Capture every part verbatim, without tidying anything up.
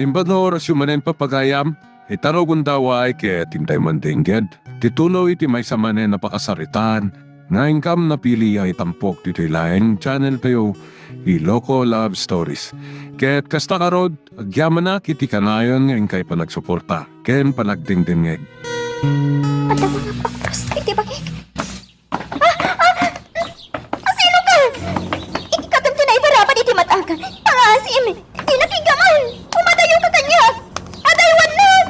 Imbag nga orasyo manen, papagayam, ita nga gundaway ket intay mandengngeg ti tuloy ti maysa manen a pakasaritaan nga inkam napili a itampok ditoy laeng channel tayo, Ilocos Love Stories. Ket kasta ngarud, agyamanak iti kanayon nga inkay panagsuporta ken panagdengdengngeg. Adda mangabakbas iti bagik. Ah! Ah! Asino ka? Iti kakanto naibarabad iti mat-ak. Pangaasim! Dina pigaman! Umadayo ka kaniak! Adaywannak!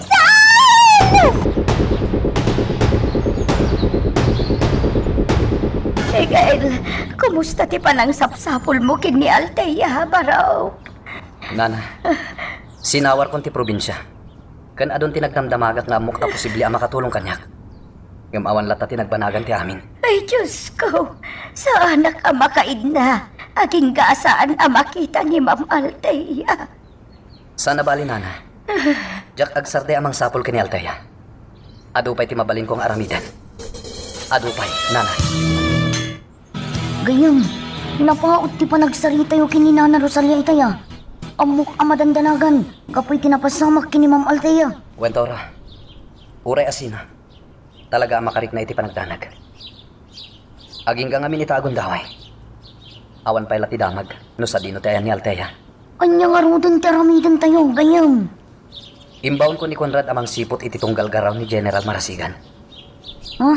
Saan? Miguel, kumusta ti panangsapsapulmo ken ni Althea, barok? Nana, sinawarkon ti probinsia. Ken adun ti nagdamdamagak nga ammok ta posible a makatulong kaniak. Ngem awan latta ti nagbanagan ti amin. Ay, Diyos ko! Saanak a makaidna. Agingga a saan a makita ni Ma'am Althea. Saan a bali, Nana. Diak agsardeng a mangsapul ken ni Althea. Adu pay ti mabalinko nga aramiden. Adu pay, Nana. Gayyem, napaut ti panagsaritayo ken ni Nana Rosalia itay a. Ammok a madandanagan gapu iti napasamak ken ni Ma'am Althea. Wen, Toro, uray asino, talaga a makarikna iti panagdanag. Agingga ngamin ita a gundaway. Awan pay la ti damag no sadino ti ayan ni Althea. Ania ngaruden ti aramidentayo, gayyem? Imbaonko ni Conrad a mangsiput iti tunggal garaw ni General Marasigan. Ha?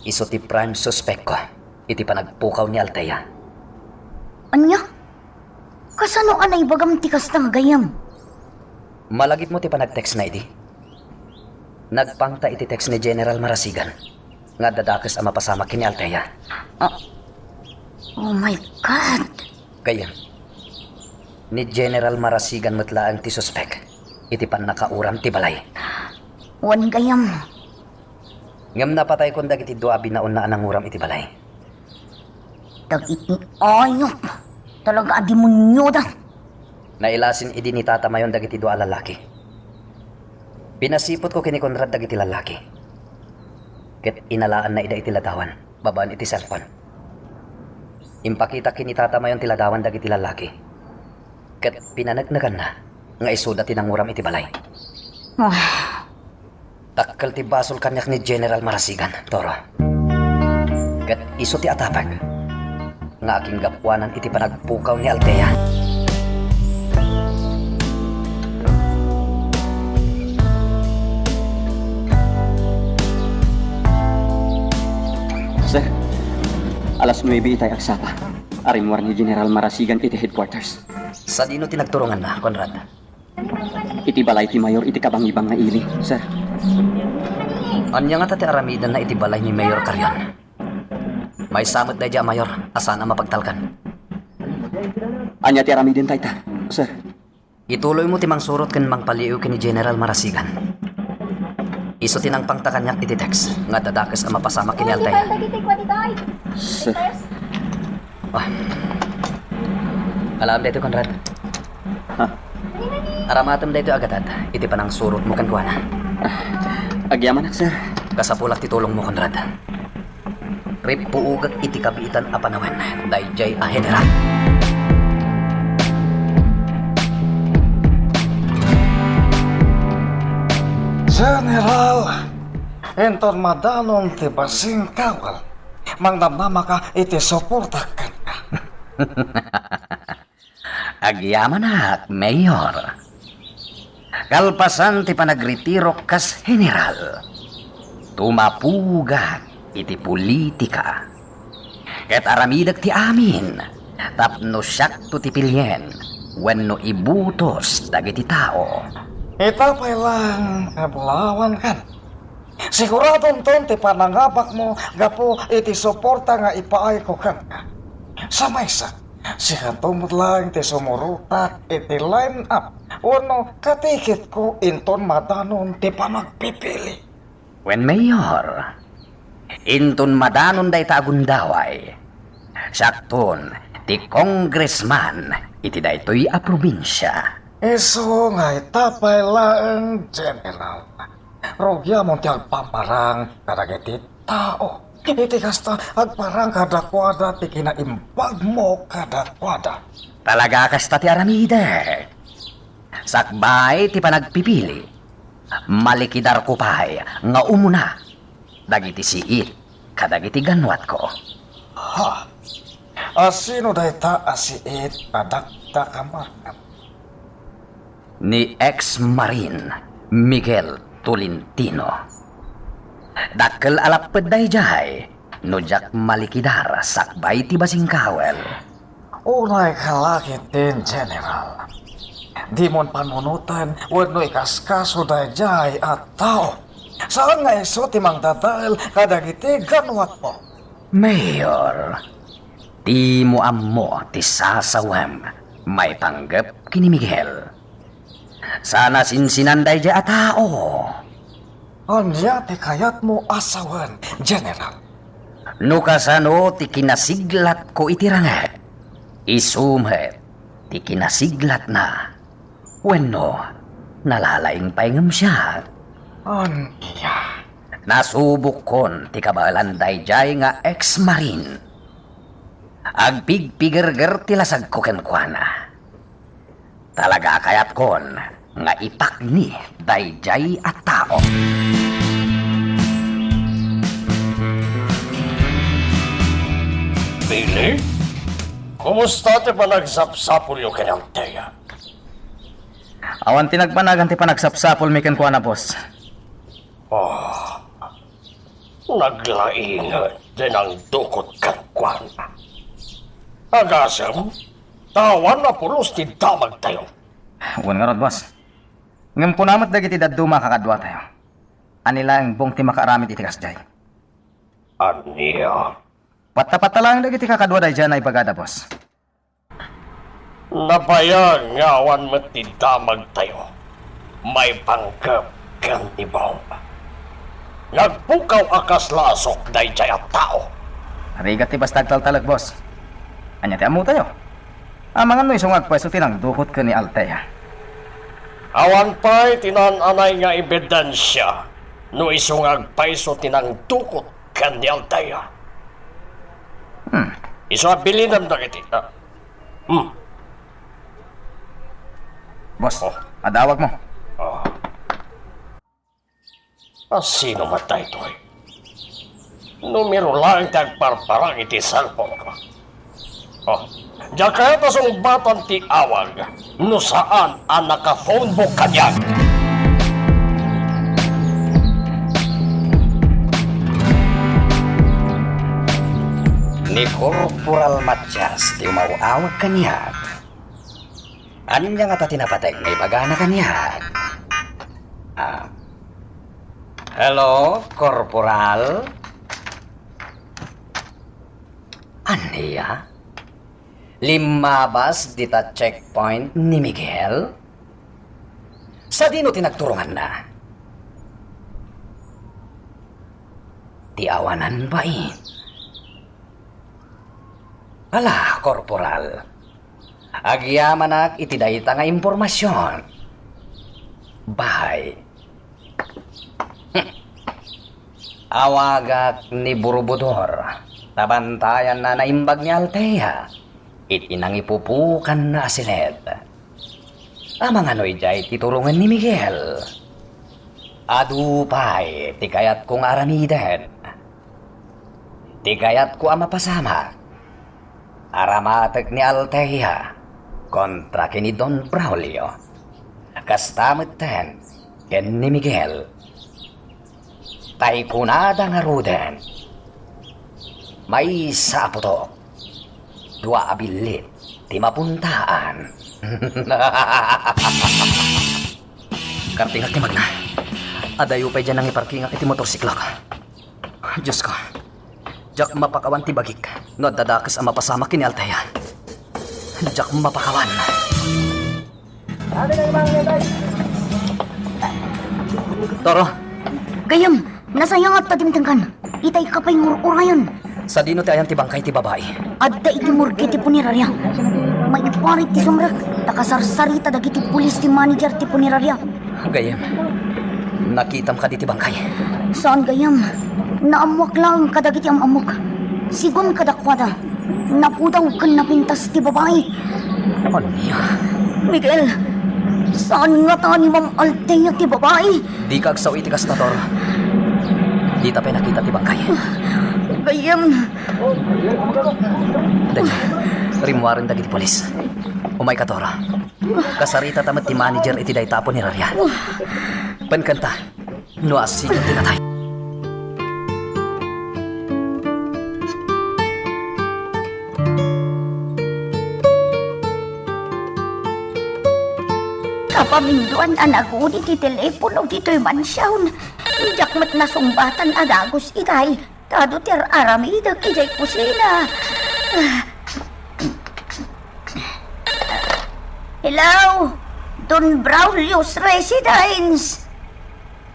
Isu ti prime suspekko iti panagpukaw ni Althea. Ania? Kasano a naibagam ti kasta, gayyem? Malagipmo ti panagtextna idi? Nagpangta iti text ni General Marasigan nga adda dakes a mapasamak ken ni Althea. Ah. Oh my God! Gayyem, ni General Marasigan met laeng ti suspek iti pannakauram ti balay. Wen, gayyem. Ngem napataykon dagiti dua a binaonna a nanguram iti balay. Dagiti ayup! Talaga a demonioda! Nailasin idi ni Tata Mayon dagiti dua a lallaki. Pinasiputko ken ni Conrad dagiti lallaki. Ket inalaanna ida iti ladawan babaen iti cellphone. Impakitak ken ni Tata Mayon ti ladawan dagiti lallaki. Ket pinaneknekanna nga isuda ti nanguram iti balay. Ah. Dakkel ti basol kaniak ni General Marasigan, Toro. Ket isu ti atapek nga aginggapuanan iti panagpukaw ni Althea. Sir, alas nuebe itay agsapa. Arimmuar ni General Marasigan iti headquarters. Sadino ti nagturonganna, Conrad? Iti balay ti mayor iti kabangibang nga ili, sir. Ania ngata ti aramidenna iti balay ni Mayor Carrion? Maysa met daydiay a mayor a saan a mapagtalkan. Ania ti aramidenta ita, sir? Ituloymo ti mangsurot ken mangpaliiw ken ni General Marasigan. Isu ti nangpangta kaniak iti text nga adda dakes a mapasamak ken ni Althea. Sir. Ah. Alaem daytoy, Conrad. Ha? Aramatem daytoy a gatad iti panangsurotmo kenkuana. Ah, agyamanak, sir. Kasapulak ti tulongmo, Conrad. Ripuogek iti kabiitan a panawen daydiay a general. General, inton madanon ti basing kawal, mangnamnamaka iti suportak kenka. Agyamanak, Mayor. Kalpasan ti panagritirok kas general, tumapugak iti politika. Ket aramidek ti amin tapno siakto ti pilien wenno ibutos dagiti tao. Ita pay laeng kablawankan. Siguradonton ti panangabakmo gapu iti suporta nga ipaayko kenka. Sa maysa, sikato met laeng ti sumurotak iti line-up wenno katikitko inton madanon ti panagpipili. Wen, Mayor, inton madanon dayta a gundaway, siakton ti congressman iti daytoy a probinsia. Isu nga ita pay laeng, General. Rugiamon ti agpammarang kadagiti tao. Iti kasta, agparang kadakuada ti kinaimbagmo kadakuada. Talaga kasta ti aramidek. Sakbay ti panagpipili, malikidarko pay nga umuna dagiti siit kadagiti ganwatko. Ha? A sino dayta a siit a dakdakamak? Ni ex-marine Miguel Tolentino. Dakkel a lapped daydiay no diak malikidar sakbay ti basingkawel. Unay ka la ketdin, General. Dimon panunoten wenno ikaskaso daydiay a tao. Saan nga isu ti mangdadael kadagiti ganwatmo. Mayor, dimo ammo ti sasawem maipanggep ken ni Miguel. Saan a sinsinan daydiay a tao. Ania ti kayatmo a sawen, General? No kasano ti kinasiglatko iti rangek, isu met ti kinasiglatna. Wenno, nalalaing pay ngem siak? Ania? Nasubokkon ti kabaelan daydiay nga ex-marine. Agpigpigerger ti lasagko kenkuana. Talaga a kayatkon nga ipakni daydiay a tao. Billy? Kumusta ti panagsapsapulyo ken Althea? Awan ti nagpanagan ti panagsapsapulmi kenkuana, boss. Oh, naglainget ti nangdukot kenkuana. Agasem, ta awan a pulos ti damagtayo. Wen ngarud, boss. Ngem kuna met dagiti dadduma a kakaduatayo a ni laeng Bong ti makaaramid iti kasdiay. Ania? Patta-patta laeng dagiti kakadua daydiay a naibagada, boss. Nabayag nga awan met ti damagtayo maipanggep ken ni Bong. Nagpukaw a kasla a sok daydiay a tao. Rigat ti basta agtaltalek, boss. Ania ti ammotayo? Amangan no isu nga agpayso ti nangdukot ken ni Althea. Awan pay ti naan-anay nga ebidensia no isu nga agpayso ti nangdukot ken ni Althea. Hmm. Isu a bilinem dagiti, ah, hmm. Boss, oh, adda awagmo. Oh. A sino met daytoy? Numero laeng ti agparparang iti cellphone-ko. Oh, diak kayat a sungbatan ti awag no saan a naka-phone book kaniak. Ni Corporal Matias ti umaw-awag kaniak. Ania ngata ti napategna ibagana kaniak? Ah. Hello, Corporal? Ania? Limmabas dita checkpoint ni Miguel? Sadino ti nagturonganna? Ti awanan bain. Ala, Corporal. Agyamanak iti dayta nga impormasion. Bahay. Hmm. Awagak ni Burubudor, ta bantayanna naimbag ni Althea iti nangipupukanna a siled. Amangan no idiay ti turongen ni Miguel. Adu pay ti kayatko nga aramiden. Ti kayatko a mapasamak, aramatek ni Althea kontra ken ni Don Braulio. Kasta metten ken ni Miguel. Tay kunada ngaruden, maysa a putok, dua a billit ti mapuntaan. Kartingak ti magna. Adayo pay diay nangiparkingak iti motorsiklok. Diosko, diak mapakawan ti bagik no adda dakes a mapasamak ken ni Althea. Diak mapakawan. Toro. Gayyem, nasayangak ta dimtengkan. Itay ka pay ngur-urayon. Sadino ti ayan ti bangkay ti babai? Adda iti morgue ti puneraria. Maiparit ti sumrek, ta kasarsarita dagiti pulis ti manager ti puneraria. Gayyem, nakitam kadi ti bangkay? Saan gayam. Naammoak laeng kadagiti am-ammok. Sigun kadakuada, napudaw ken napintas ti babai. Ania? Miguel, saan ngata ni Ma'am Althea ti babai? Dika agsao iti kasta, Tor. Dita pay nakita ti bangkay. Gayam. Dayta, rimmuaren dagiti pulis. Umayka, Tor. Kasaritata met ti manager iti dayta a puneraria. Penkenta. No asideg ti natay. Kapaminduan a naguni ti telepono ditoy mansion. Diak met nasungbatan a dagus itay. Ta adu ti ar-aramidek idiay kusina. Hello? Don Braulio's residence.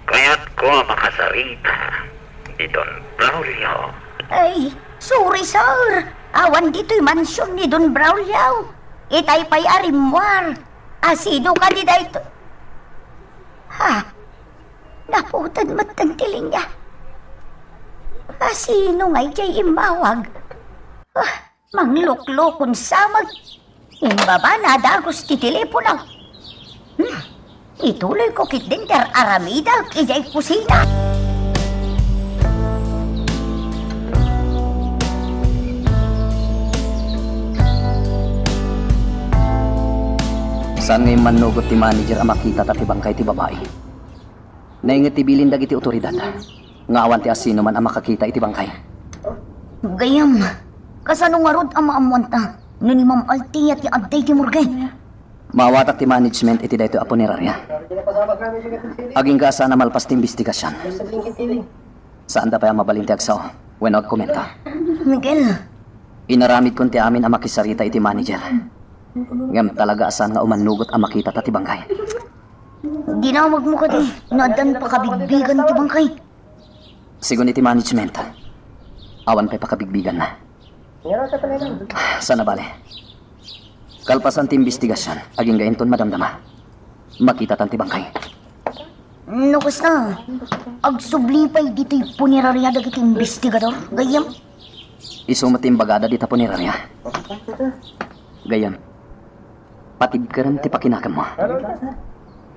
Kayatko a makasarita ni Don Braulio. Ay, sorry, sir. Awan ditoy mansion ni Don Braulio. Itay pay a rimmuar. A sino kadi daytoy? Ha? Naputan met ti linya. A sino ngay diay immawag? Ah, mangluklukon sa met. Imbabana a dagus ti telepono. Hmm. Ituloyko ketdin ti ar-aramidek idiay kusina. Saan nga immannugot ti manager a makitata ti bangkay ti babai? Nainget ti bilin dagiti otoridad nga awan ti asinoman a makakita iti bangkay. Gayam, kasano ngarud a maammuanta no ni Ma'am Althea ti adda iti morgue? Maawatak ti management iti daytoy a puneraria. Agingga a saan a malpas ti imbestigasion. Saanda pay a mabalin ti agsao wenno agkomenta. Miguel. Inaramidkon ti amin a makisarita iti manager. Ngem talaga a saan nga umannugot a makitata ti bangkay. Dinamagmo kadi no addan pakabigbigan ti bangkay? Sigun iti management, awan pay pakabigbiganna. Saan a bale. Kalpasan ti imbestigasion, agingga inton madamdama, makitatan ti bangkay. No kasta, agsubli pay ditoy puneraria dagiti imbestigador, gayam? Isu met ti imbagada dita puneraria. Gayam, patibkerem ti pakinagemmo.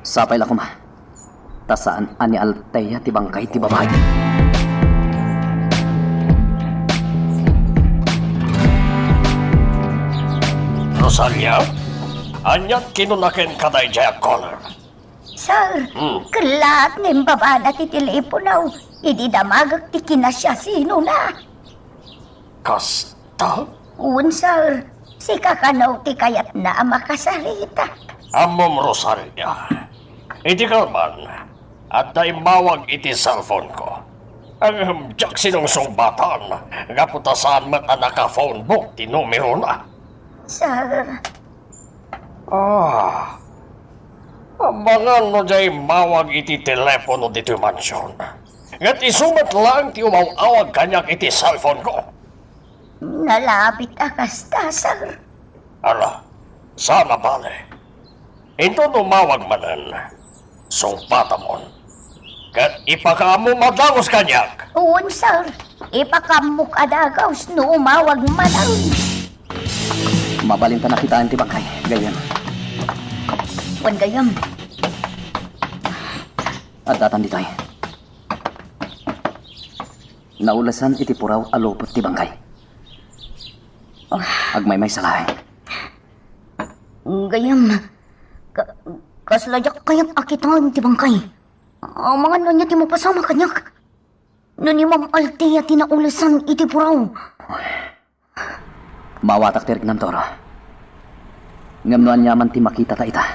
Sapay la koma, ta saan a ni Althea ti bangkay ti babai. Rosalia, aniat kinuna kenka daydiay a caller? Sir, hmm, ket laeng nga imbabana ti telepono idi damagek ti kinasiasinona. Kasta? Wen, sir. Sika kano ti kayatna a makasarita. Ammom, Rosalia. Iti kalman, adda immawag iti cellphone-ko. Ngem diak sinungsungbatan gapu ta saan met a naka-phone book ti numerona. Sir. Ah. Amangan no diay immawag iti telepono ditoy mansion. Ket isu met laeng ti umaw-awag kaniak iti cellphone-ko. Nalabit a kasta, sir. Ala, saan a bale. Inton umawag manen, sungbatamon. Ket ipakaammom a dagus kaniak. Wen, sir. Ipakaammok a dagus no umawag manen. Mabalinta nakitaen ti bangkay, gayam. Wen, gayam. Addatan ditoy. Naulesan iti puraw a lupot ti bangkay. Ah. Agmaymaysa laeng. Gayam, ka-, kasla diak kayat a kitaen ti bangkay. Amangan no ania ti mapasamak kaniak. No ni Ma'am Althea ti naulesan iti puraw. Maawatak ti riknam, Toro. Ngem no aniaman ti makitata ita,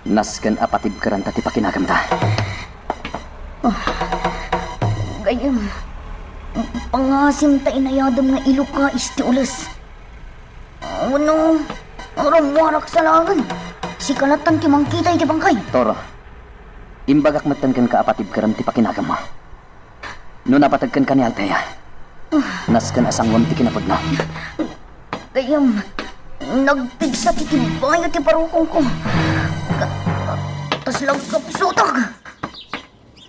nasken a patibkeranta ti pakinagemta. Ah, gayam, pangasim ta inayadem nga ilukais ti ules. Wenno, rammuarak sa laeng. Sika lattan ti mangkita iti bangkay. Toro, imbagak metten kenka a patibkerem ti pakinagemmo. No napateg kenka ni Althea, nasken a sanguem ti kinapudno. Gayam, nagpigsa ti timbaya ti parukongko. Ka-, kasla agkapsutak.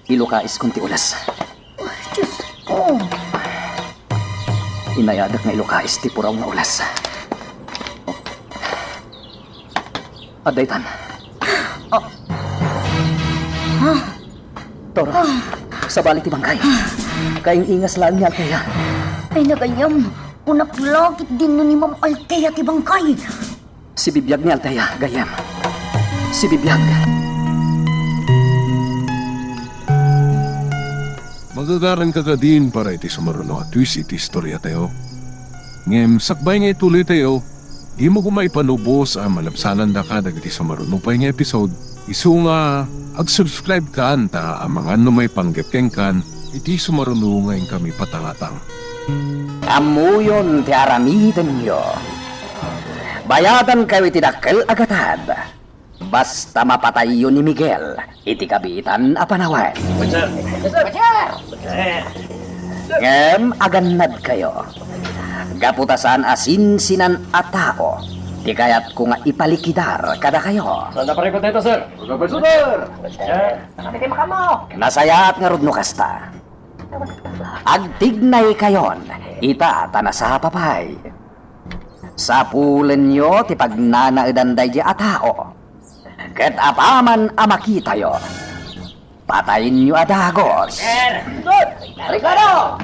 Ilukaiskon ti ules. Diyos ko. Inayadek nga ilukais ti puraw nga ules. Adda itan. Ah. Ah. Tor, sabali ti bangkay. Kaing-ingas laeng ni Althea. Ay, nagayam. Kunak la ket dinno ni Ma'am Althea ti bangkay. Sibibiag ni Althea, gayyem. Sibibiag. Magagaranka kadin para iti sumaruno a twist iti istoriatayo. Ngem sakbay nga ituloytayo, dimo koma ipanubos a malabsanandaka dagiti sumaruno pay nga episode. Isu nga, ag-subscribe kan ta amangan no maipanggep kenkan iti sumaruno nga inkami patangatang. Ammoyon ti aramidenyo. Bayadankayo iti dakkel a gatad. Basta mapatayyo ni Miguel iti kabiitan a panawen. Ngem agannadkayo. Gapu ta saan a sinsinan a tao ti kayatko nga ipalikidar kadakayo. Saan na parikot dito, sir? Professor! Sir! Nasayaat ngarud no kasta. Agtignaykayon, ita ta nasapa pay. Sapulenyo ti pagnanaedan daydi a tao. Ket apaman a makitayo, patayenyo a dagos. Sir! Ricardo!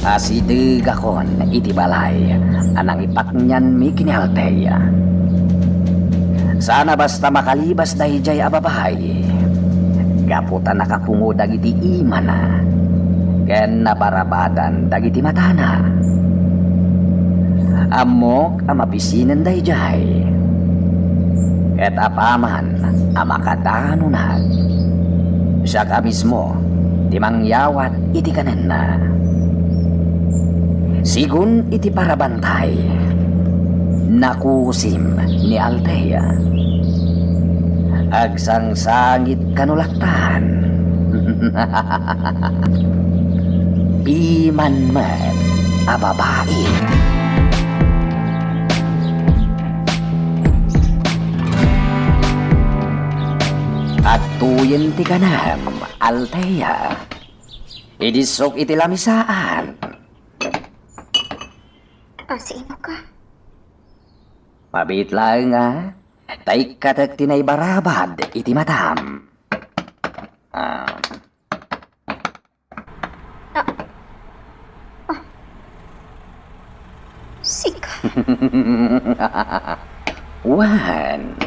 Asidegakon iti balay a nangipaknianmi ken ni Althea. Saan a basta makalibas daydiay a babai, gapu ta nakapungo dagiti imana ken nabarabadan dagiti matana. Ammok a mapisinen daydiay. Ket apaman a makadanonak, siak a mismo ti mangyawat iti kanenna. Sigun iti parabantay, nakusim ni Althea. Agsangsangit kano laktan. Piman met a babai. Adtoyen ti kanem, Althea. Idissok iti lamisaan. Ah, sino ka? Mabiit laeng a, ta ikkatek ti naibarabad iti matam. Ah. Ah. Ah. Sika. Wen,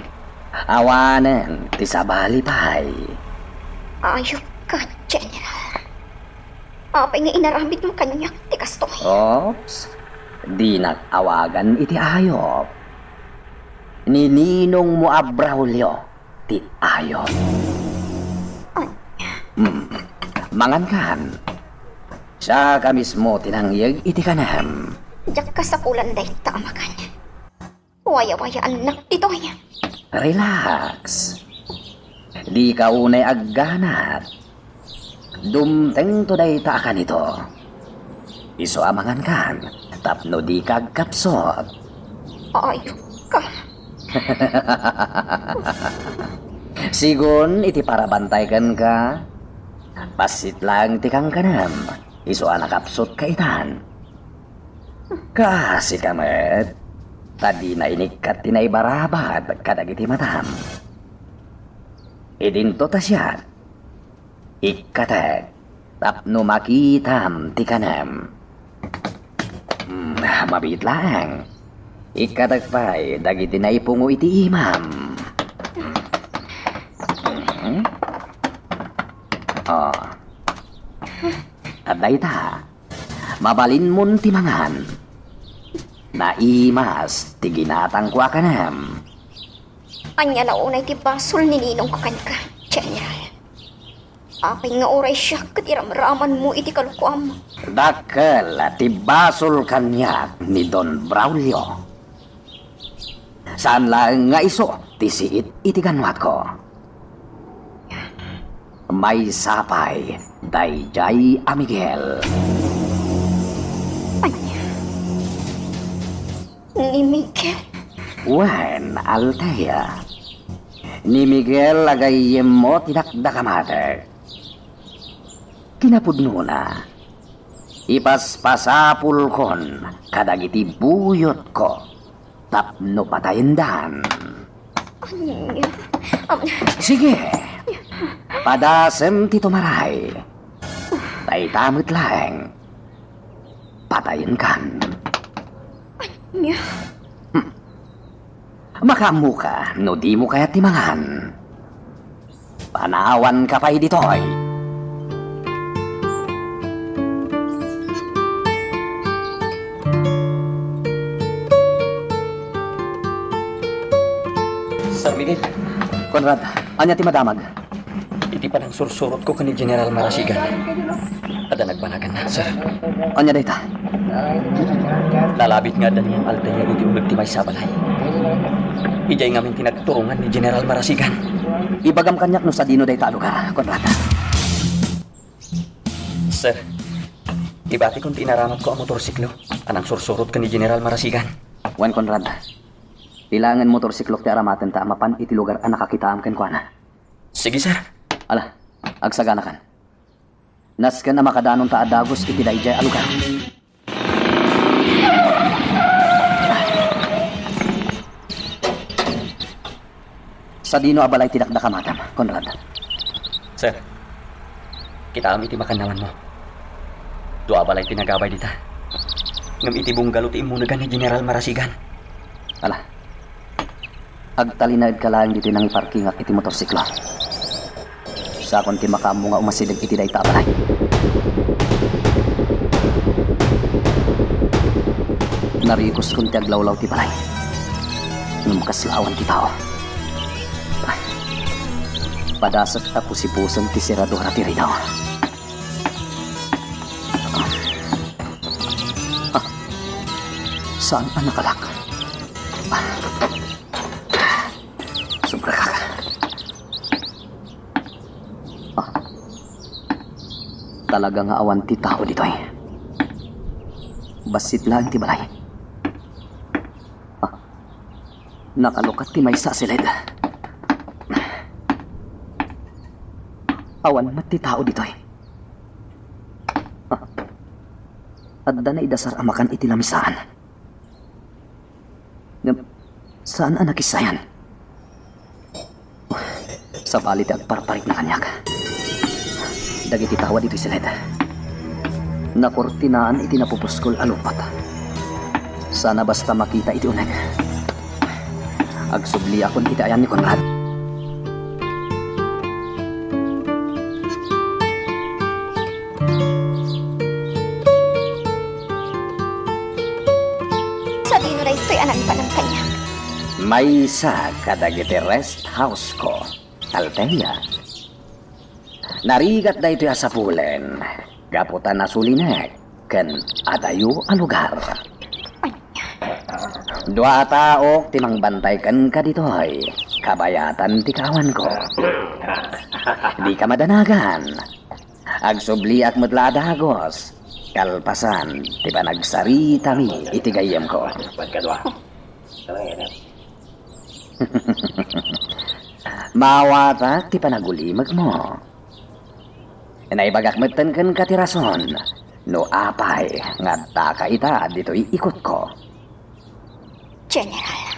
awanen ti sabali pay. Ayop ka, General. Apay nga inaramidmo kaniak ti kastoy? Oops, dinak awagan iti ayop. Ni ninongmo a Braulio ti ayop. Ania? Hmm. Mangankan. Siak a mismo ti nangyeg iti kanem. Diak kasapulan dayta a makan. Wayawayaannak ditoy. Relax. Dika unay agganat. Dumtengto dayta a kanito. Isu a mangankan tapno dika agkapsut. Ayok ka. Sigun iti parabantay kenka, bassit laeng ti kankanem, isu a nakapsutka itan. Kaasika met, ta dina inikkat ti naibarabad kadagiti matam. Idinto ta siak, ikkatek tapno makitam ti kanem. Hmm, mabiit laeng. Ikkatek pay dagiti naipungo iti imam. Hmm. Oh. Adda ita. Mabalinmon ti mangan. Naimas ti ginatangko a kanem. Ania la unay ti basol ni ninongko kenka, General? Apay nga uray siak ket iramramanmo iti kalokoam? Dakkel ti basol kaniak ni Don Braulio. Saan laeng nga isu ti siit iti gannuatko. Maysa pay daydiay a Miguel. Ay, Ni Miguel? Wen, Althea. Ni Miguel a gayyemmo ti dakdakamatek. Kinapudnona, ipaspasapulkon kadagiti buyotko tapno patayendan. Ania? Am- Sige, padasem ti tumaray. Dayta met laeng, patayenkan. Ania? Hmm. Makaammoka no dimo kayat ti mangan. Panawanka pay ditoy. Sir Miguel. Conrad, ania ti madamag? Iti panangsursurotko ken ni General Marasigan, adda nagbanaganna, sir. Ania dayta? Nalabit nga adda ni Ma'am Althea iti uneg ti maysa a balay. Idiay ngamin ti nagturongan ni General Marasigan. Ibagam kaniak no sadino dayta a lugar, Conrad. Sir, ibatikon ti inaramidko a motorsiklo a nangsursurot ken ni General Marasigan. Wen, Conrad, ti laengen motorsiklok ti aramatenta a mapan iti lugar a nakakitaam kenkuana. Sige, sir. Ala, agsaganakan. Nasken a makadanonta a dagus iti daydiay a lugar. Sadino a balay ti dakdakamatem, Conrad? Sir, kitaem iti makannawanmo. Dua a balay ti nagabay dita. Ngem iti bungalow ti immunegan ni General Marasigan. Ala, agtalinaedka laeng ditoy nangiparkingak iti motorsiklo. Sakon ti makaammo nga umasideg iti dayta a balay. Narikuskon ti aglawlaw ti balay. Ngem kasla awan ti tao. Padasek a pusipusen ti seradura ti ridaw. Ah, saan a nakalak? Sobra ka. Ah, talaga nga awan ti tao ditoy. Bassit laeng ti balay. Ah, nakalukat ti maysa a siled. Awan met ti tao ditoy. Ah, adda naidasar a makan iti lamisaan. Ngem, saan a nakissayan? Sabali ti agparparikna kaniak. Dagiti tao ditoy siled. Nakurtinaan iti napupuskol a lupot. Saan a basta makita iti uneg. Agsubliakon iti ayan ni Conrad. Sadino daytoy a naipanan kaniak? Maysa kadagiti rest house-ko, Althea. Narigat daytoy a sapulen, gapu ta nasulinek ken adayo a lugar. Dua a taok ti mangbantay kenka ditoy, kabayatan ti kaawanko. Dika madanagan. Agsubliak met la a dagus, kalpasan ti panagsaritami iti gayyemko. Maawatak ti panagulimekmo. Naibagak metten kenka ti rason no apay nga addaka ita ditoy ikutko. General,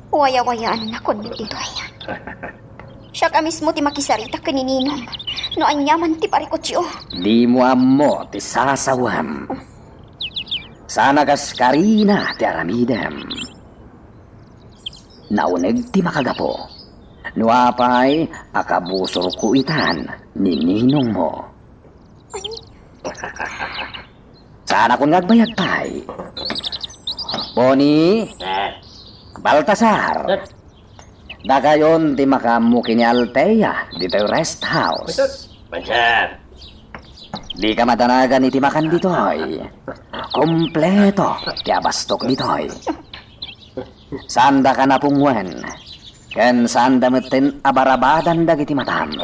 wayawayaannakon ditoy. Siak a mismo ti makisarita ken ni Ninong no aniaman ti parikutyo. Dimo ammo ti sasawem. Saan a kas karina ti aramidem. Nauneg ti makagapu. No apay a kabusorko itan ni ninongmo. Saanakon nga agbayag pay. Boni, Sir. Baltasar, Sir. Dakayon ti makaammo ken ni Althea ditoy rest house. Sir. Sir. Dika madanagan iti makan ditoy. Kompleto ti abastok ditoy. Saandaka napungwen, ken saanda metten a barabadan dagiti matam.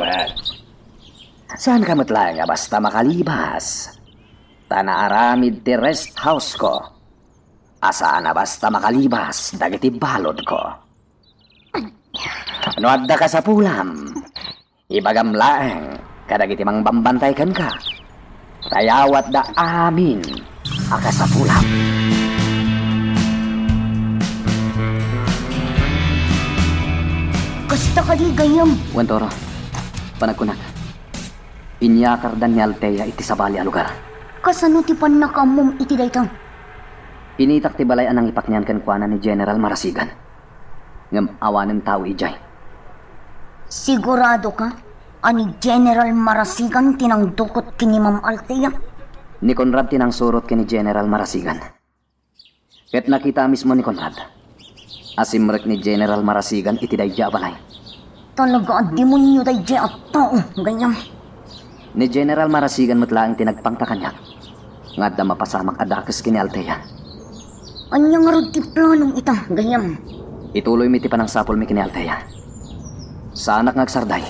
Saanka met laeng a basta makalibas, ta naaramid ti rest house-ko. a saan a basta makalibas dagiti baludko. No adda kasapulam, ibagam laeng kadagiti mangbambantay kenka, ta yawatda amin a kasapulam. Kasta kadi, gayyem? Wen, Toro. Panagkunak. Inyakardan ni Althea iti sabali a lugar. Kasano ti pannakaammom iti dayta? Initak ti balay a nangipaknian kenkuana ni General Marasigan. Ngem awanen tao idiay. Siguradoka a ni General Marasigan ti nangdukot ken ni Ma'am Althea? Ni Conrad ti nangsurot ken ni General Marasigan. Ket nakita mismo ni Conrad a simrek ni General Marasigan iti daydiay a balay. Talaga a demonio daydiay a tao, gayyem. Ni General Marasigan met laeng ti nagpangta kaniak nga adda mapasamak a dakes ken ni Althea. Ania ngarud ti planom ita, gayyem? Ituloymi ti panangsapulmi ken ni Althea. Saanak nga agsarday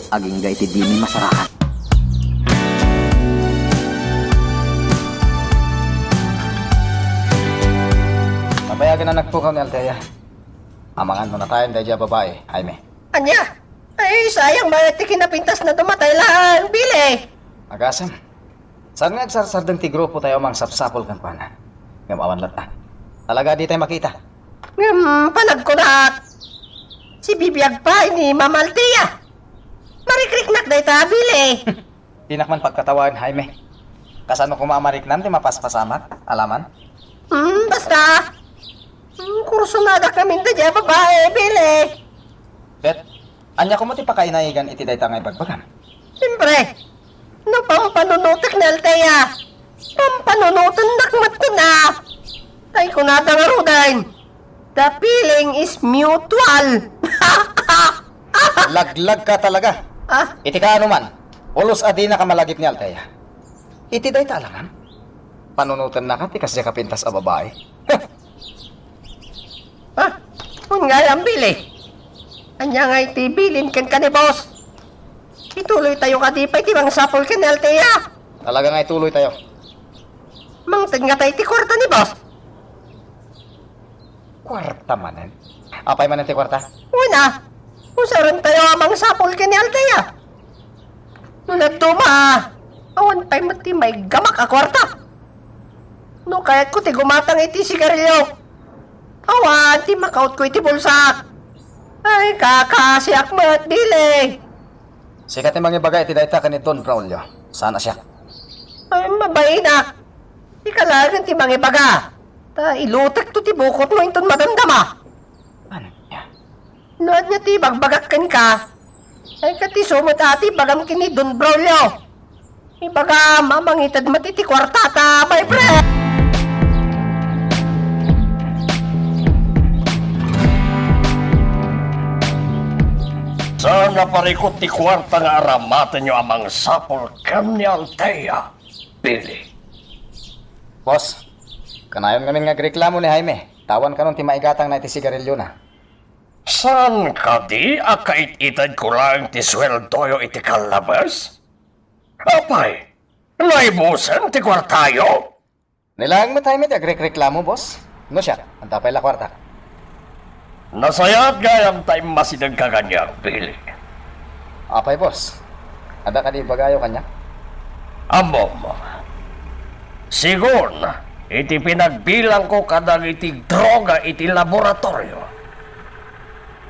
agingga iti dimi masarakan. Nabayagen a nagpukaw ni Althea. Amangan no natayen daydiay a babai, Jaime. Ania? Ay, sayang man ti kinapintasna, dumatay laeng, Billy. Agasem. Saan nga agsarsardeng ti grupotayo a mangsapsapul kenkuana? Ngem awan latta. Talaga a ditay makita. Ngem panagkunak, sibibiag pay ni Ma'am Althea. Marikriknak dayta, Billy. Dinak man pagkatawaen, Jaime. Kasano koma a mariknam ti mapaspasamak, alaman? Hmm, basta. Hmm, kursunada kami daydiay a babai, Billy. Ket, ania koma ti pakainayagan iti dayta nga ibagbagam? Siempre, no pampanunotek ni Althea, pampanunotennak met kenna. Ay, kunada ngaruden, "The feeling is mutual." Laglagka talaga. Ah? Iti kaano man, pulos a dinaka malagip ni Althea. Iti dayta a langam, panunotennaka ti kasdiay a kapintas a babai. Ah, wen gayam, Billy. Ania ngay ti bilin kenka ni boss? Ituloytayo kadi pay ti mangsapul ken ni Althea? Talaga nga ituloytayo. Mangted ngata iti kuarta ni boss? Kuarta manen? Apay manen ti kuarta? Wen a, usarentayo a mangsapul ken ni Althea. No nadduma, awan pay met ti maiggamak a kuarta. No kayatko ti gumatang iti sigarilio, awan ti makautko iti bulsak. Ay, kakasiak met, Billy. Sika ti mangibaga iti dayta ken ni Don Braulio. Saan a siak. Ay, mabainak. Ika laengen ti mangibaga. Ta ilutekto ti bukotmo inton madamdama. Ania? No ania ti ibagbagak kenka, ay, ket isu met a ti ibagam ken ni Don Braulio. Ibagam a mangited met iti kuartata, my friend! Saan a parikut ti kuarta nga aramatenyo a mangsapul ken ni Althea, Billy. Boss, kanayon ngamin nga agreklamo ni Jaime, ta awan kanon ti maigatangna iti sigariliona. Saan kadi a kait-itedko laeng ti sueldoyo iti kallabes? Apay, naibusen ti kuartayo? Ni laeng met, Jaime, ti agrekreklamo, boss. No siak, adda pay la kuarta. Nasayaat gayam ta immasidegka kaniak, Billy. Apay, boss? Adda kadi ibagayo kaniak? Ammom, sigun iti pinagbilangko kadagiti droga iti laboratorio,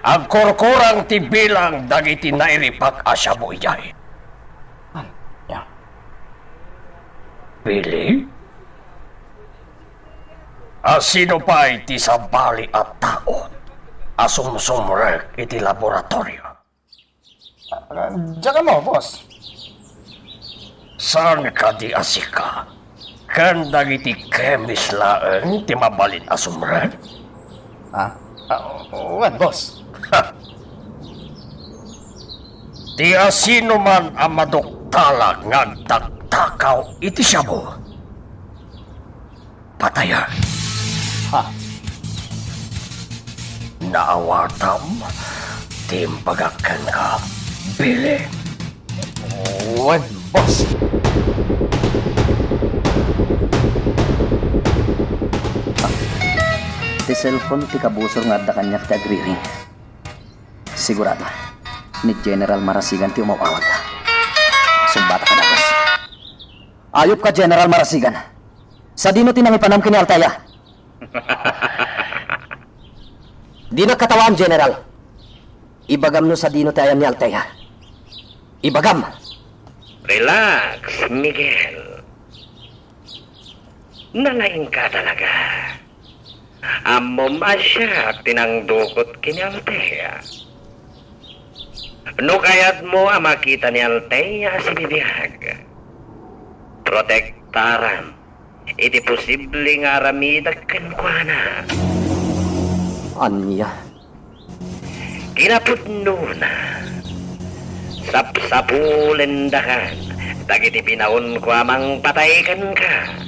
agkurkurang ti bilang dagiti nairipak a shabu idiay. Ania? Billy? A sino pay ti sabali a tao a sumsumrek iti laboratorio? Ah, diak ammo, boss. Saan kadi a sika ken dagiti chemist laeng ti mabalin a sumrek? Ah? Ah, wen, boss. Ha! Ti asinoman a maduktalag nga agtaktakaw iti shabu, patayen. Ha? Naawatam ti imbagak kenka, Billy. Wen, boss. Ti cellphone ti kabusor nga adda kaniak ti agriring. Sigurado, ni General Marasigan ti umaw-awag. Sumbata ka dagus. Ayup ka, General Marasigan. Sadino ti nangipanam ken ni Althea? Dinak katawaan, General. Ibagam no sadino ti ayan ni Althea. Ibagam! Relax, Miguel. Nalaingka talaga. Ammom a siak ti nangdukot ken ni Althea. No kayatmo a makita ni Althea a sibibiag, protektaram iti posible nga aramidek kenkuana. Ania? Kinapudnona, sapsapulendakan dagiti binaonko a mangpatay kenka.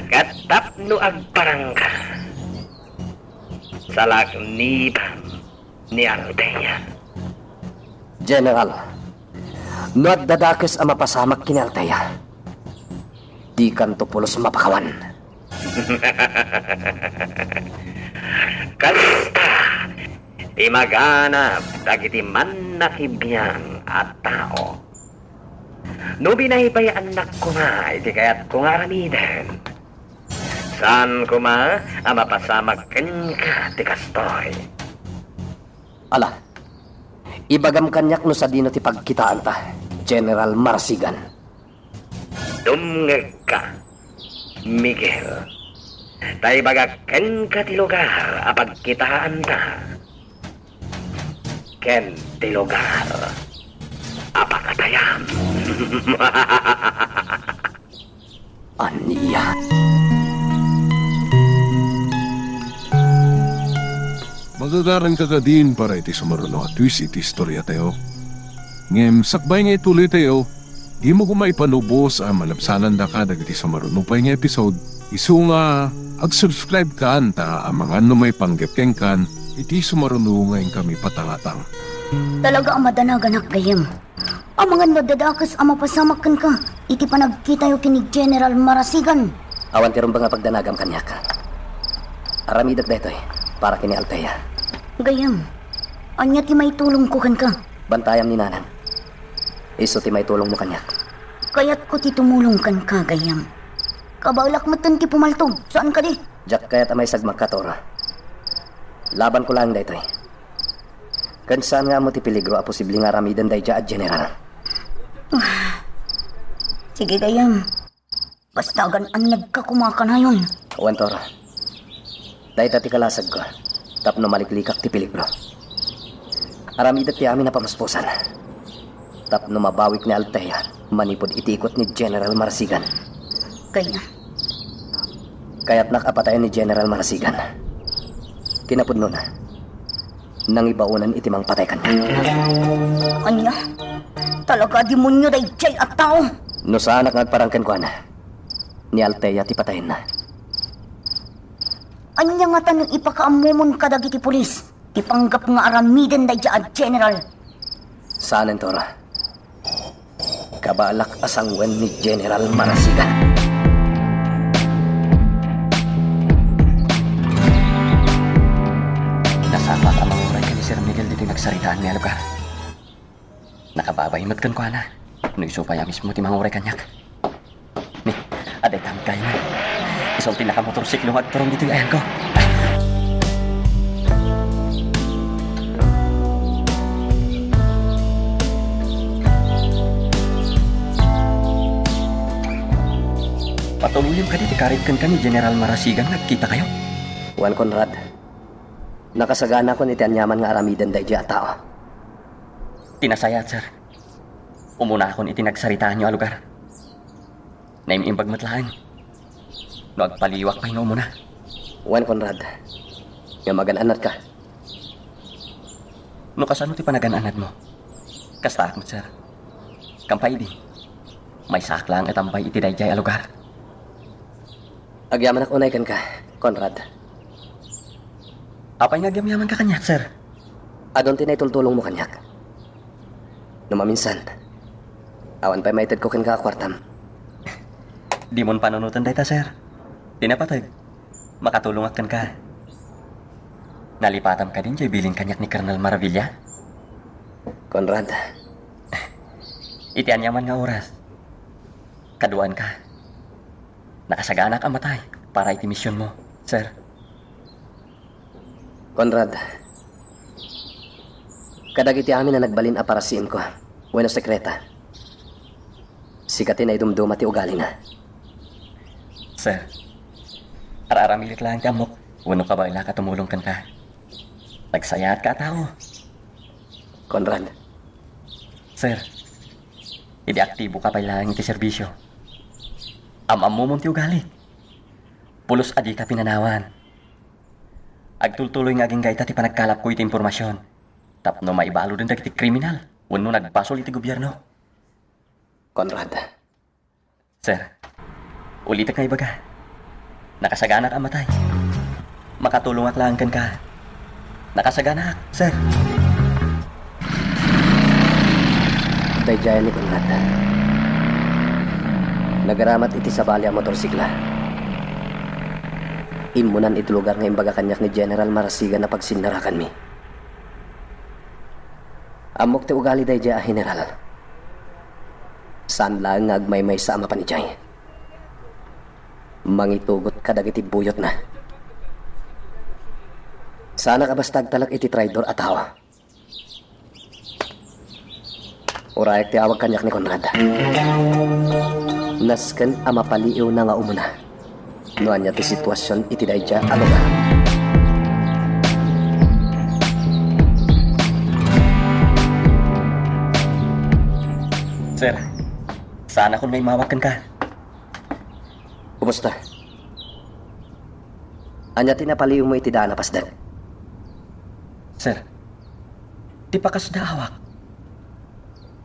Ket tapno agparangka, salaknibam ni Althea. General, no adda dakes a mapasamak ken ni Althea, dikanto pulos mapakawan. Kasta ti maganab dagiti mannakibiang a tao. No binaybayaannak koma iti kayatko nga aramiden, saan koma a mapasamak kenka ti kastoy. Ala, ibagam kaniak no sadino ti pagkitaanta, General Marasigan. Dumngegka, Miguel, ta ibagak kenka ti lugar a pagkitaanta ken ti lugar a pakatayam. Ania? Magagaranka kadin para iti sumaruno a twist iti istoriatayo. Ngem sakbay nga ituloytayo, dimo koma ipanubos a malabsanandaka dagiti sumaruno pay nga episode, isu nga ag-subscribe-ka ta amangan no maipanggep kenkan iti sumaruno nga inkami patangatang. Talaga a madanaganak, gayyem. Amangan no adda dakes a mapasamak kenka iti panagkitayo ken ni General Marasigan. Awan ti rumbeng a pagdanagam kaniak. Aramidek daytoy para ken ni Althea. Gayyem, ania ti maitulongko kenka? Bantayam ni Nanang. Isu ti maitulongmo kaniak. Kayatko ti tumulong kenka, gayyem. Kabaelak metten ti pumaltog, saan kadi? Diak kayat a maisagmakka, Tora. Labanko laeng daytoy. Ken saan nga ammo ti peligro a posible nga aramiden daydiay a general. Sige, gayyem. Basta agan-annadka koma kanayon. Wen, Tora. Dayta ti kalasagko tapno maliklikak ti peligro. Aramidek ti amin a pamuspusan tapno mabawik ni Althea manipud iti ikot ni General Marasigan. Kaya? Kayatnak a patayen ni General Marasigan. Kinapudnona, nangibaonan iti mangpatay kaniak. Ania? Talaga a demonio daydiay a tao? No saanak nga agparang kenkuana, ni Althea ti patayenna. Ania ngata no ipakaammomon kadagiti pulis ti panggep nga aramiden daydiay a general? Saanen, Tora. Kabaelak a sanguen ni General Marasigan. Nasamak a manguray ken ni Sir Miguel ditoy nagsaritaanmi a lugar. Nakababay met kenkuana no isu pay a mismo ti manguray kaniak. Ni, adda ita met gayamen. Isu ti nakamotorsiklo nga agturong ditoy ayanko. Patuloyem kadi ti karit kenka ni General Marasigan nga agkitakayo? Wen, Conrad. Nakasaganakon iti aniaman nga aramiden daydiay a tao. Ti nasayaat, sir. Umunakon iti nagsaritaanyo a lugar. Naim-imbag met laeng no agpaliwak pay nga umuna. Wen, Conrad, nga magan-annadka. No kasano ti panagan-annadmo, kastaak met, sir. Kampay idi, maysaak laeng a tambay iti daydiay a lugar. Agyamanak unay kenka, Conrad. Apay nga agyamyamanka kaniak, sir? Adun ti naitultulongmo kaniak. No maminsan, awan pay maitedko kenka a kuartam. Dimon panunoten dayta, sir. Ti napateg, Makatulongak kenka. Nalipatam kadin diay bilin kaniak ni Colonel Maravilla? Conrad. Iti aniaman nga oras, kaduaanka. Nakasaganaak a matay para iti misionmo, sir. Conrad, kadagiti amin a nagbalin a parasiinko wenno sekreta, sika ti naidumduma ti ugalina. Sir, ar-aramilik laeng ti ammok wenno kabaelak a tumulong kenka. Nagsayaatka a tao. Conrad. Sir, idi aktiboka pay laeng iti serbisio, am-ammomon ti ugalik. Pulos a dika pinanawan. Agtultuloy nga agingga ita ti panagkalapko iti impormasion tapno maibaluden dagiti kriminal wenno nagbasol iti gobierno. Conrad. Sir, ulitek nga ibaga, nakasaganaak a matay. Makatulongak laeng kenka. Nakasaganaak, sir. Daydiay ni Conrad. Nagaramat iti sabali a motorsikla. Immunan iti lugar nga imbaga kaniak ni General Marasigan a pagsinnarakanmi. Ammok ti ugali daydiay a general. Saan laeng nga agmaymaysa a mapan idiay. Mangitugot kadagiti buyotna. Saanak a basta agtalek iti traidor a tao. Urayak ti awag kaniak ni Conrad. Nasken a mapaliiwna nga umuna no ania ti situasion iti daydiay a lugar. Sir, saanakon nga immawag kenka. Kumusta? Ania ti napaliiwmo iti daan a pasdek? Sir, ti pakasdaawak.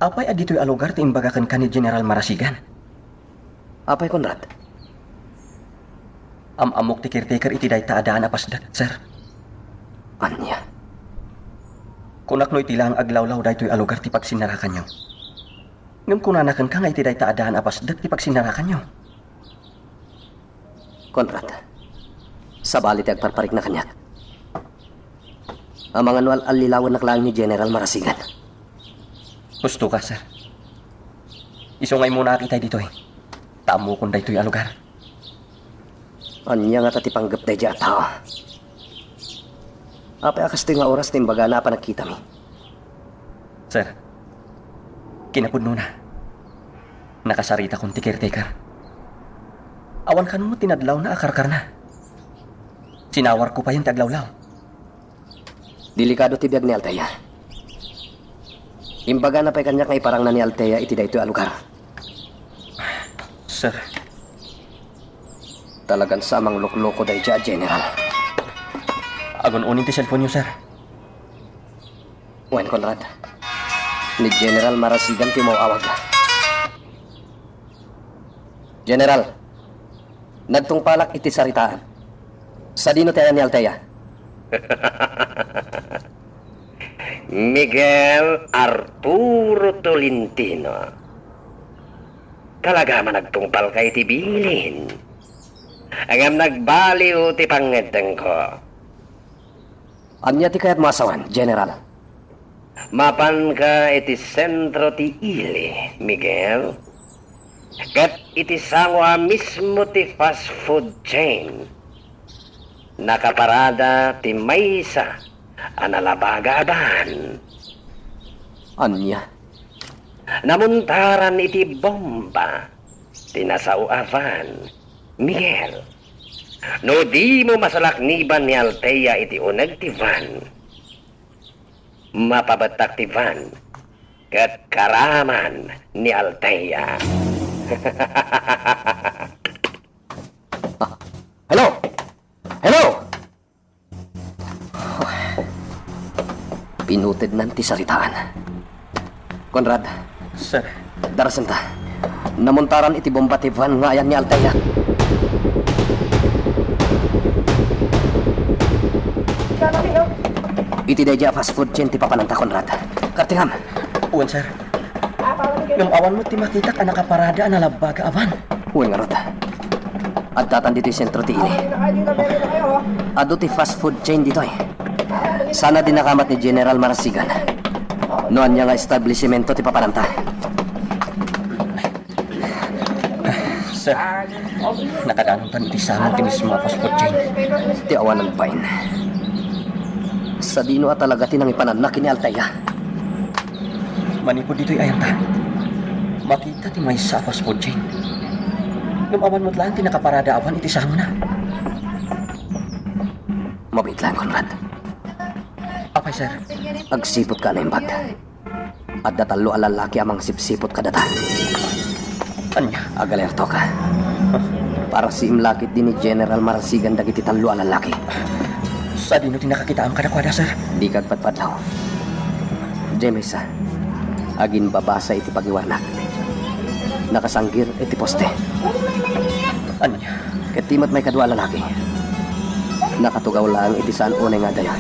Apay a ditoy a lugar ti imbaga kenka ni General Marasigan? Apay, Conrad? Am-ammok ti caretaker iti dayta a daan a pasdek, sir. Ania? Kunak no iti laeng aglawlaw daytoy a lugar ti pagsinnarakanyo. Ngem kunana kenka nga iti dayta a daan a pasdek ti pagsinnarakanyo. Conrad, sabali ti agparparikna kaniak. Amangan no al-allilawennak laeng ni General Marasigan. Husto ka, sir. Isu nga immunaak itay ditoy, ta ammokon daytoy a lugar. Ania ngata ti panggep daydiay a tao? Apay a kastoy nga oras ti imbagana a panagkitami? Sir, kinapudnona, nakasaritakon ti caretaker. Awan kano met ti nadlawna a karkarna. Sinawarko payen ti aglawlaw. Delikado ti biag ni Althea. Imbagana pay kaniak nga iparangna ni Althea iti daytoy a lugar. Sir. Talagan sa a manglukloko daydiay a general. Agun-unin ti cellphone-yo, sir. Wen, Conrad. Ni General Marasigan ti umaw-awag. General, nagtungpalak iti saritaan. Sadino ti ayan ni Althea? Miguel Arturo Tolentino. Talaga man nagtungpalka iti bilin. Ngem nagbaliw ti pangngeddengko. Ania ti kayatmo a sawen, General? Mapanka iti sentro ti ili, Miguel. Ket iti sango a mismo ti fast food chain, nakaparada ti maysa a nalabaga a van. Ania? Namuntaran iti bomba ti nasao a van, Miguel. No dimo masalakniban ni Althea iti uneg ti van, mapabettak ti van ket karaman ni Althea. Ah, hello! Hello! Pinutednan ti saritaan. Conrad. Sir. Darasenta. Namuntaran iti bomba ti van nga ayan ni Althea. Iti daydiay a fast food chain ti papananta, Conrad. Kartingam. Wen, sir. Ngem awan met ti makitak a nakaparada a nalabaga a van. Wen ngarud. Addatan ditoy sentro ti ili. Adu ti fast food chain ditoy. Sana dinakamat ni General Marasigan. No ania nga establishmento ti papananta. Sir, nakadanontan iti sango ti mismo a fast food chain. Ti awanan bain. Sadino a talaga ti nangipananna ken ni Althea? Manipud ditoy ayanta, makita ti maysa a fast food chain. Ngem awan met laeng ti nakaparada awan iti sangona. Mabiit laeng, Conrad. Apay, sir? Agsiputka a naimbag. Adda tallo a lalaki a mangsipsiput kadata. Ania? Agalertoka. Para siim la ketdi ni General Marasigan dagiti tallo a lalaki. Sadino ti nakakitaam kadakuada, sir? Dika agpadpadlaw. Diay maysa, agimbabasa iti pagiwarnak. Nakasanggir iti poste. Ania? Ket ti met maikadua a lalaki, nakatugaw laeng iti saan unay nga adayo.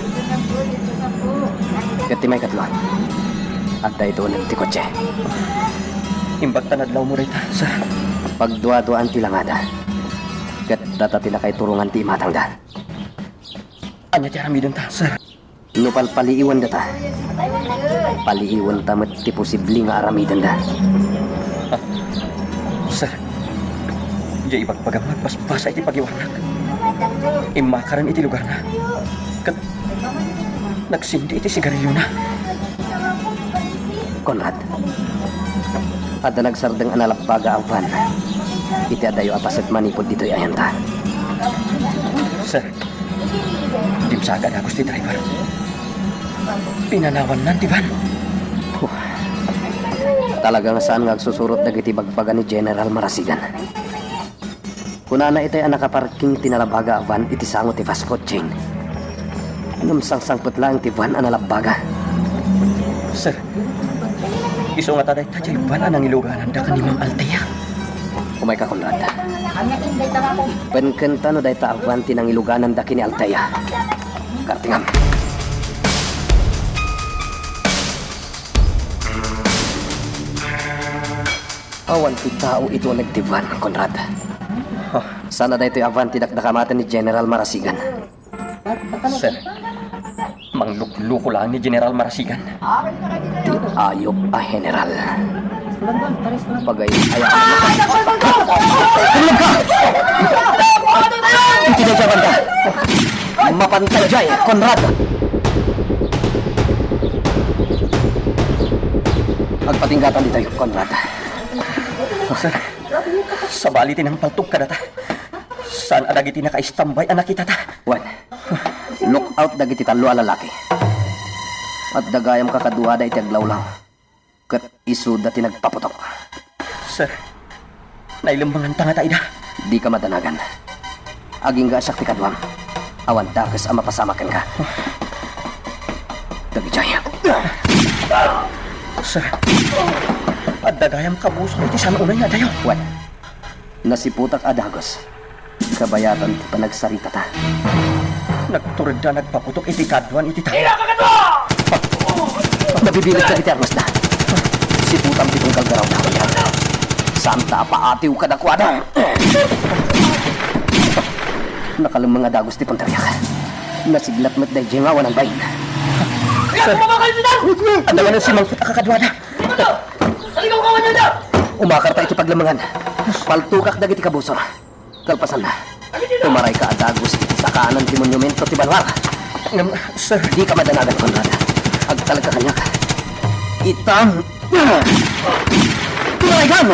Ket ti maikatlo, adda iti uneg ti kotse. Imbag ta nadlawmo dayta, sir. Pagduaduaan ti langada, ket data ti nakaiturongan ti imatangda. Ania ti aramidenta, sir? No palpaliiwendata, paliiwenta met ti posible nga aramidenda. Ah, sir, diay ibagbagam nga agbasbasa iti pagiwarnak. Immakaren iti lugarna. Ket nagsindi iti sigariliona. Conrad, adda nagsardeng a nalabbaga a van iti adayo a paset manipud ditoy ayanta. Sir, dimsaag a dagus ti driver. Pinanawannan ti van. Huh. Talaga nga saan nga agsusurot dagiti bagbaga ni General Marasigan. Kunana itay a nakaparking ti nalabbaga a van iti sango ti fast food chain. Ngem sangsangpet laeng ti van a nalabbaga. Sir, isu ngata dayta diay van a nangilugananda ken ni Ma'am Althea? Umayka, Conrad. Penkenta no dayta a van ti nangilugananda ken ni Althea. Kartingam. Awan ti tao iti uneg ti van, Conrad. Ah. Sana daytoy a van ti dakdakamaten ni General Marasigan. Sir, manglukloko laeng ni General Marasigan. Ti ayup a general. Pagay-ayaan. Tumulog ka! Iti dayta banda. Mapantay diay, Conrad! Agpatinggatan ditoy, Conrad. Sir, sabali ti nangpaltog kadata. Saan a dagiti nakaistambay a nakitata? Wen, look out dagiti tallo a lalaki. Adda gayam kakaduada iti aglawlaw. Ket isuda ti nagpaputok. Sir, nailemmenganta ngata ida? Dika madanagan. Agingga a siak ti kaduam. Awan dakes a mapasamak kenka. Dagidiay. Sir, adda gayam kabusor iti saan unay nga adayo. Wen, nasiputak a dagus. Kabayatan ti panagsaritata. Nagturedda nagpaputok iti kaduan iti tao. Mabibilit dagiti armasda. Siputam ti tunggal garawda. Saanta a paatiw kadakuada. Nakalemmeng a dagus ti punteriak. Nasiglat met daydiay nga awanan bain. Sir, adda manen simangpet a kakaduada. Umakarta iti paglemmengan. Paltogak dagiti kabusor. Kalpasanna, tumarayka a dagus iti sakanan ti monumento ti banua. Ngem, sir. Dika madanagan, Conrad. Agtalekka kaniak. Itam. Tumaraykan!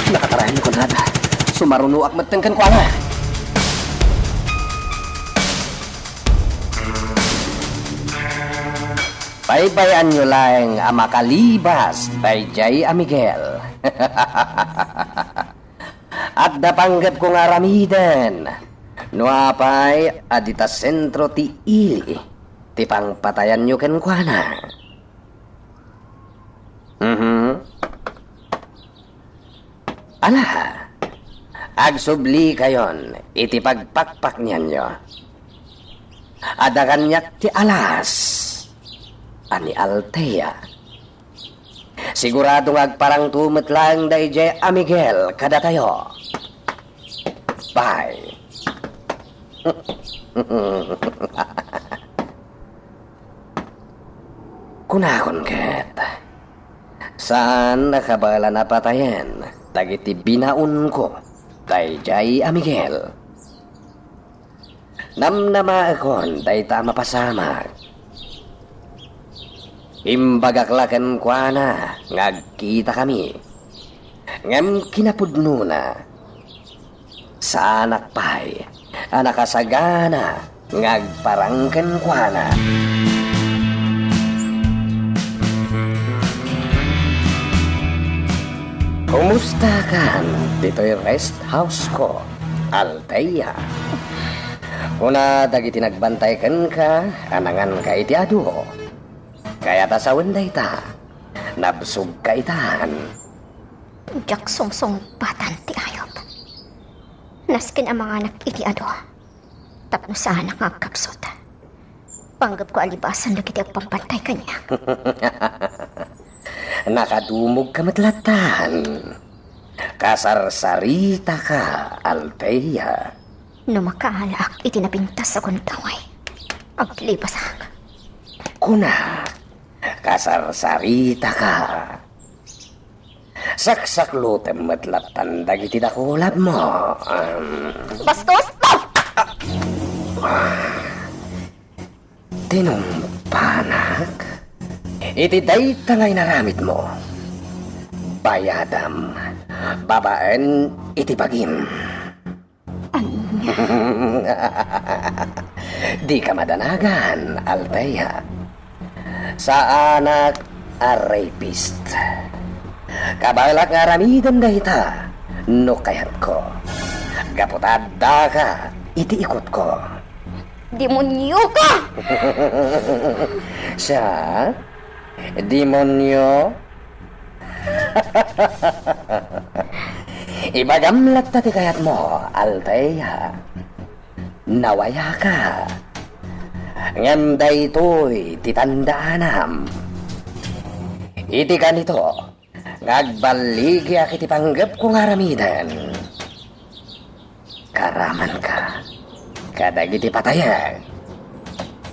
Nakatarayan ni Conrad. Sumarunoak metten kenkuana. Baybay-anyo laeng a makalibas daydiay a Miguel. Adda panggepko nga aramiden. No apay a dita sentro ti ili ti pangpatayanyo kenkuana. Mhm. Ala, agsublikayon iti pagpakpaknianyo. Adda kaniak ti alas a ni Althea. Sigurado nga agparangto met laeng daydiay a Miguel kadatayo. pay. Kunakon ket, saan a kabaelan a patayen dagiti binaonko daydiay a Miguel. Namnamaekon dayta a mapasamak. Imbagak la kenkuana nga agkitakami. Ngem kinapudnona, saanak pay a nakasagana nga agparang kenkuana. Kumustakan ditoy rest house ko, Althea? Kuna dagiti nagbantay kenka a nanganka iti adu. Kayat a sawen dayta, nabsogka itan. Diak sungsungbatan ti ayup. Nasken a manganak iti adu tapno saanak nga agkapsut. Panggepko a libasan dagiti agpampantay kaniak. Nakadumogka met lattan. Kasarsaritaka, Althea. No makaalaak iti napintas a gundaway, aglibasak. Kuna, kasarsaritaka. Saksaklutem met lattan dagiti dakulabmo. Em. Bastos! Tinumpanak iti dayta nga inaramidmo. Bayadam babaen iti bagim. Ania? Dika madanagan, Althea. Saanak a rapist. Kabaelak nga aramiden dayta no kayatko. Gapu ta addaka iti ikutko. Demonioka! Siak? Demonio? Ibagam latta ti kayatmo, Althea. Nawayaka. Ngem daytoy ti tandaanam. Iti kanito, nga agballigiak iti panggepko nga aramiden. Karamanka kadagiti patayek.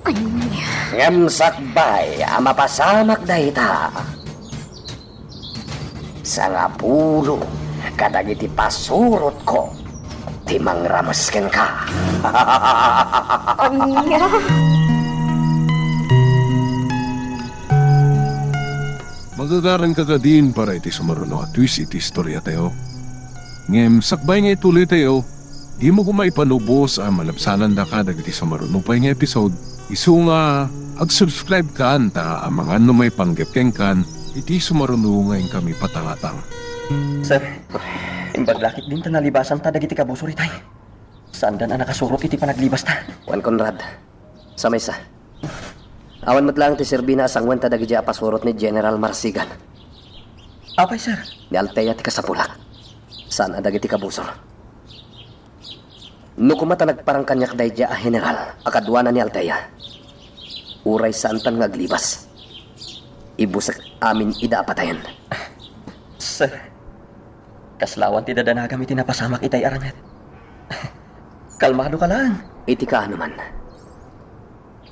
Ania? Ngem sakbay a mapasamak dayta, sangapulo kadagiti pasurotko ti mangrames kenka. Ania? Magagaranka kadin para iti sumaruno a twist iti istoriatayo. Ngem sakbay nga ituloytayo, dimo koma ipanubos a malabsanandaka dagiti sumaruno pay nga episode, isu nga ag-subscribe kan ta amangan no maipanggep kenkan iti sumaruno nga inkami patangatang. Sir, imbag lakit din ta nalibasanta dagiti kabusor itay. Saandan a nakasurot iti panaglibasta. Juan Conrad, sa maysa. Awan met laeng ti serbina a sanguenta dagidiay a pasurot ni General Marsigan. Apay, sir? Ni Althea ti kasapulak. Saan a dagiti kabusor. No koma ta nagparang kaniak daydiay a general a kaduana ni Althea, uray saantan nga aglibas, ibusek amin ida a patayen. Sir, kaslawan ti dadanagam iti napasamak itay aranget. Kalmadoka laeng. Iti kaano man,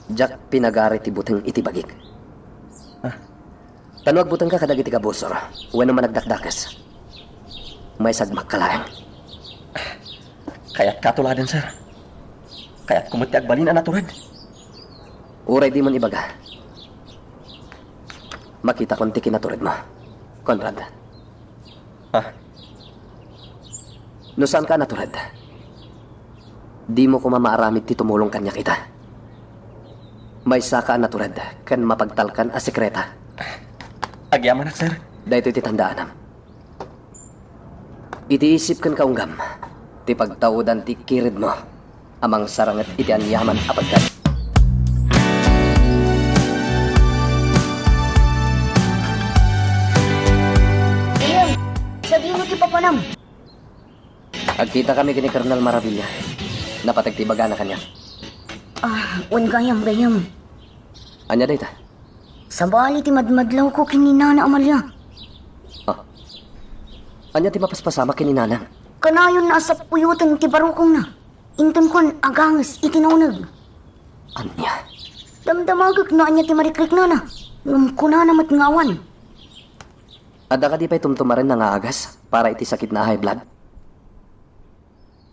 diak pinagari ti buteng iti bagik. Ah. Ta no agbutengka kadagiti kabusor wenno managdakdakes, maisagmakka laeng. Kayatka a tuladen, sir. Kayatko met ti agbalin a natured. Uray dimon ibaga, makitakon ti kinaturedmo, Conrad. Ah. No saanka a natured, dimo koma maaramid ti tumulong kaniak ita. Maysaka a natured ken mapagtalkan a sekreta. Agyamanak, sir. Daytoy ti tandaanam. Iti isip ken kaunggam, ti pagtaudan ti kiredmo a mangsaranget iti aniaman a pagkari. Gayam, sadino ti papanam? Agkitakami ken ni Colonel Maravilla. Napateg ti ibagana kaniak. Ah, wen gayam, gayam. Ania dayta? Sabali ti madmadlawko ken ni Nana Amalia. Ah. Ania ti mapaspasamak ken ni Nanang? Kanayon a sappuyoten ti barukongna. Inton kuan a ganges iti nauneg. Ania? Damdamagek no ania ti marikriknana. Ngem kunana met nga awan. Adda kadi pay tumtumarenna nga agas para iti sakitna a high blood?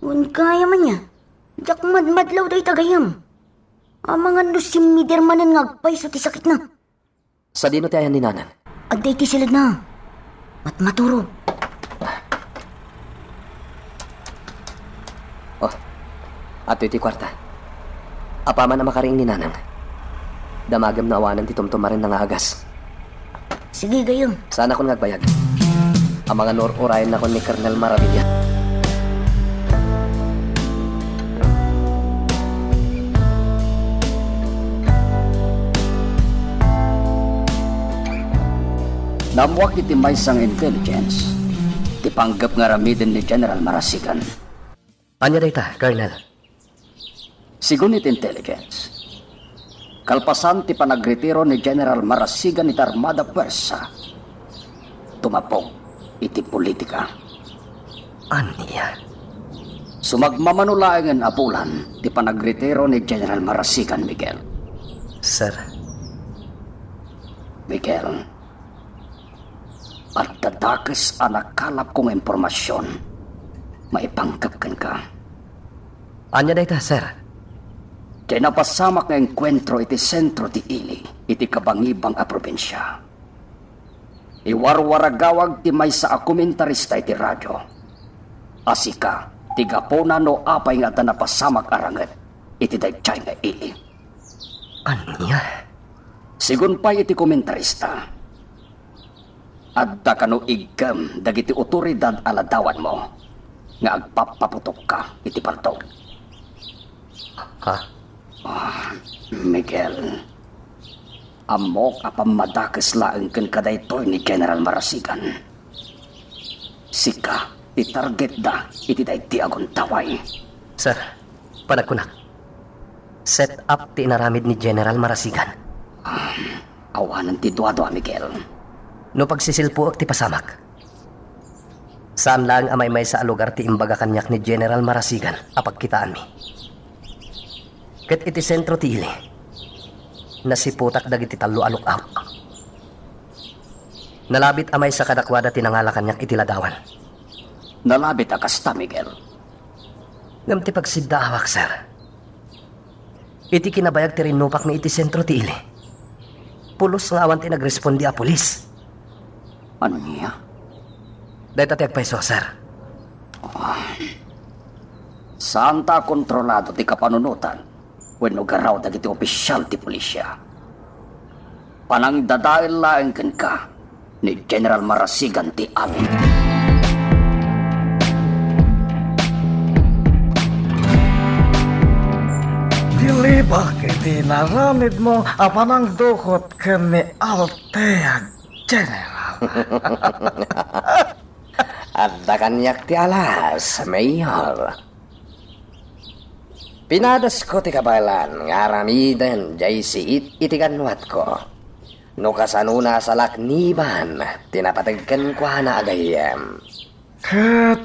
Wen kaya man ya. Diak madmadlaw dayta gayyem. Amangan no simmider manen nga agpayso ti sakitna. Sadino ti ayan ni Nanang? Adda iti siledna. Matmaturog. Oh, adtoy ti kuarta. Apaman a makariing ni Nanang, damagem no awanen ti tumtumarenna nga agas. Sige, gayyem. Saanakon nga agbayag. Amangan no ur-urayennakon ni Colonel Maravilla. Naammoak iti maysa nga intelligence ti panggep nga aramiden ni General Marasigan. Ania dayta, Colonel? Sigun iti intelligence, kalpasan ti panagretiro ni General Marasigan iti armada puersa, tumabok iti politika. Ania? Sumagmamano laengen a bulan ti panagretiro ni General Marasigan, Miguel. Sir. Miguel, adda dakes a nakalapko nga impormasion maipanggep kenka. Ania dayta, sir? Diay napasamak nga engkuentro iti sentro ti ili iti kabangibang a probinsia. Iwarwaragawag ti maysa a komentarista iti radio a sika ti gapuna no apay nga adda napasamak a ranget iti daydiay nga ili. Ania? Sigun pay iti komentarista, adda kano iggem dagiti otoridad a ladawanmo nga agpappaputokka iti paltog. Ha? Ah, Miguel, ammok a pammadakes laeng kenka daytoy ni General Marasigan. Sika ti targetda iti daydi a gundaway. Sir, panagkunak, set up ti inaramid ni General Marasigan. Ah, awanen ti duadua, Miguel. No pagsisilpuek ti pasamak, saan laeng a maymaysa a lugar ti imbaga kaniak ni General Marasigan a pagkitaanmi. Ket iti sentro ti ili, nasiputak dagiti tallo a lookout. Nalabit a maysa kadakuada ti nangala kaniak iti ladawan. Nalabit a kasta, Miguel. Ngem ti pagsiddaawak, sir, iti kinabayag ti rinnupakmi iti sentro ti ili, pulos nga awan ti nagrespondi a pulis. Ania? Dayta ti agpayso, sir. Ah. Saanta a kontrolado ti kapanunotan wenno garaw dagiti opisial ti pulisia. Panangdadael laeng kenka ni General Marasigan ti amin. Dilibak iti naramidmo a panangdukot ken ni Altea, General. Adda kaniak ti alas, Mayor. Pinadesko ti kabaelan nga aramiden jay siit iti gannuatko. No kasano nasalakniban ti napateg kenkuana a gayyem. Ket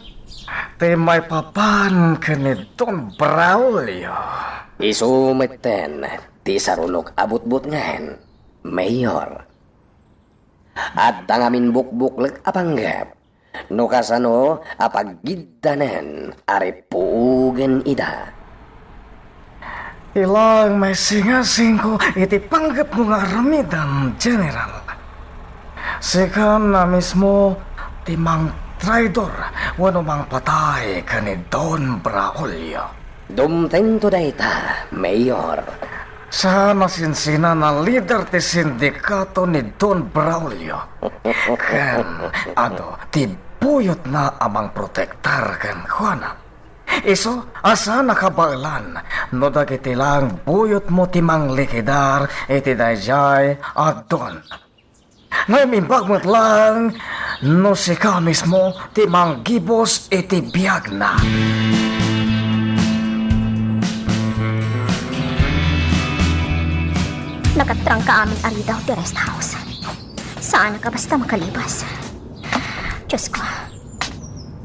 ti maipapan ken ni Don Braulio. Isu metten ti sarunok a butbutngen, Mayor. Adda ngamin bukbuklek a panggep no kasano a paggiddanen a ripuogen ida. Ilaeng maisingasingko iti panggepmo nga aramiden, General. Sika na mismo ti mangtraidor wenno mangpatay ken ni Don Braulio. Dumtengto dayta, Mayor. Saan a sinsinaan a lider ti sindikato ni Don Braulio. Ken adu ti buyotna a mangprotektar kenkuana. Isu a saan a kabaelan no dagiti laeng buyotmo ti manglikidar iti daydiay a don. Ngem imbag met laeng no sika mismo ti manggibus iti biagna. Nakatrangka amin a ridaw ti rest house. Saanak a basta makalibas. Diyos ko,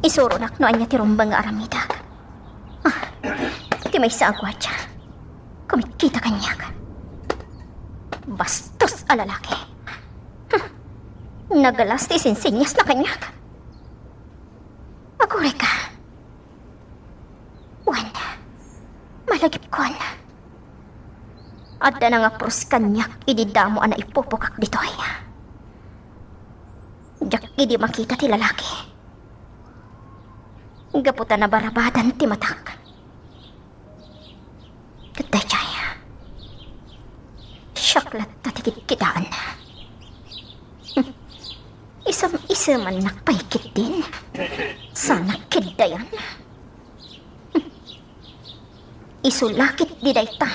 Isuronak no ania ti rumbeng nga aramidek. Ah, ti maysa a guardia. Kumitkita kaniak. Bastos a lalaki. Hmm. Nagalas ti isinsinyasna kaniak. Agurayka. Wen, malagipkon. Adda nangapros kaniak idi damo a naipupokak ditoy. Diak idi makita ti lalaki. Gapu ta nabarabadan ti matak. Ket daydiay, siak latta ti kitkitaenna. Isem-isemannak pay ketdin. Saanak keddayan. Isu la ketdi dayta.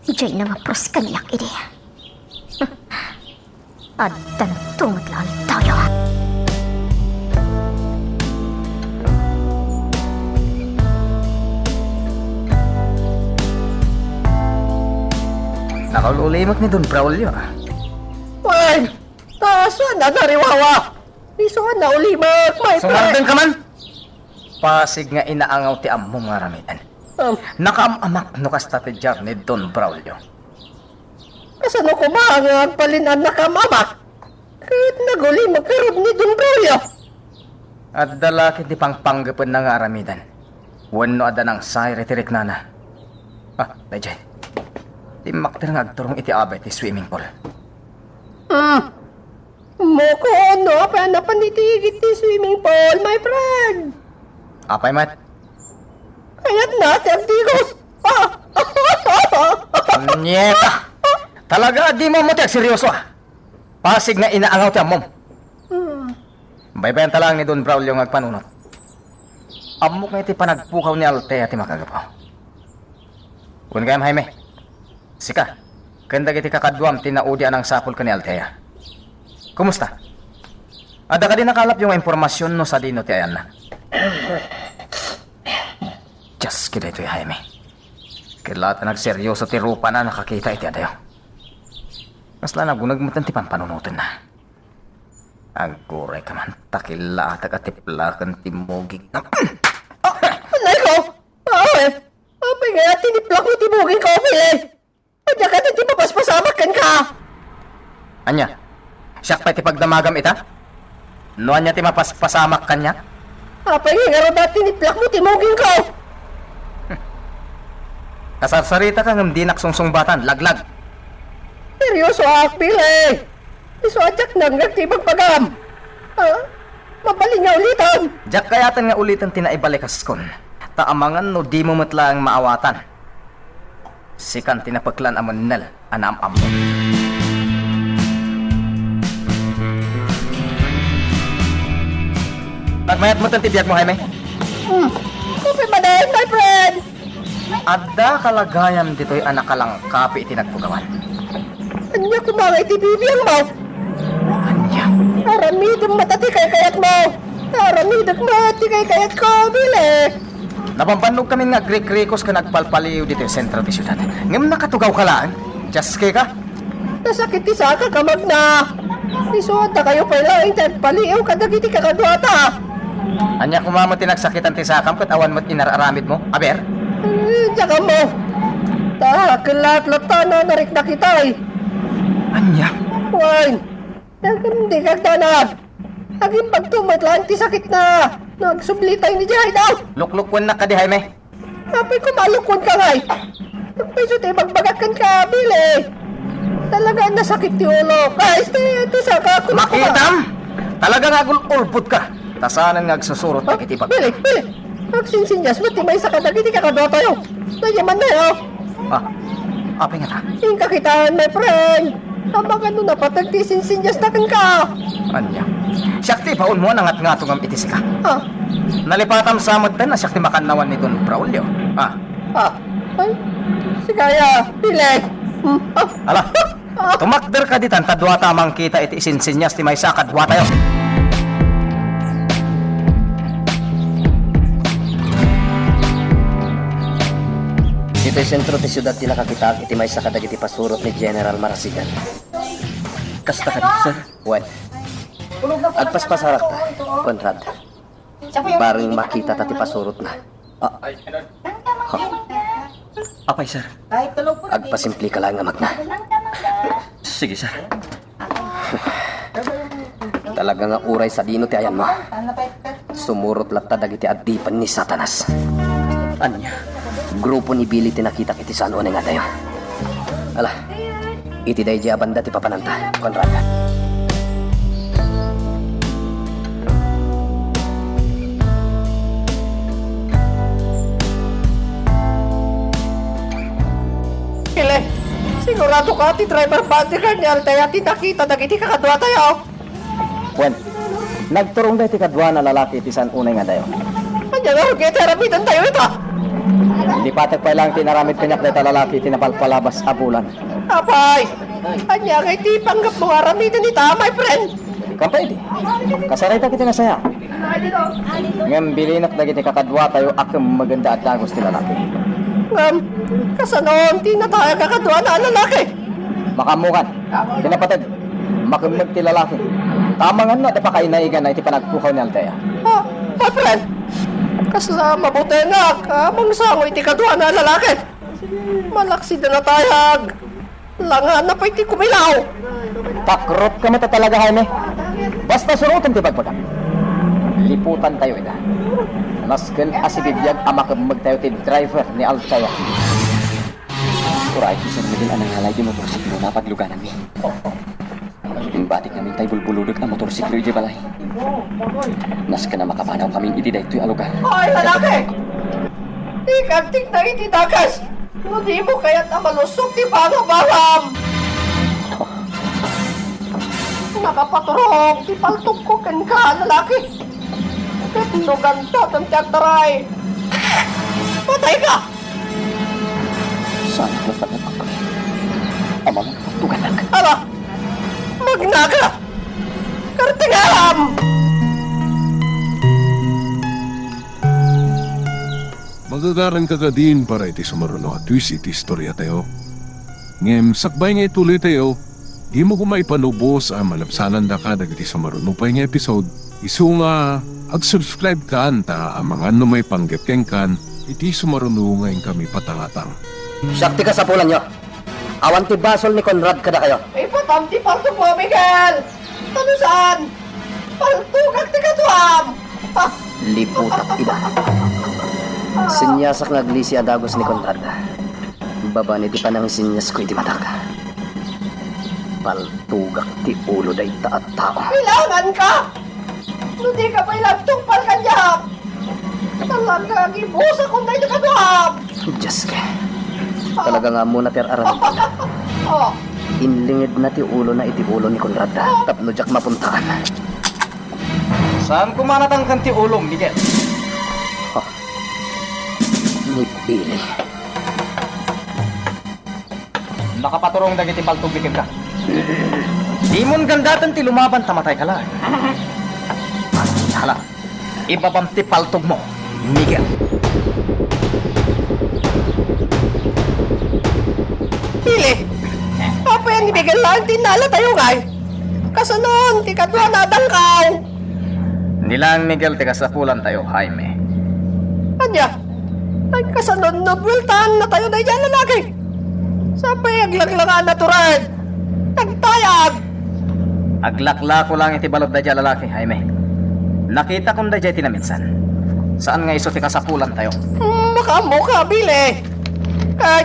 Diay nangapros kaniak idi. Addanto met la altawyo. Nakaul-ulimek ni Don Braulio. Wen, ta saan a nariwawa? Isu a naulimek, my friend. Sumardengka man. Pasig nga inaangaw ti ammom nga aramiden. Um, Nakaam-amak no kasta ti diar ni Don Braulio. Kasano koma nga agbalin a nakaam-amak? Ket nagulimek ngarud ni Don Braulio. Adda la ketdi pangpanggepenna nga aramiden. Wenno adda nangsayra iti riknana. Ah, daydiay. Timmakder nga agturong iti abay ti swimming pool. Hmm. Moko, no, apay a napan iti igid ti swimming pool, my friend? Apay met? Kayatna ti agdigos. Ah! Punyeta! Talaga, dimo ammo ti agseryoso, ah. Pasig nga inaangaw ti ammom. Hmm. Baybayanta laeng ni Don Braulio nga agpanunot. Ammok nga iti panagpukaw ni Altea ti makagapu. Wen gayam, Jaime, sika ken dagiti kakaduam ti naudi a nangsapul ken ni Altea. Kumusta? Adda kadi nakalapyo nga impormasion no sadino ti ayanna? Dios, kadaytoy, Jaime. Ket la ta nagseryoso ti rupana a nakakita iti adayo. Kasla naguneg metten ti pampanunotenna. Agurayka man, ta killatak a tiplaken ti mugingna. Ah! Anay ko! Ay! Apay nga tiniplak mo ti mugingko, Billy? Ania kadi ti mapaspasamak kenka? Ania? Siak pay ti pagdamagam ita? No ania ti mapaspasamak kaniak? Apay nga ngarud a tiniplak mo ti mugingko? Kasarsaritaka ngem dinak sungsungbatan, laglag. Seryosoak, Billy. Isu a diak nangngeg ti ibagbagam. Ah, mabalin nga ulitem. Diak kayaten nga uliten ti naibalikaskon. Ta amangan no dimo met laeng maawatan. Sikan ti napeklan a mennel a naam-ammo. Nagmayat metten ti biagmo, Jaime? Hmm. Apay manen, my friend? Adda kalagayam ditoy a nakalangkapi iti nagpugawan. Ania koma nga iti bibiangmo? Ania? Aramidem met ti kaykayatmo. Aramidek met ti kaykayatko, Billy. Nabambannogkamin nga agrikrikos ken agpalpaliiw ditoy sentro ti siudad. Ngem nakatugawka laeng. Dios, keka. Nasakit ti sakak a magna. Isu a dakayo pay laeng ti agpaliiw kadagiti kakaduata. Ania koma met ti nagsakitan ti sakam ket awan met inar-aramidmo? Aber? Eh, diak ammo. Ta, kellat latta a nariknak itay. Ania? Wen, dagem dika agdanag. Agimbagto met laeng ti sakitna no agsubli tayo idiay hideout. Luklukuennak kadi, Jaime? Apay koma a lukuenka ngay? Agpayso ti ibagbagak kenka, Billy. Talaga a nasakit ti ulok. Ay, ti, ti saka, kuno, kuno. Makitam! Talaga nga agul-ulbodka. Ta saanen nga agsusurot dagiti bag- Billy, Billy! Agsinsinyas met ti maysa kadagiti kakaduatayo. Nayaman na, oh. Ah, apay ngata? Inka kitaan, my friend. Amangan no napateg ti isinsinyasna kenka. Ania? Siak ti ibaonmo a nangatngatongam iti sika. Ah. Nalipatam sa metten a siak ti makannawan ni Don Braulio. Ah. Ah. Ay, sika ya, Billy. Hmm. Ah. Ala, ah, tumakderka ditan ta duata a mangkita iti isinsinyas ti maysa kaduatayo. Ditoy sentro ti siudad ti nakakitaak iti maysa kadagiti pasurot ni General Marasigan. Kasta kadi, sir? Wen. Agpaspasarakta, Conrad. Bareng makita ta ti pasurotna. Ah. Ha? Apay, sir? Agpasimplika laeng a magna. Sige, sir. Talaga nga uray sadino ti ayanmo. Sumurot latta dagiti adipen ni Satanas. Ania? Grupo ni Billy ti nakitak iti saan unay nga adayo. Ala, iti daydiay a banda ti papananta, Conrad. Ile, sigurado ka ti driver bodyguard ni Althea ti nakita dagiti kakaduatayo? Wen, nagturong daytoy kaduana a lalaki iti saan unay nga adayo. Ania ngarud nga iti aramidentayo ita? Lipatek pay laeng ti inaramid kaniak dayta a lalaki iti napalpalabas a bulan. Apay, ania nga iti panggepmo nga aramiden ita, my friend? Kampay di. Kasarayta iti nasayaat. Ngem bilinak dagiti kakaduatayo a kemmegenda a dagus ti lalaki. Ngem, kasano ti natayag a kaduana a lalaki? Makaammokan. Ti napateg, makemmeg ti lalaki. Ta amangan no adda pakainaigana iti panagpukaw ni Althea. Ah, my friend, kasla mabutengak a mangsango iti kaduana a lalaki. Malaksid a natayag. Langana pay ti kumilaw. Takrotka met a talaga, Jaime. Basta suroten ti bagbagam. Liputantayo ida. Nasken a sibibiag a makemmegtayo ti driver ni Althea. Uray ti Sir Miguel a nangalay ti motorsiklo a paglugananmi. Imbatik ngamin tay bulbuludek a motorsiklo idiay balay. Nasken a makapanawkamin iti daytoy a lugar. Ay, lalaki! Ikagtikna iti dakes no dimo kayat a malusot ti bangabangam! Nakapaturong ti paltogko kenka, lalaki. Ket no gantatem ti agtaray, patayka! Saan ka nagpatay? Amang tuganak. Ala! Magnaga! Kartingam! Magagaran ka kadin para iti sumaruno a twist iti istoriatayo. Ngem sakbay nga ituloytayo, dimo koma ipanubos a malabsanandaka dagiti sumaruno pay nga episode, isu nga ag-subscribe kan ta amangan no maipanggep kenkan iti sumaruno nga inkami patangatang. Siak ti kasapulanyo. Awan ti basol ni Conrad kadakayo. Ipatam ti paltogmo, Miguel! Tano saan? Paltogak ti kaduam! Liputak ida. Sinyasak nga aglisi a dagus ni Conrad. Babaen iti panangisinyasko iti matak. Paltogak ti ulo dayta a tao. Kailangan ka! No di ka pay agtungpal kaniak, talaga, gibusakon daytoy kaduam! Dios ko. Talaga nga ammona ti ar-aramidna. Oh. Inlingedna ti ulona iti ulo ni Conrad tapno diak mapuntaan. Saan koma natangken ti ulom, Miguel? Oh. Ni Billy. Nakapaturong dagiti paltogmi kenka. Dimon gandaten ti lumaban ta matayka laeng. Hala, ibabam ti paltogmo, Miguel. Pili, apay a ni Miguel laeng ti innalatayo ngay? Kasano ti kaduana a dangkaw? Ni laeng Miguel ti kasapulantayo, Jaime. Ania? Ay, kasano no bueltaannatayo daydiay a lalaki? Sapay aglaglangan a tured. Nagtayag. Aglaklako laeng iti balud daydiay a lalaki, Jaime. Nakitakon daydiay ti naminsan. Saan nga isu ti kasapulantayo. Mm, makaammoka, Billy. Kay,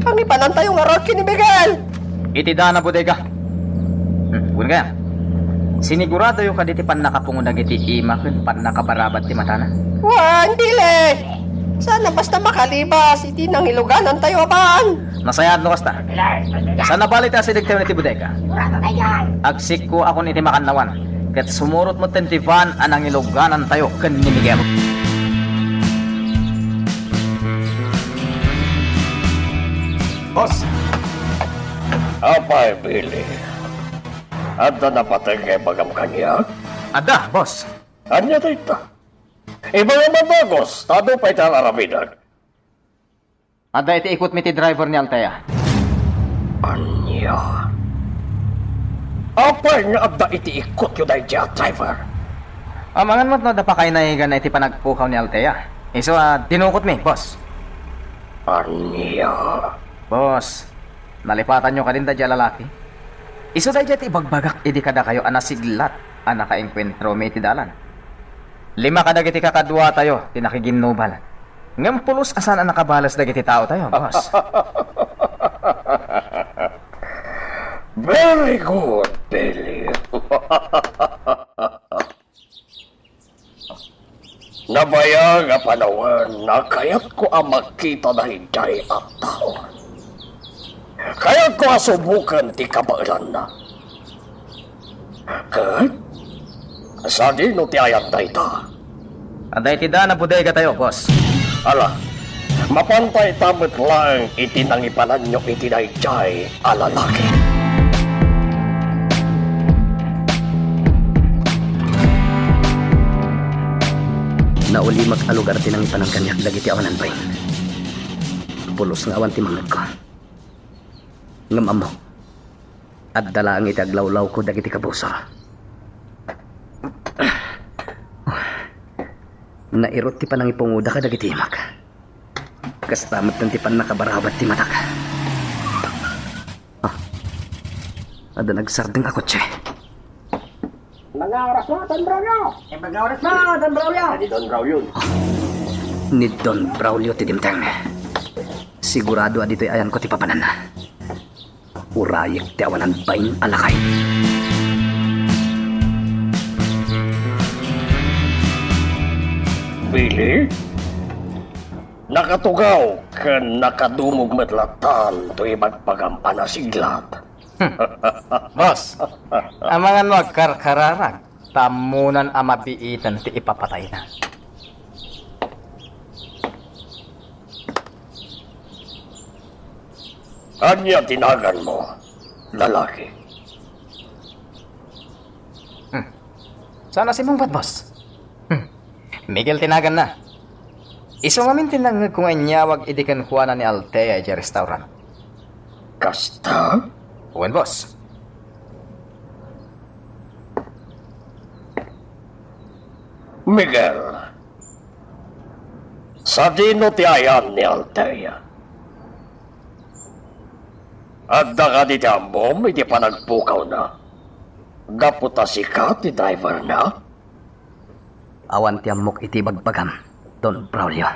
pangipanantayo ngarud ken ni Miguel. Iti daan a bodega. Hmm, wen kaya? Siniguradoyo kadi ti pannakapungo dagiti ima ken pannakabarabat ti matana? Wen, Billy! Saan a basta makalibas iti nangiluganantayo a van. Nasayaat no kasta. Saan a bale ti asidegtayon iti bodega? Agsikkoakon iti makannawan, ket sumurot metten ti van a nangiluganantayo ken ni Miguel. Boss! Apay, Billy? Adda napateg nga ibagam kaniak? Adda, boss. Ania dayta? Ibagam a dagus, ta adu pay ti ar-aramidek. Adda iti ikutmi ti driver ni Althea. Ania? Apay nga adda iti ikutyo daydiay a driver? Amangan met no adda pakaynaiganna iti panagpukaw ni Althea. Isu a dinukotmi, boss. Ania? Boss, nalipatanyo kadin daydiay a lalaki? Isu daydiay ti ibagbagak idi kadakayo a nasiglat a nakaengkuentromi iti dalan. Lima kadagiti kakaduatayo ti nakiginnubal. Ngem pulos a saan a nakabales dagiti taotayo, boss. Very good, Billy. Nabayag a panawen a kayatko a makita daydiay a tao. Kayatko a suboken ti kabaelanna. Ket sadino ti ayan dayta? Adda iti daan a bodegatayo, boss. Ala, mapanta ita met laeng iti nangipananyo iti daydiay a lalaki. Naulimek a lugar ti nangipanan kaniak dagiti awanan bain. Pulos nga awan ti mangngegko. Ngem ammok, adda laeng iti aglawlawko dagiti kabusor. Nairut ti panangipungoda kadagiti imak. Kasta metten ti pannakabarabat ti matak. Ah, adda nagsardeng a kotse. Ibaga oras mo, Don Braulio! Ibaga oras mo, Don Braulio! Ni Don Braulio. Ni Don Braulio ti dimteng. Sigurado a ditoy ayanko ti papananna. Urayek ti awanan bain a lakay. Billy? Nakatugaw ken nakadumog met lattan toy ibagbagam a nasiglat. Hmm. Boss, amangan no agkarkararag, ta ammonan a mabiiten ti ipapatayna. Ania ti naganmo, lalaki? Hmm. Saan a simmungbat, boss? Hmm. Miguel ti naganna. Isu ngamin ti nangngegko nga inyawag idi kenkuana ni Althea idiay restaurant. Kasta? Wen, boss. Miguel, sadino ti ayan ni Althea? Adda kadi ti ammom iti panagpukawna? Gapu ta sika ti driverna? Awan ti ammok iti ibagbagam, Don Braulio.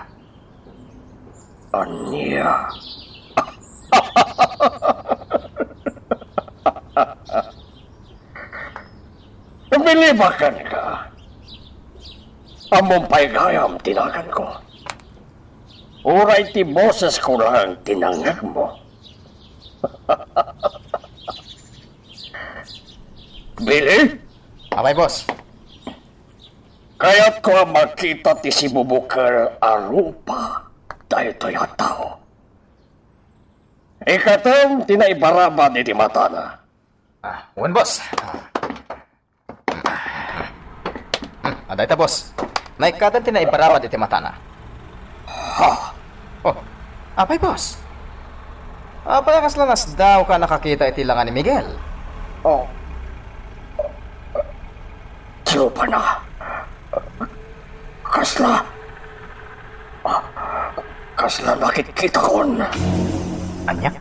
Ania? Bilibak kenka. Ammom pay gayam ti naganko. Uray ti bosesko laeng ti nangngegmo. Billy? Apay, boss? Kayatko a makita ti sibubukel a rupa daytoy a tao. Ikkatem ti naibarabad iti matana. Ah, wen, boss. Ah. Hmm, adda ita, boss. Naikkatem ti naibarabad iti matana. Ha? Oh, apay, boss? Apay a kasla nasdaaw ka a nakakita iti langa ni Miguel? Oh. Ti rupana. Kasla. Kasla nakitkitakon. Ania?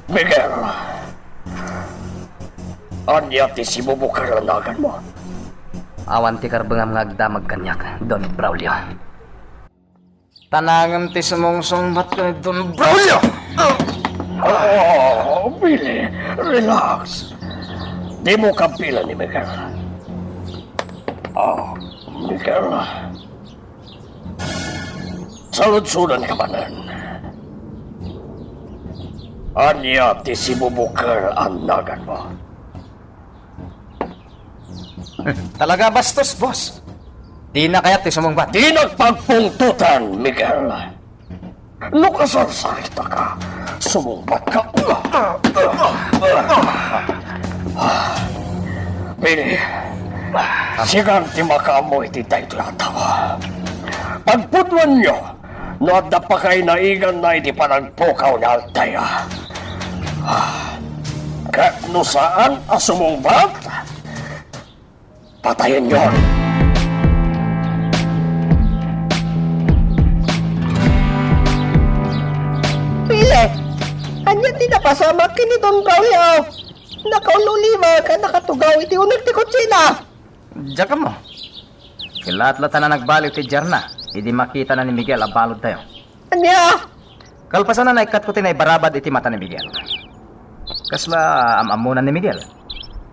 Miguel, ania ti sibubukel a naganmo? Awan ti karbengam nga agdamag kaniak, Don Braulio. Ta nangem ti sumungsungbat ken ni Don Braulio! Oh, Billy, relax. Dimo kabilan ni Miguel. Oh, Miguel. Saludsodanka manen. Ania ti sibubukel a naganmo? Talaga bastos, boss. Dina kayat ti sumungbat. Dinak pagpungtotan, Miguel. No kasarsaritaka, sumungbatka. Billy, sikan ti makaammo iti daytoy a tao. Pagpudnoanyo no adda pakaynaiganna iti panagpukaw ni Althea. Ket no saan a sumungbat, Patayenyon! Pili! Ania ti napasamak ken ni Don Braulio? Nakaul-ulimek ken nakatugaw iti uneg ti kutsina. Diak ammo. Kilaat latta a nagbaliw ti diarna idi makitana ni Miguel a baludtayo. Ania? Kalpasanna, naikkatko ti naibarabad iti mata ni Miguel. Kasla am-ammona ni Miguel?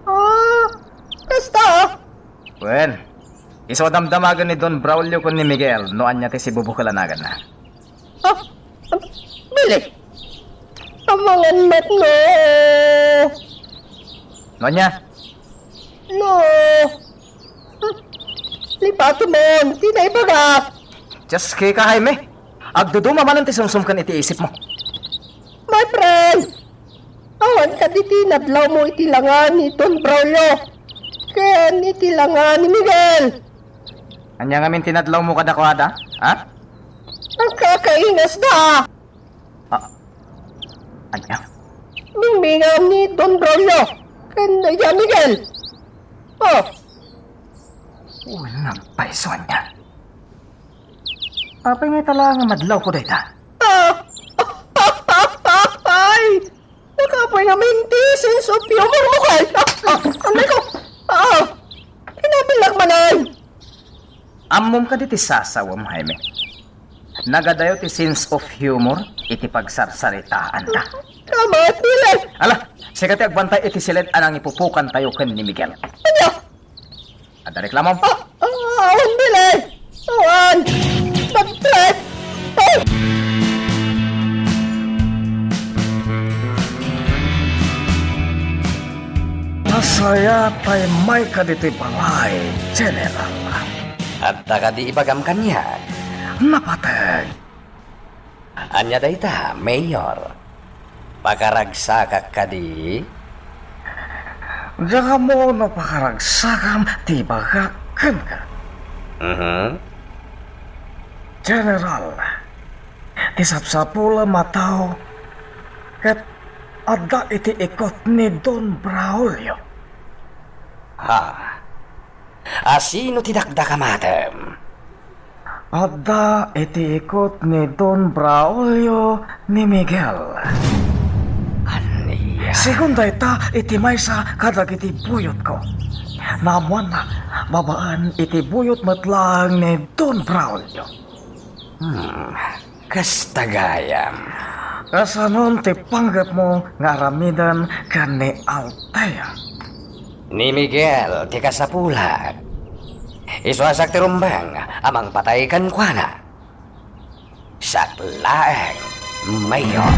Ah, kasta? Wen, isu a damdamagen ni Don Braulio ken ni Miguel no ania ti sibubukel a naganna. Ah, bili. Amangan met no. No ania? No. Hmm. Lipatemon ti naibaga. Dios, kika, Jaime. Agduduma manen ti sumsumken iti isipmo. My friend, awan kadi ti nadlawmo iti langa ni Don Braulio ken iti langa ni Miguel. Ania ngamin ti nadlawmo kadakuada? Ha? Agkakaingasda. Ah, ania? Mingmingam ni Don Braulio ken dayta Miguel. Oh. Wen, nagpayso ania. Apay ngay ta la nga madlawko dayta? Ah! Ay! Nakaapay ngamin ti sense of humor mo kay! Ah! Ah! Anay ko! Ah! Kinabilak manen! Ammom kadi ti sasawem, Jaime? Nagadayo ti sense of humor iti pagsarsaritaanta. Tama, Billy! Ala, sika ti agbantay iti siled a nangipupukantayo ken ni Miguel. Ania? Adda reklamom? Ah, ah, awan, Billy! Awan! Nag-trip! Ah! Nasayaat a immayka ditoy balay, General. Adda kadi ibagam kaniak? Napateg. Ania dayta, Mayor? Pakaragsakak kadi? Diak ammo no pakaragsakam ti ibagak kenka. Mhm. General, ti sapsapulem a tao ket adda iti ikut ni Don Braulio. Ha? A sino ti dakdakamatem? Adda iti ikut ni Don Braulio ni Miguel. Ania? Segun dayta iti maysa kadagiti buyotko. Naammoanna babaen iti buyot met laeng ni Don Braulio. Hmm. Kasta gayam. Kasanon ti panggepmo nga aramiden ken ni Althea? Ni Miguel ti kasapulak. Isu a siak ti rumbeng a mangpatay kenkuana. Siak laeng, Mayor.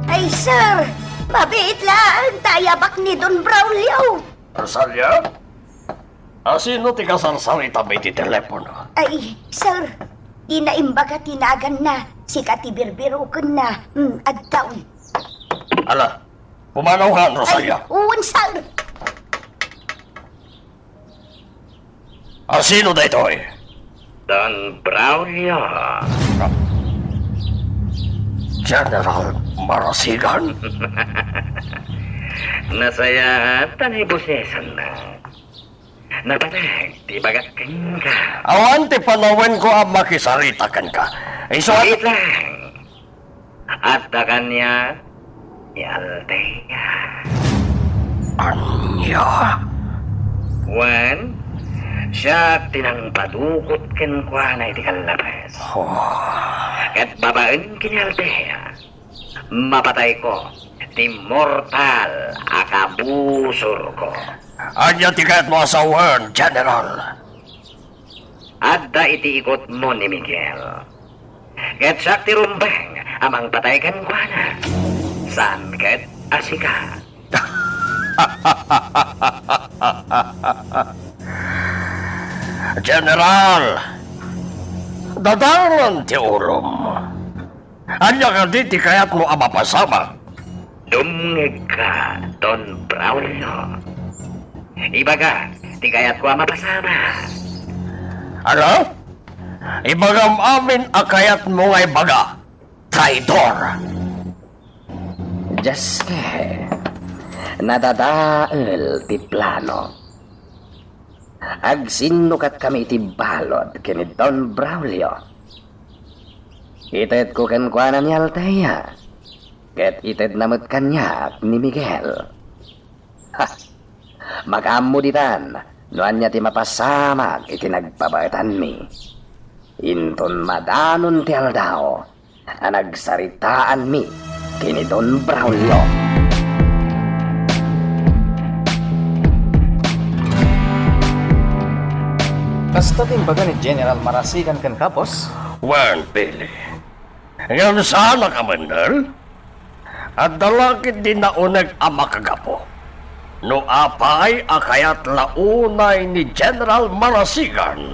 Ay, sir! Mabiit laeng ta ayabak ni Don Braulio. Rosalia? A sino ti kasarsaritami iti telepono? Ay, sir, dina imbaga ti naganna. Sika ti birbirukenna. Mm, addaw. Ala, pumanawkan, Rosalia. Ay, wen, sir. A sino daytoy? Don Braulio. General Marasigan? Nasayaat ta naibusesannak. Napateg ti ibagak kenka. Awan ti panawenko a makisarita kenka. Isu a— Wait lang. Adda kaniak ni Althea. Ania? Wen, siak ti nangpadukot kenkuana iti kallabes. Oh. Ket babaen ken ni Althea, mapatayko ti mortal a kabusorko. Ania ti kayatmo a sawen, General? Adda iti ikutmo ni Miguel. Ket siak ti rumbeng a mangpatay kenkuana. Saan ket a sika. General, dadangen ti ulom. Ania kadi ti kayatmo a mapasamak? Dumngegka, Don Braulio. Ibagak ti kayatko a mapasamak. Ano? Ibagam amin a kayatmo nga ibaga, traidor! Dios ke, nadadael ti plano. Agsinnukatkami iti balud ken ni Don Braulio. Itedko kenkuana ni Althea, ket itedna met kaniak ni Miguel. Ha! Makaammo ditan no ania ti mapasamak iti nagbabaetanmi. Inton madanon ti aldaw, a nagsaritaanmi ken ni Don Braulio. Kasta ti imbaga ni General Marasigan kenka, boss? Wen, Billy. Ngem saan a kamennel? Adda la ketdi nauneg a makagapu. No apay a kayat la unay ni General Marasigan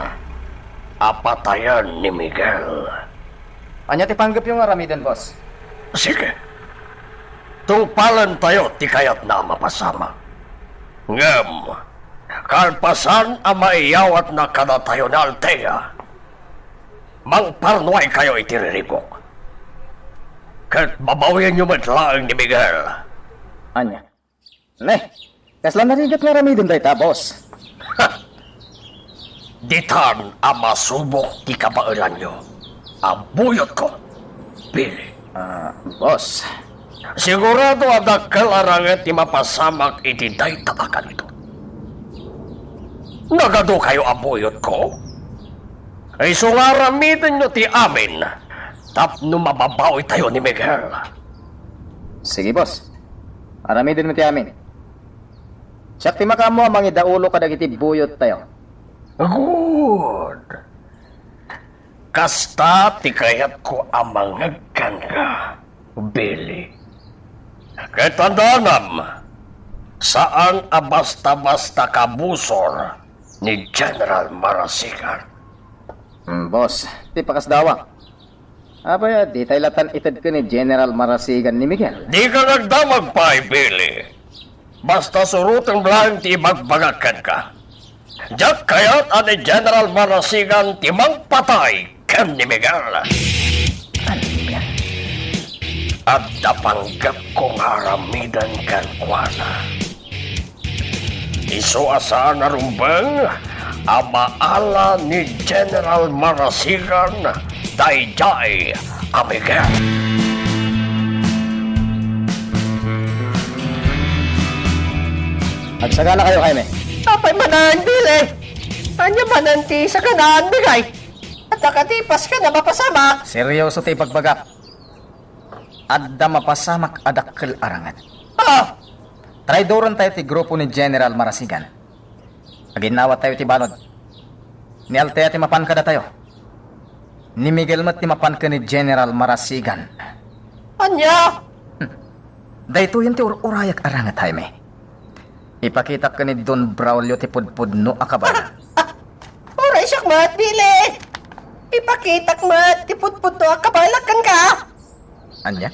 a patayen ni Miguel. Ania ti panggepyo nga aramiden, boss? Sige. Tungpalentayo ti kayatna a mapasamak. Ngem, kalpasan a maiyawatna kadatayo ni Althea, mangparnuaykayo iti riribuk. Ket babawienyo met laeng ni Miguel. Ania? Ne, kasla narigat nga aramiden dayta, boss? Ditan a masubok ti kabaelanyo a buyotko, Billy. Ah, boss. Sigurado a dakkel a ranget ti mapasamak iti dayta a kaniton. Nagadukayo a buyotko? Isu nga aramidenyo ti amin tapno mababawitayo ni Miguel. Sige, boss. Aramidenmi ti amin. Siak ti makaammo a mangidaulo kadagiti buyottayo. Good. Kasta ti kayatko a mangegkanka, Billy. Ket tandanam, saan a basta-basta kabusor ni General Marasigan. Mm, boss, ti pakasdawak. Apay a ditay latan itedken ni General Marasigan ni Miguel? Dika nagdamag pay, Billy. Basta surotem laeng ti ibagbagak kenka. Diak kayat a ni General Marasigan ti mangpatay ken ni Miguel. Ania? Adda panggepko nga aramiden kenkuana. Isu a saan a rumbeng a maala ni General Marasigan daydiay a Miguel. Agsaganakayo, Jaime. Apay manen, Billy? Ania manen ti saganaanmi, ngay? Adda kadi paska a mapasamak? Serioso ti ibagbagak. Adda mapasamak a dakkel a ranget. Ah! Traidorentayo ti grupo ni General Marasigan. Aginnawattayo ti balud. Ni Althea ti mapan kadatayo. Ni Miguel met ti mapan ken ni General Marasigan. Ania? Hmm. Daytoyen ti ur-urayak a ranget, Jaime. Ipakitak ken ni Don Braulio ti pudpudno a kabaelak. Ah, ah, uray siak met, Billy. Ipakitak met ti pudpudno a kabaelak kenka. Ania?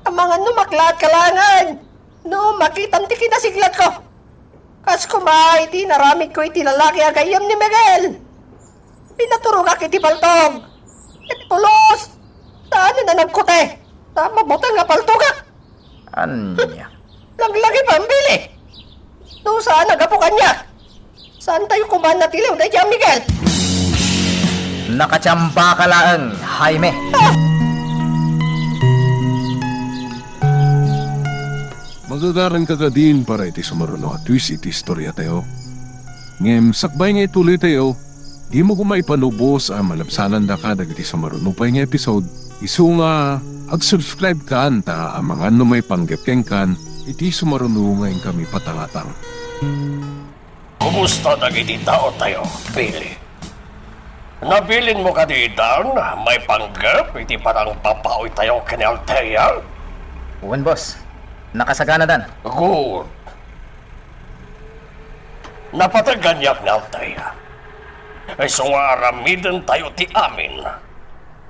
Amangan no maklaat ka laengen. No makitam ti kinasiglatko. Kas koma iti inaramidko iti lalaki a gayyem ni Miguel. Pinaturogak iti paltog. Ket pulos. Saan a nagkute. Ta mabuteng a paltogak. Ania? Laglagi pay, Billy. No saan a gapu kaniak, saantayo koma a natiliw daydiay a Miguel. Nakachamba ka laeng, Jaime. Ah! Magagaranka kadin para iti sumaruno a twist iti istoriatayo. Ngem sakbay nga ituloytayo, dimo koma ipalubos a malabsanandaka dagiti sumaruno pay nga episode. Isu nga, ag-subscribe kan ta amangan no maipanggep kenkan iti sumaruno nga inkami patangatang. Kumusta dagiti taotayo, Billy? Nabilinmo kadi idan maipanggep iti panangbabaoytayo ken ni Althea? Wen, boss. Nakasaganadan. Good. Napateg kaniak ni Althea. Isu nga aramidentayo ti amin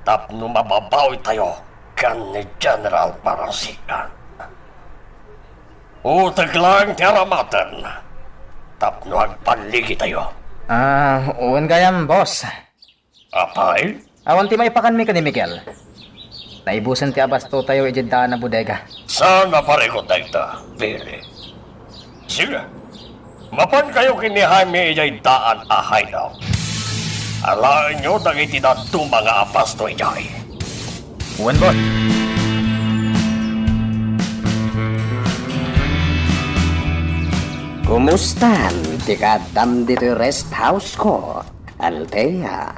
tapno mababaoytayo ken ni General Marasigan. Uteg laeng ti aramaten tapno agballigitayo. Ah, wen gayam, boss. Apay? Awan ti maipakanmi ken ni Miguel. Naibusen ti abastotayo idiay daan a bodega. Saan a parikut dayta, Billy? Sige, mapankayo ken ni Jaime idiay daan a hideout. Alaenyo dagiti dadduma nga apasto idiay. Wen, boss. Kumustan ti kaaddam ditoy rest house ko, Althea?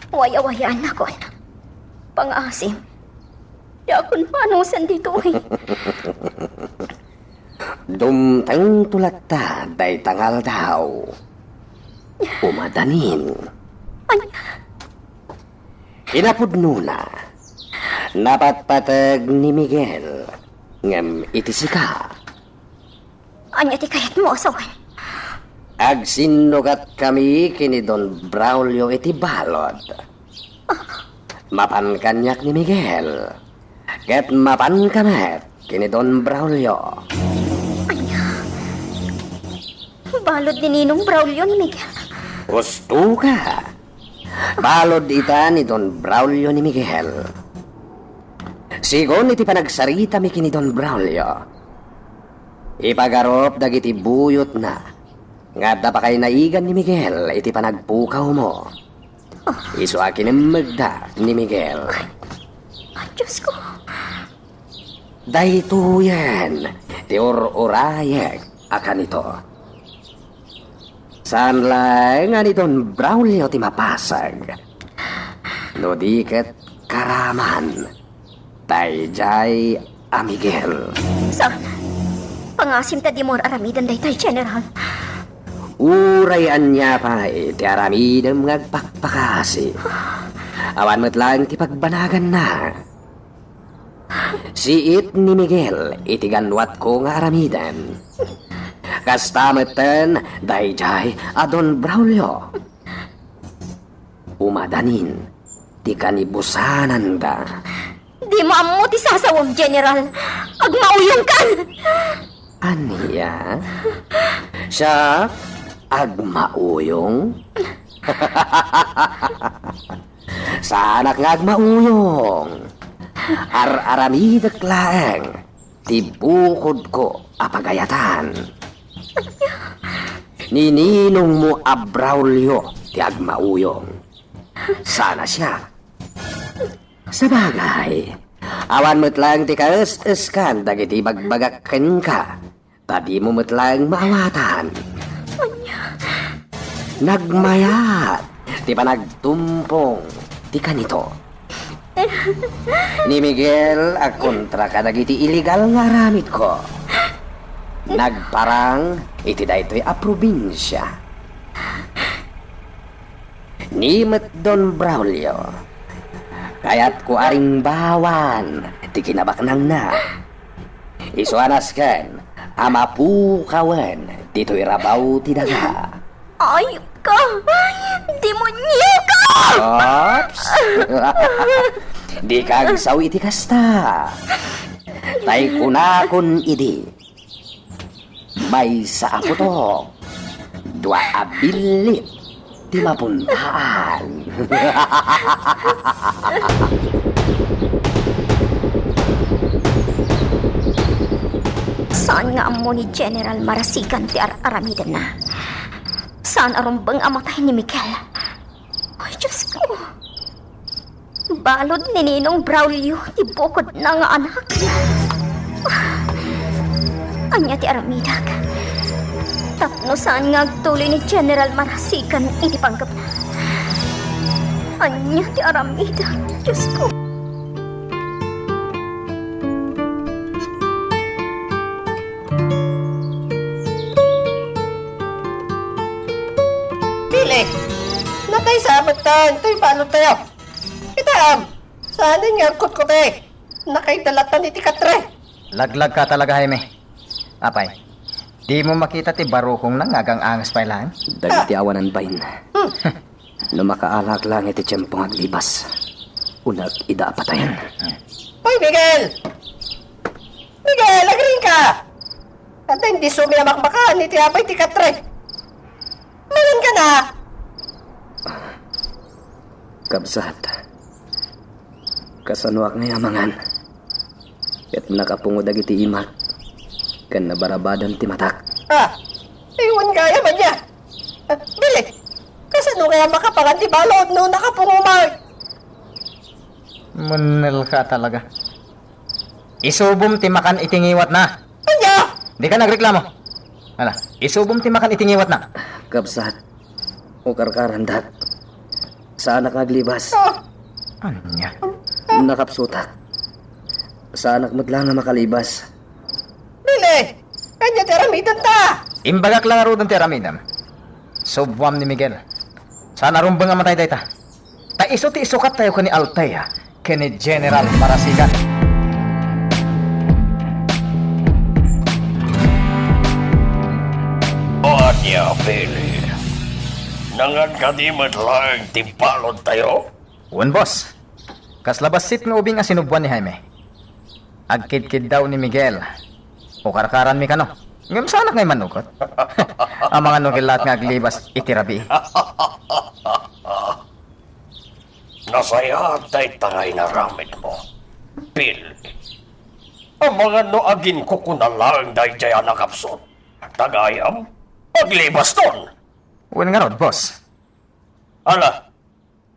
Wayawayannakon. Pangaasim. Diakon manusen ditoy. Dumtengto latta dayta nga aldaw. Umadanin. Ay. Kinapudnona, napatpateg ni Miguel, ngem iti sika. Ania ti kayatmo a sawen? Agsinnugatkami ken ni Don Braulio iti balod. Mapan kaniak ni Miguel, ket mapanka met ken ni Don Braulio. Ania? Balod ni Ninong Braulio ni Miguel? Husto ka. Balod ita ni Don Braulio ni Miguel. Sigun iti panagsaritami ken ni Don Braulio, ipagarup dagiti buyotna nga adda pakaynaigan ni Miguel iti panagpukawmo. Isu a kinemmegda ni Miguel. Ay, Diosko. Daytoyen ti ur-urayek a kanito. Saan laeng a ni Don Braulio ti mapasag, no di ket karaman daydiay a Miguel. Saan? Pangasim ta dimo ar-aramiden daytoy, General. Uray ania pay ti aramidem nga agpakpakasi, awan met laeng ti pagbanaganna. Siit ni Miguel iti ganwatko nga aramiden. Kasta metten daydiay a Don Braulio. Umadanin ti kanibusananda. Dimo ammo ti sasawem, General. Agmauyongkan! Ania? Siak? Agmauyong? Saanak nga agmauyong. Ar-aramidek laeng ti bukodko a pagayatan. Ni ninongmo a Braulio ti agmauyong. Sana siak. Sabagay, awan met laeng ti kaes-eskan dagiti ibagbagak kenka. Ta dimo met laeng maawatan. Ania? Nagmayat ti panagtumpong ti kanito. Ni Miguel a kontra kadagiti illegal nga aramidko. Nagparang iti daytoy a probinsia. Ni met Don Braulio, kayatko a ringbawan ti kinabaknangna. Isu a nasken a mapukawen ditoy rabaw ti daga. Ay ka! Demonio ka! Oops! Dika agsao iti kasta. Tay kunakon idi, maysa a putok, dua a billit ti mapuntaan. Saan nga ammo ni General Marasigan ti ar-aramidenna? Saan a rumbeng a matay ni Miguel? Ay, Diosko! Balud ni Ninong Braulio ti bukodna nga anak. Ania ti aramidek tapno saan nga agtuloy ni General Marasigan iti panggepna? Ania ti aramidek, Diosko? Pili, natay sa ametan, toy balud tayo. Kitaem, saanen nga agkutkuti. Nakaidalatan iti katre. Laglag ka talaga, Jaime. Apay, dimo makita ti barukongna nga agang-anges pay laeng? Dagiti awanan bain. Hmm. No makaalak lang iti tiempo nga aglibas, unak ida a patayen. Hoy, Miguel! Miguel, agriingka! Adda indi sumi a makmakaan iti apay ti katre. Mangan ka na! Kabsat, kasanoak ngay a mangan? ket nakapungo dagiti imak, ken nabarabadan ti matak. Ah, iwan kaya man niya. Ah, Billy, kasano kaya makapangan ti balod no nakapungo man? Munel ka talaga. Isubom ti makan iti ngiwatna. Anya? Di ka nagreklamo. Ala, isubom ti makan iti ngiwatna. Kabsat, ukarkarandak. Saanak nga aglibas. Ah. Anya? Nakapsutak. Saanak met la nga makalibas. Billy, anya ti aramidenta? Imbagak la ngaruden ti aramidem. Subwam ni Miguel. Saan a rumbeng a matay dayta. Ta isu ti isukattayo ken ni Althea ken ni General Marasigan. O ania, Billy? Nangan kadi met laeng ti balodtayo? Wen, boss. Kasla bassit nga ubing a sinubwan ni Jaime. Agkidkiddaw ni Miguel. Ukarkaranmi kano. Ngem saanak nga immanugot. Amangan no ket laat nga aglibas iti rabii. Nasayaat dayta nga inaramidmo, Billy. Amangan no aginkukuna laeng daydiay a nakapsut. Ta gayam, aglibaston. Wen ngarud, boss. Ala,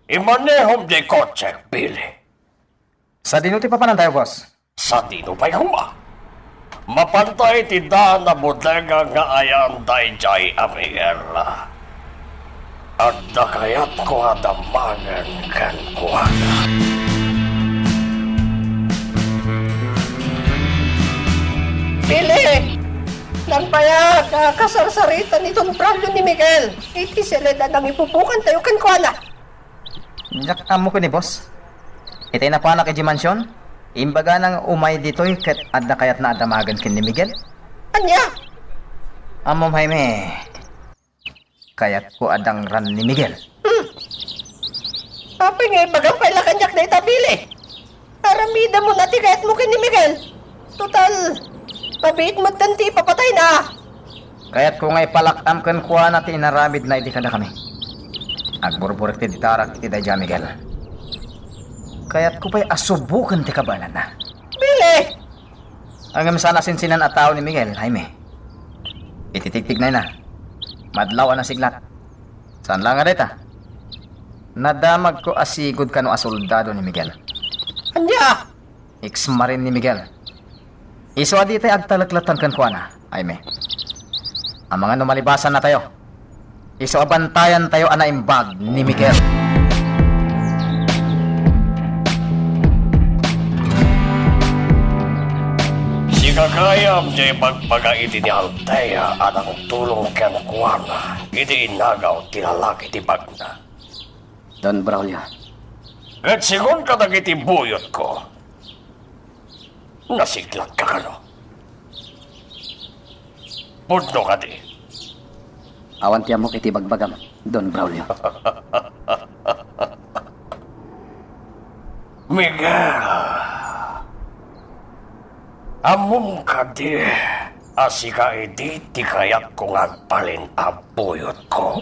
imanehom diay kotse, Billy. Sadino ti papanantayo, boss? Sadino pay koma? Mapanta iti daan a bodega nga ayan daydiay a Miguel. Adda kayatko a damagen kenkuana. Billy! Nagbayag a kasarsarita ni Don Braulio ni Miguel iti siled a nangipupukantayo kenkuana. Diak ammo ken ni boss. Itay napanak idiay mansion, imbagana nga umay ditoy ket adda kayatna a damagen ken ni Miguel. Ania? Ammom, Jaime, kayatko a dangran ni Miguel. Hmm. Apay nga ibagam pay la kaniak dayta, Billy? Aramidem met ti kayatmo ken ni Miguel. Total, mabiit met ti ipapatayna. Kayatko nga ipalak-am kenkuana ti inaramidna idi kadakami. Agburburek ti darak iti daydiay a Miguel. Kayatko pay a suboken ti kabaelanna. Billy! Ngem saan a sinsinan a tao ni Miguel, Jaime. Iti tigtignayna, madlaw a nasiglat. Saan la nga dayta? Nadamagko a sigud kano a soldado ni Miguel. Ania? Ex-marine ni Miguel. Isu a ditay agtalekletan kenkuana, Jaime. Amangan no malibasannatayo, isu a bantayantayo a naimbag ni Miguel. Sika gayam ti ibagbaga iti ni Althea a nangtulong kenkuana idi inagaw ti lalaki ti bagna. Don Braulio. Ket sigun kadagiti buyotko, nasiglatka kano? Pudno kadi? Awan ti ammok iti bagbagam, Don Braulio. Miguel, ammom kadi a sika idi ti kayatko nga agbalin a buyotko?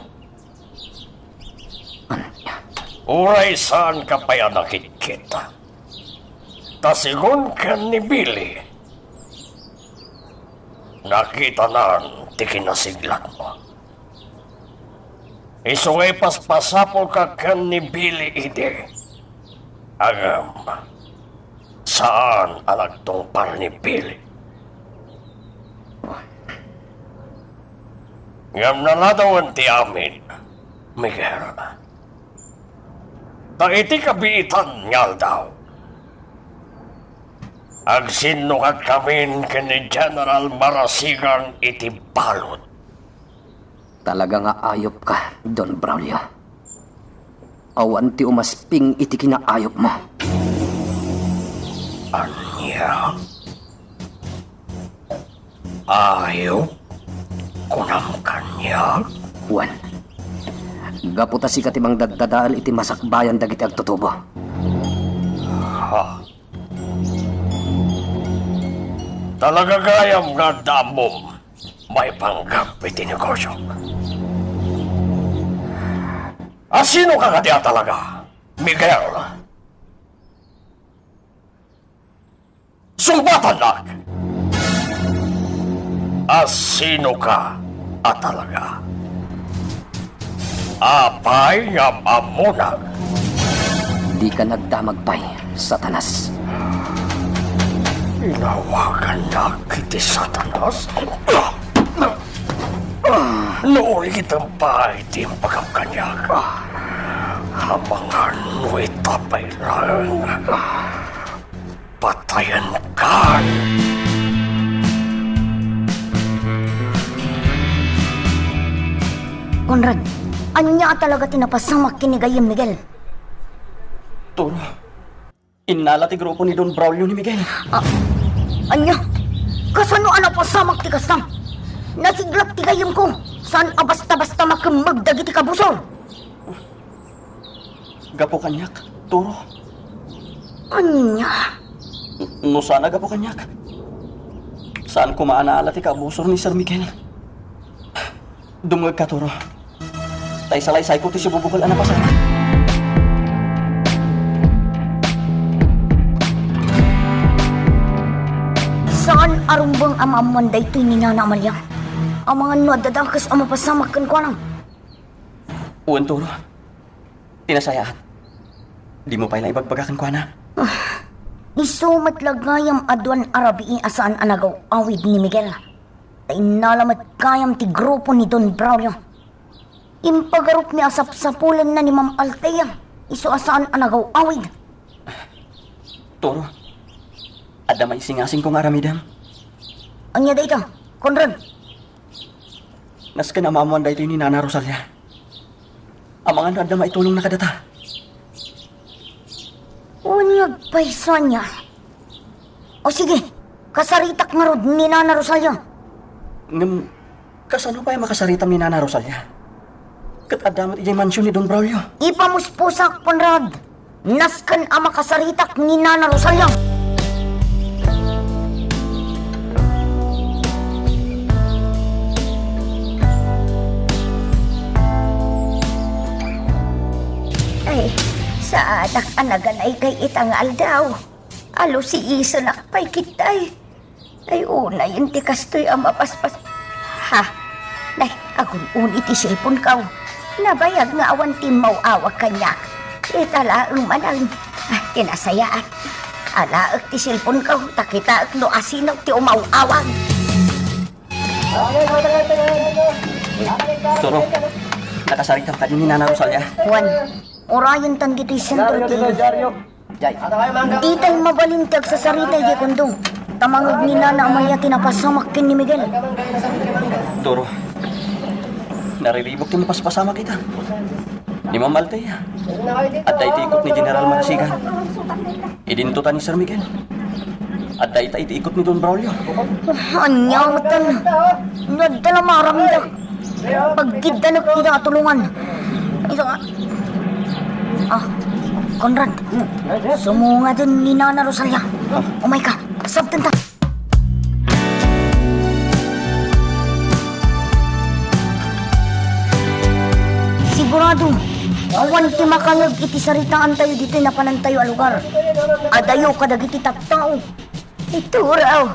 Uray saanka pay a nakitkita, ta sigun ken ni Billy, nakitanan ti kinasiglakmo. Isu nga ipaspasapulka ken ni Billy idi. Ngem saan a nagtungpal ni Billy. Ngem naladawen ti amin, Miguel. Ta iti kabiitan nga aldaw, agsinnukatkamin ken ni General Marasigan iti balud. Talaga nga ayupka, Don Braulio. Awan ti umasping iti kinaayupmo. Ania? Ayup? Kunam kaniak? Wen, gapu ta sika ti mangdaddadael iti masakbayan dagiti agtutubo. Ha? Talaga gayam nga adda ammom maipanggep iti negosiok. A sinoka kadi a talaga, Miguel? Sungbatannak! A sinoka a talaga? Apay nga ammonak? Dika nagdamag pay, Satanas. Inawagannak iti Satanas? No ulitem pay ti impagam kaniak, amangan no ita pay laeng, patayenkan. Conrad, ania a talaga ti napasamak ken ni gayyem Miguel? Toro, innala ti grupo ni Don Braulio ni Miguel. Ah, ania? Kasano a napasamak ti kasta? Nasiglak ti gayyemko. Saan a basta-basta makemmeg dagiti kabusor. Gapu kaniak, Toro. Ania? No saan a gapu kaniak, saan koma a naala ti kabusor ni Sir Miguel. Dumngegka, Toro. Ta isalaysayko ti sibubukel a napasamak. Saan a rumbeng a maammoan daytoy ni Nana Amalia. Amangan no adda dakes a mapasamak kenkuana. Wen, Toro. Ti nasayaat, dimo pay la ibagbaga kenkuana. Ah, isu met la gayam a duan a rabii a saan a nagaw-awid ni Miguel. Ta innala met gayam ti grupo ni Don Braulio. Impagarupmi a sapsapulenna ni Ma'am Althea, isu a saan a nagaw-awid. Toro, adda maisingasingko nga aramidem. Ania dayta, Conrad? Nasken a maammoan daytoy ni Nana Rosalia. Amangan no adda maitulongna kadata. Wen nga agpayso ania? O sige, kasaritak ngarud ni Nana Rosalia. Ngem, kasano pay a makasaritam ni Nana Rosalia? Ket adda met idiay mansion ni Don Braulio. Ipamuspusak, Conrad. Nasken a makasaritak ni Nana Rosalia. Ay, saanak a naganaykay ita nga aldaw. Alusiisenak pay ketdi. Ay, unayen ti kastoy a mapaspas-, ha? Nay, agun-uni ti cellphone-ko. Nabayag nga awan ti immaw-awag kaniak. Ita laeng manen. Ah, ti nasayaat. Alaek ti cellphone-ko, ta kitaek no asino ti umaw-awag. Toro, nakasaritam kadi ni Nana Rosalia? Wen, urayen tan ditoy sentro ti Jay. Ditay mabalin ti agsasarita idiay kondo. Ta mangngeg ni Nana Amalia ti napasamak ken ni Miguel. Toro, nariribuk ti mapaspasamak ita. Ni Ma'am Althea, adda iti ikot ni General Marasigan. Idinto ta ni Sir Miguel, adda ita iti ikot ni Don Braulio. Ania metten? No adda la maaramidak. Pagkiddanek ida a tulongan. Isu nga. Ah, Conrad. Sumungaden ni Nana Rosalia. Ah. Umayka. Sabtenta. Sigurado, awan ti makangngeg iti saritaantayo ditoy napanantayo a lugar. Adayo kadagiti tattao. Ituraw,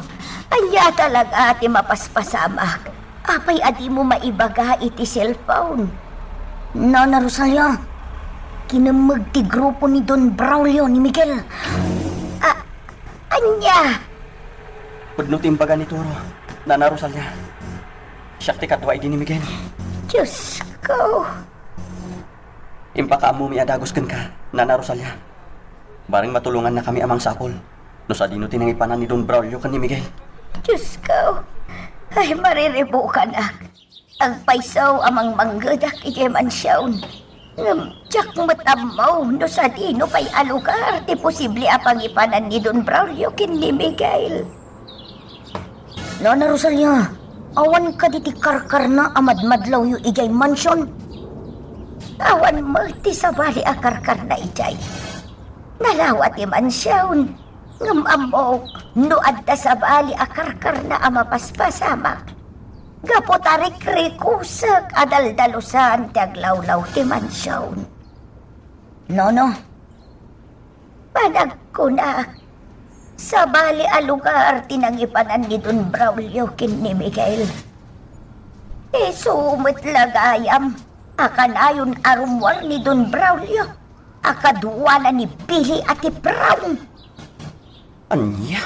ania talaga ti mapaspasamak? Apay a dimo maibaga iti cellphone? Nana Rosalia, kinemmeg ti grupo ni Don Braulio ni Miguel. A-, ania? Pudno ti imbaga ni Toro, Nana Rosalia. Siak ti kadua idi ni Miguel. Diosko. Impakaammomi a dagus kenka, Nana Rosalia. Bareng matulongannakami a mangsapul no sadino ti nangipanan ni Don Braulio ken ni Miguel. Diosko, ay, mariribukanak. Agpayso a mangmanggedak idiay mansion. Ngem diak met ammo no sadino pay a lugar ti posible a pangipanan ni Don Braulio ken ni Miguel. Nana Rosalia, awan kadi ti karkarna a madmadlawyo idiay mansion? Awan met ti sabali a karkarna idiay. Nalawa ti mansion, ngem ammok no adda sabali a karkarna a mapaspasamak. Gapu ta rikrikusek a daldalusan ti aglawlaw ti mansion. Nono, panagkunak, Sabali a lugar ti nangipanan ni Don Braulio ken ni Miguel. Isu met la gayam a kanayon a rummuar ni Don Braulio a kaduana ni Billy a ti Brown. Ania?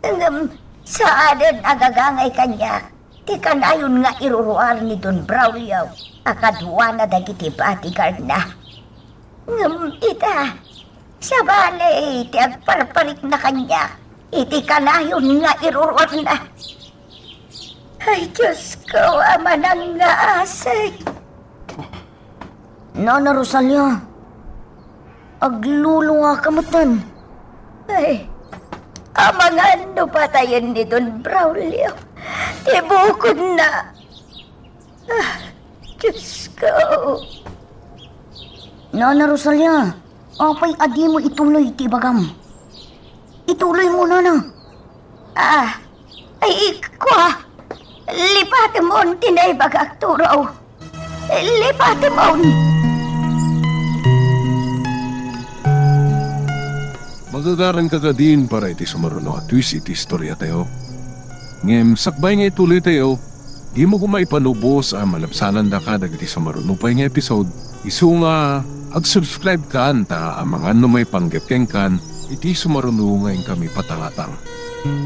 Ngem saanen a gagangay kaniak ti kanayon nga iruruar ni Don Braulio a kaduana dagiti bodyguardna. Ngem ita, sabali ti agparparikna kaniak iti kanayon nga iruruarna. Ay, Diosko a manangngaasay! Nana Rosalia, aglulungaka metten. Ay, amangan no patayen ni Don Braulio ti bukodna. Ah, Diosko. Nana Rosalia, apay a dimo ituloy ti ibagam? Ituloymo, nana. Ah, ay, kua. Lipatemon ti naibagak, Turo. Lipatemon. Magagaranka kadin para iti sumaruno a twist iti istoriatayo. Ngem sakbay nga ituloytayo, dimo koma ipanubos a malabsanandaka dagiti sumaruno pay nga episode, isu nga ag-subscribe kan ta amangan no maipanggep kenkan iti sumaruno nga inkami patangatang.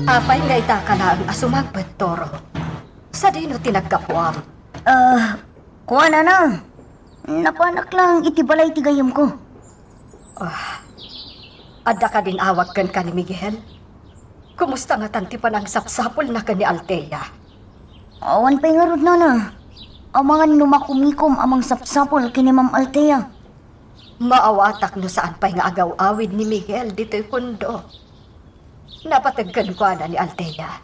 Apay nga ita ka laeng a sumangpet, Toro? Sadino ti naggapuam? Ah, kuanana, napanak lang iti balay ti gayyemko. Ah, adda kadin awag kenka ni Miguel? Kumusta ngatan ti panangsapsapulna ken ni Althea? Awan pay ngarud, nana. Amangan no makumikom a mangsapsapul ken ni Ma'am Althea. Maawatak no saan pay nga agaw-awid ni Miguel ditoy kondo. Napateg kenkuana ni Althea.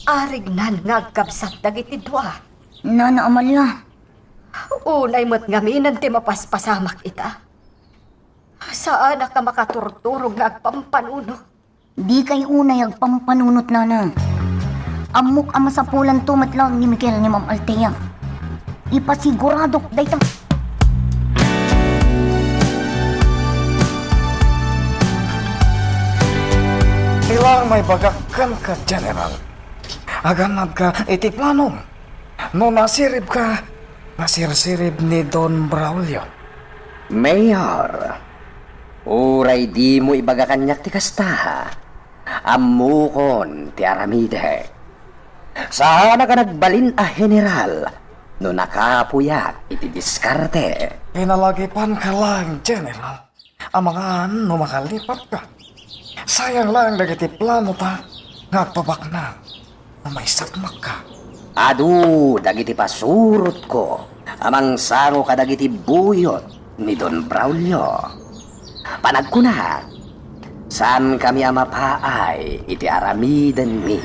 Arignan nga agkabsat dagiti dua. Nana Amalia. Unay met ngamin ti mapaspasamak ita. Saanak a makaturturog nga agpampanunot. Dikay unay agpampanunot, nana. Ammok a masapulanto met laeng ni Miguel ni Ma'am Althea. Ipasiguradok dayta. Ti laeng maibagak kenka, General. Agannadka iti planom. No nasiribka, nasirsirib ni Don Braulio. Mayor, uray dimo ibaga kaniak ti kasta, ammokon ti aramidek. Saanak a nagbalin a general no nakapuyak iti diskarte. Pinalagipanka laeng, General. Amangan no makalipatka. Sayang laeng dagiti planota nga agpabaknang no maisakmakka. Adu dagiti pasurotko a mangsango kadagiti buyot ni Don Braulio. Panagkunak, saankami a mapaay iti aramidenmi.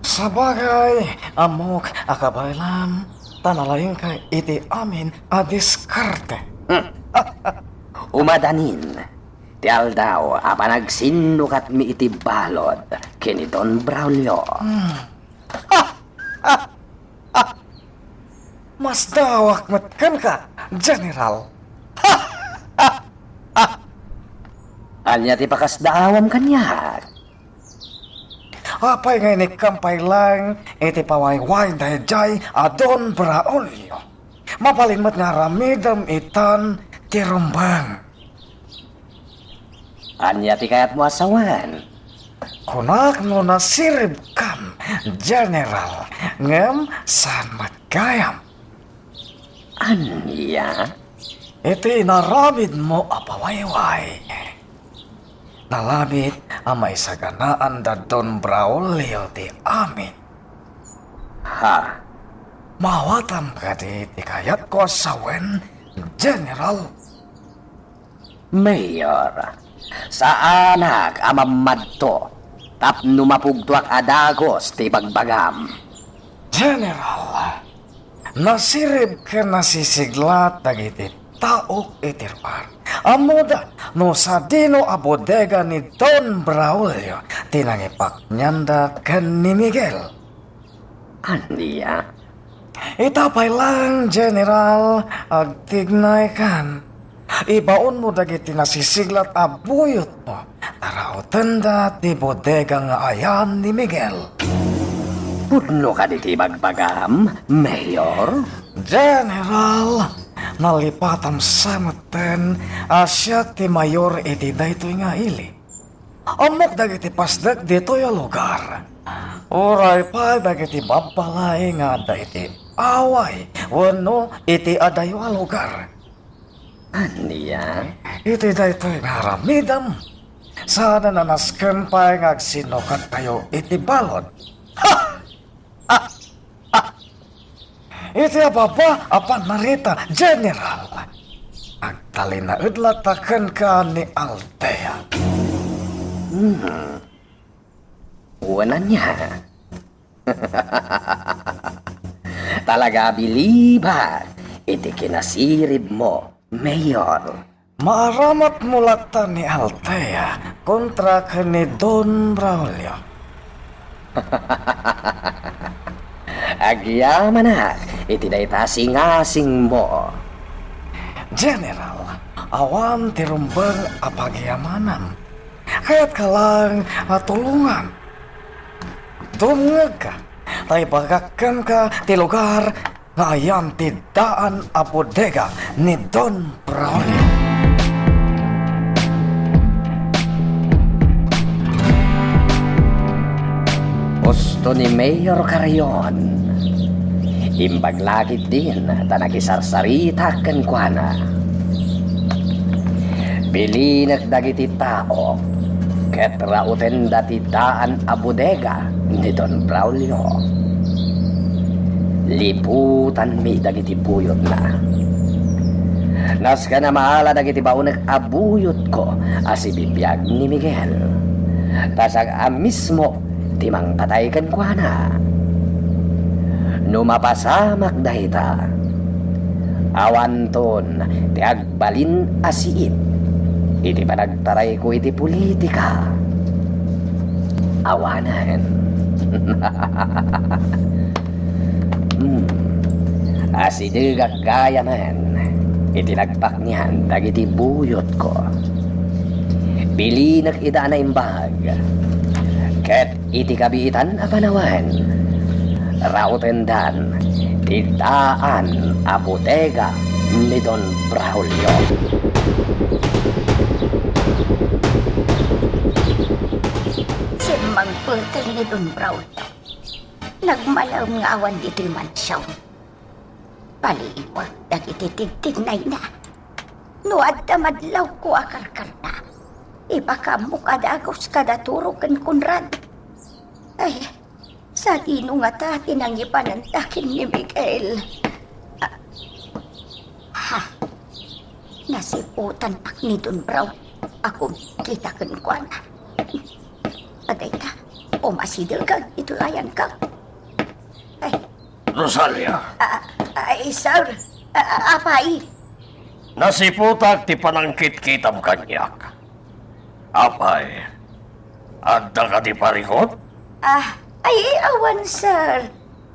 Sabagay, ammok a kabaelam, ta nalaingka iti amin a diskarte. Hmm. Umadanin ti aldaw a panagsindukatmi iti balud ken ni Don Braulio. Hmm. Masdaawak met kenka, General. Ania ti pakasdaawam kaniak? Apay nga inikkam pay laeng iti pawayway daydiay a Don Braulio? Mabalin met nga aramidem itan ti rumbeng. Ania ti kayatmo a sawen? Kunak no nasiribkam, General, ngem saan met gayam. Ania? Iti inaramidmo a pawayway, nalabit a maisaganaan da Don Braulio ti amin. Ha? Maawatam kadi ti kayatko a sawen, General? Mayor, saanak a mammadto tapno mapugtoak a dagus ti ibagbagam. General, nasirib ken nasisiglat dagiti taok iti ruar. Ammoda no sadino a bodega ni Don Braulio ti nangipaknianda ken ni Miguel. Ania? Ita pay laeng, General, agtignaykan. Ibaonmo dagiti nasisiglat a buyotmo Rautenda ti bodega nga ayan ni Miguel. Pudno kadi ti ibagbagam, Mayor? General, nalipatam sa metten a siak ti mayor iti daytoy nga ili. Ammok dagiti pasdek ditoy a lugar. Uray pay dagiti babbalay nga adda iti away wenno iti adayo a lugar. Ania? Iti daytoy nga aramidem, saan a nasken pay nga agsinukattayo iti balud. Ha! Ah! Ah! Iti ababa a pannarita, General, agtalinaed latta kenka ni Althea. Hmm. Wen ania? Talaga a bilibak iti kinasiribmo, Mayor. Maaramatmo latta ni Althea kontra ken ni Don Braulio. Agyamanak iti dayta a singasingmo. General, awan ti rumbeng a pagyamanam. Kayatka laeng a tulongan. Dumngegka, ta ibagak kenka ti lugar nga ayan ti daan a bodega ni Don Braulio. Husto ni Mayor Carrion. Imbag la ketdin ta nakisarsaritak kenkuana. Bilinek dagiti tao ket rautenda ti daan a bodega ni Don Braulio. Liputanmi dagiti buyotna. Nasken a maala dagiti baonek a buyotko a sibibiag ni Miguel. Ta siak a mismo ti mangpatay kenkuana. No mapasamak dayta, awanton ti agbalin a siit iti panagtarayko iti politika. Awanen. Hmm. Asidegak gayamen iti nagpaknian dagiti buyotko. Bilinek ida a naimbag, ket iti kabiitan a panawen, raotendan ti daan a bodega ni Don Braulio. Simmangpet ni Don Braulio. Nagmalem nga awan ditoy mansion. Paliiwak dagiti tigtignayna. No adda madlawko a karkarna, ipakaammo a dagus kada Turo ken Conrad. Ay, sadino ngata ti nangipananta ken ni Miguel? Ah, ha, nasiputannak ni Don Braulio a kumkita kenkuana. Adayta, umasidegak iti ayanko. Ay. Rosalia. Ah, ay, sir. Ah, apay. Nasiputak ti panangkitkitam kaniak. Apay, adda kadi parikut? Ah, ay, awan, sir.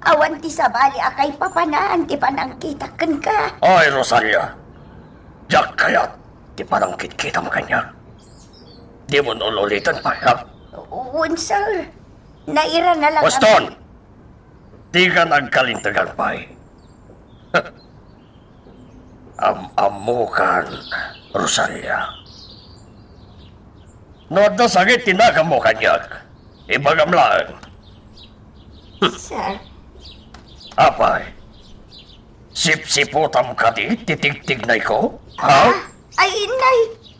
Awan ti sabali a kaipapanan ti panangkitak kenka. Ay, Rosalia, diak kayat ti panangkitkitam kaniak. Dimon ul-uliten pay, ha? Wen, sir. Nairana lang. Boston! Dikan agkalintegan pay. Am-ammokan, Rosalia. No adda sakit ti naganmo kaniak, ibagam laeng. Sir. Apay, sipsiputam kadi ti tigtignayko? Ha? Ah, ay, inay.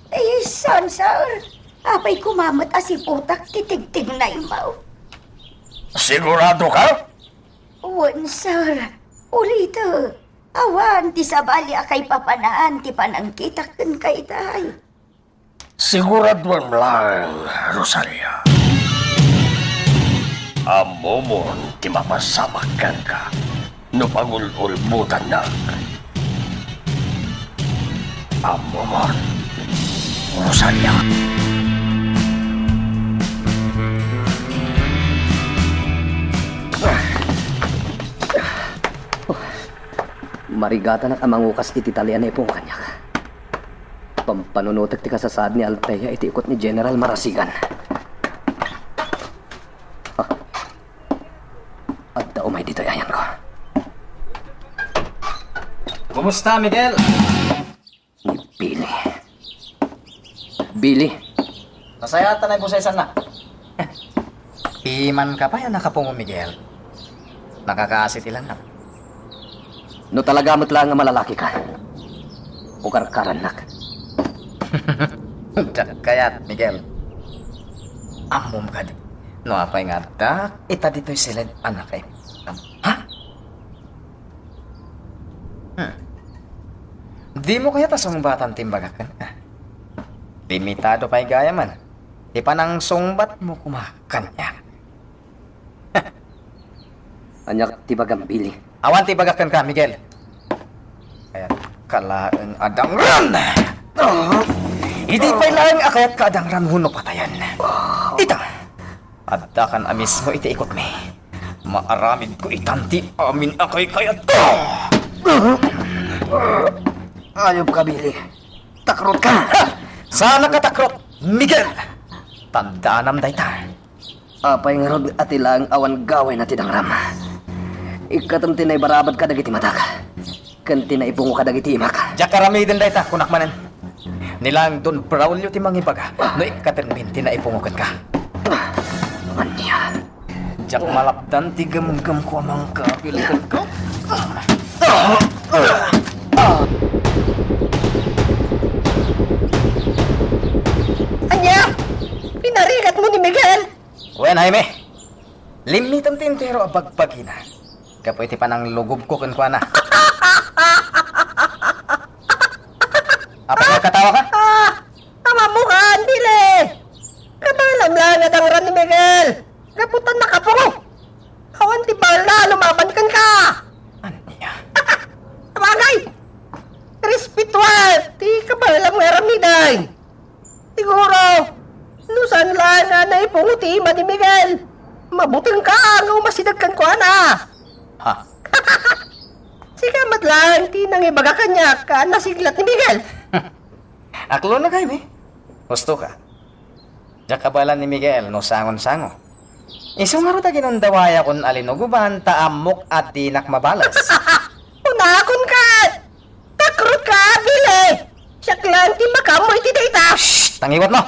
Ay, saan, sir? Apay koma met a siputak ti tigtignaymo? Sigurado ka? Wen, sir. Ulito. Awan ti sabali a kaipapanan ti panangkitak kenka itay. Siguraduem laeng, Rosalia. Ammomon ti mapasamak kenka no pangul-ulbotannak. Ammomon, Rosalia. Marigatanak a mangukas iti tali a naipon kaniak. Pampanunotek ti kasasaad ni Althea iti ikot ni General Marasigan. Ah, adda umay ditoy ayanko. Kumusta, Miguel? Ni Billy. Billy. Nasayaat ta naibusesanna. Imanka pay a nakapungo, Miguel. Nakakaasi ti lanam. No talaga met laeng a malalaki ka, ukarkarannak. Diak kayat, Miguel. Ammom kadi no apay nga adda ita ditoy siled a nakaib-, ha? Hmm. Dimo kayat a sungbatan ti imbagak kenka? Limitado pay gayamen ti panangsungbatmo koma kaniak. Ania ti ibagam, Billy? Awan ti ibagak kenka, Miguel. Kayat ka laeng a dangran! Idi pay laeng a kayat ka a dangran wenno patayen, ita, addakan a mismo iti ikotmi. Maaramidko itan ti amin a kaykayatko! Ayup ka, Billy. Takrot ka! Saanak a takrot, Miguel! Tandaanam dayta. Apay ngarud a ti laeng awan gawayna ti dangram? Ikkatem ti naibarabad kadagiti matak, ken ti naipungo kadagiti imak. Diak aramiden dayta, kunak manen. Ni laeng Don Braulio ti mangibaga no ikkatenmin ti naipungo kenka. Ania? Diak malapdan ti gemgemko a mangkabil kenka. Ania? Pinarigatmo ni Miguel? Wen, Jaime. Limmitem ti entero a bagbagina gapu iti pananglugobko kenkuana. Apay nagkatawa ka? Ah! Amammo kan, Billy! Kabaelam laeng a dangran ni Miguel gapu ta nakapungo. Awan ti bala a lumaban kenka. Ania? Sabagay, respetuan ti kabaelam nga aramiden. Siguro, no saan laeng a naipungo ti ima ni Miguel, mabutengka nga umasideg kenkuana. Ha? Sika met laeng ti nangibaga kaniak a nasiglat ni Miguel. Aklonak, Jaime. Husto ka. Diak kabaelan ni Miguel no sangon-sango. Isu ngarud a ginundawayakon a linugoban ta ammok a dinak mabales. Unakon ket! Takrot ka, Billy! Siak laeng ti makaammo iti dayta! Shh! Tangiwatmo!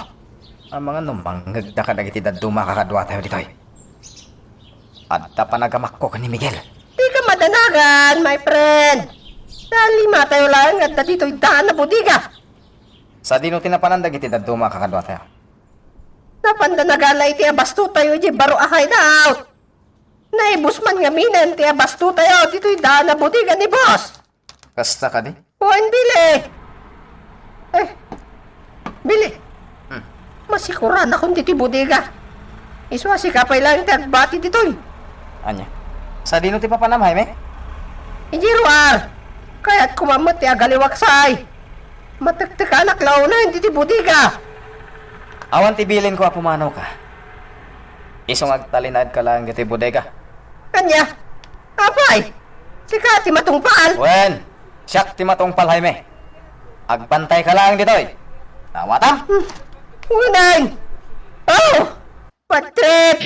Amangan no mangngegda kadagiti dadduma a kakaduatayo ditoy. Adda panagamakko ken ni Miguel. Dika madanagan, my friend. Nalimatayo laeng nga adda ditoy daan a bodega. Sadino ti napanan dagiti dadduma a kakaduatayo? Napanda nagala iti abastotayo idiay baro a hideout. Naibus man ngaminen ti abastotayo ditoy daan a bodega ni boss. Kasta kadi? Wen, Billy! Eh, Billy! Hmm. Masikuranakon ditoy bodega. Isu a sika pay laeng ti agbati ditoy. Ania? Sadino ti papanam, Jaime? Idiay ruar. Kayatko man met ti agaliwaksay. Matektekanak la unay ditoy bodega. Awan ti bilinko a pumanawka. Isu nga agtalinaedka laeng ditoy bodega. Ania? Apay, sika ti matungpal? Wen, siak ti matungpal, Jaime. Agbantayka laeng ditoy. Nawatam? Hmm. Unayen. Oh! Patrick!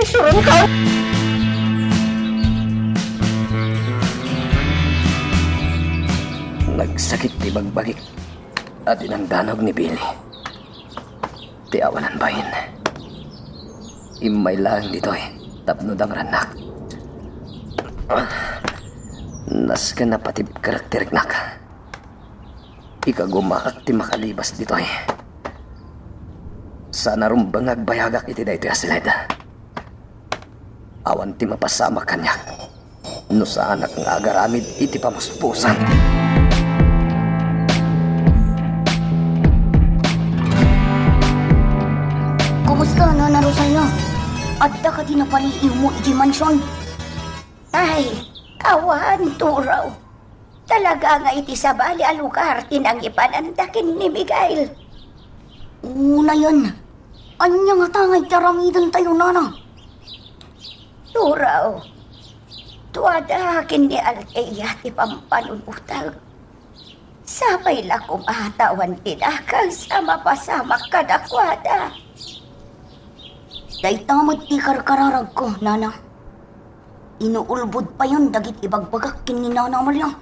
Isuronka! Nagsakit ti bagbagik a dinangdanog ni Billy. Ti awanan bain. Immay laeng ditoy tapno dangrannak. Nasken a patibkerek ti riknak. Ikagumaak ti makalibas ditoy. Saan a rumbeng nga agbayagak iti daytoy a siled. Awan ti mapasamak kaniak no saanak nga agaramid iti pamuspusan. Kumusta, Nana Rosalia? Adda kadi napariiwmo idiay mansion? Ay, awan, Turaw. Talaga nga iti sabali a lugar ti nangipananda ken ni Miguel. Unayen, ania ngata nga iti aramidentayo, Nana? Turaw, tuada ken ni Althea ti pampanunotek. Sapay la koma ta awan ti dakes a mapasamak kadakuada. Dayta met ti karkararagko, nana. Inuulbod payen dagiti ibagbagak ken ni Nana Amalia.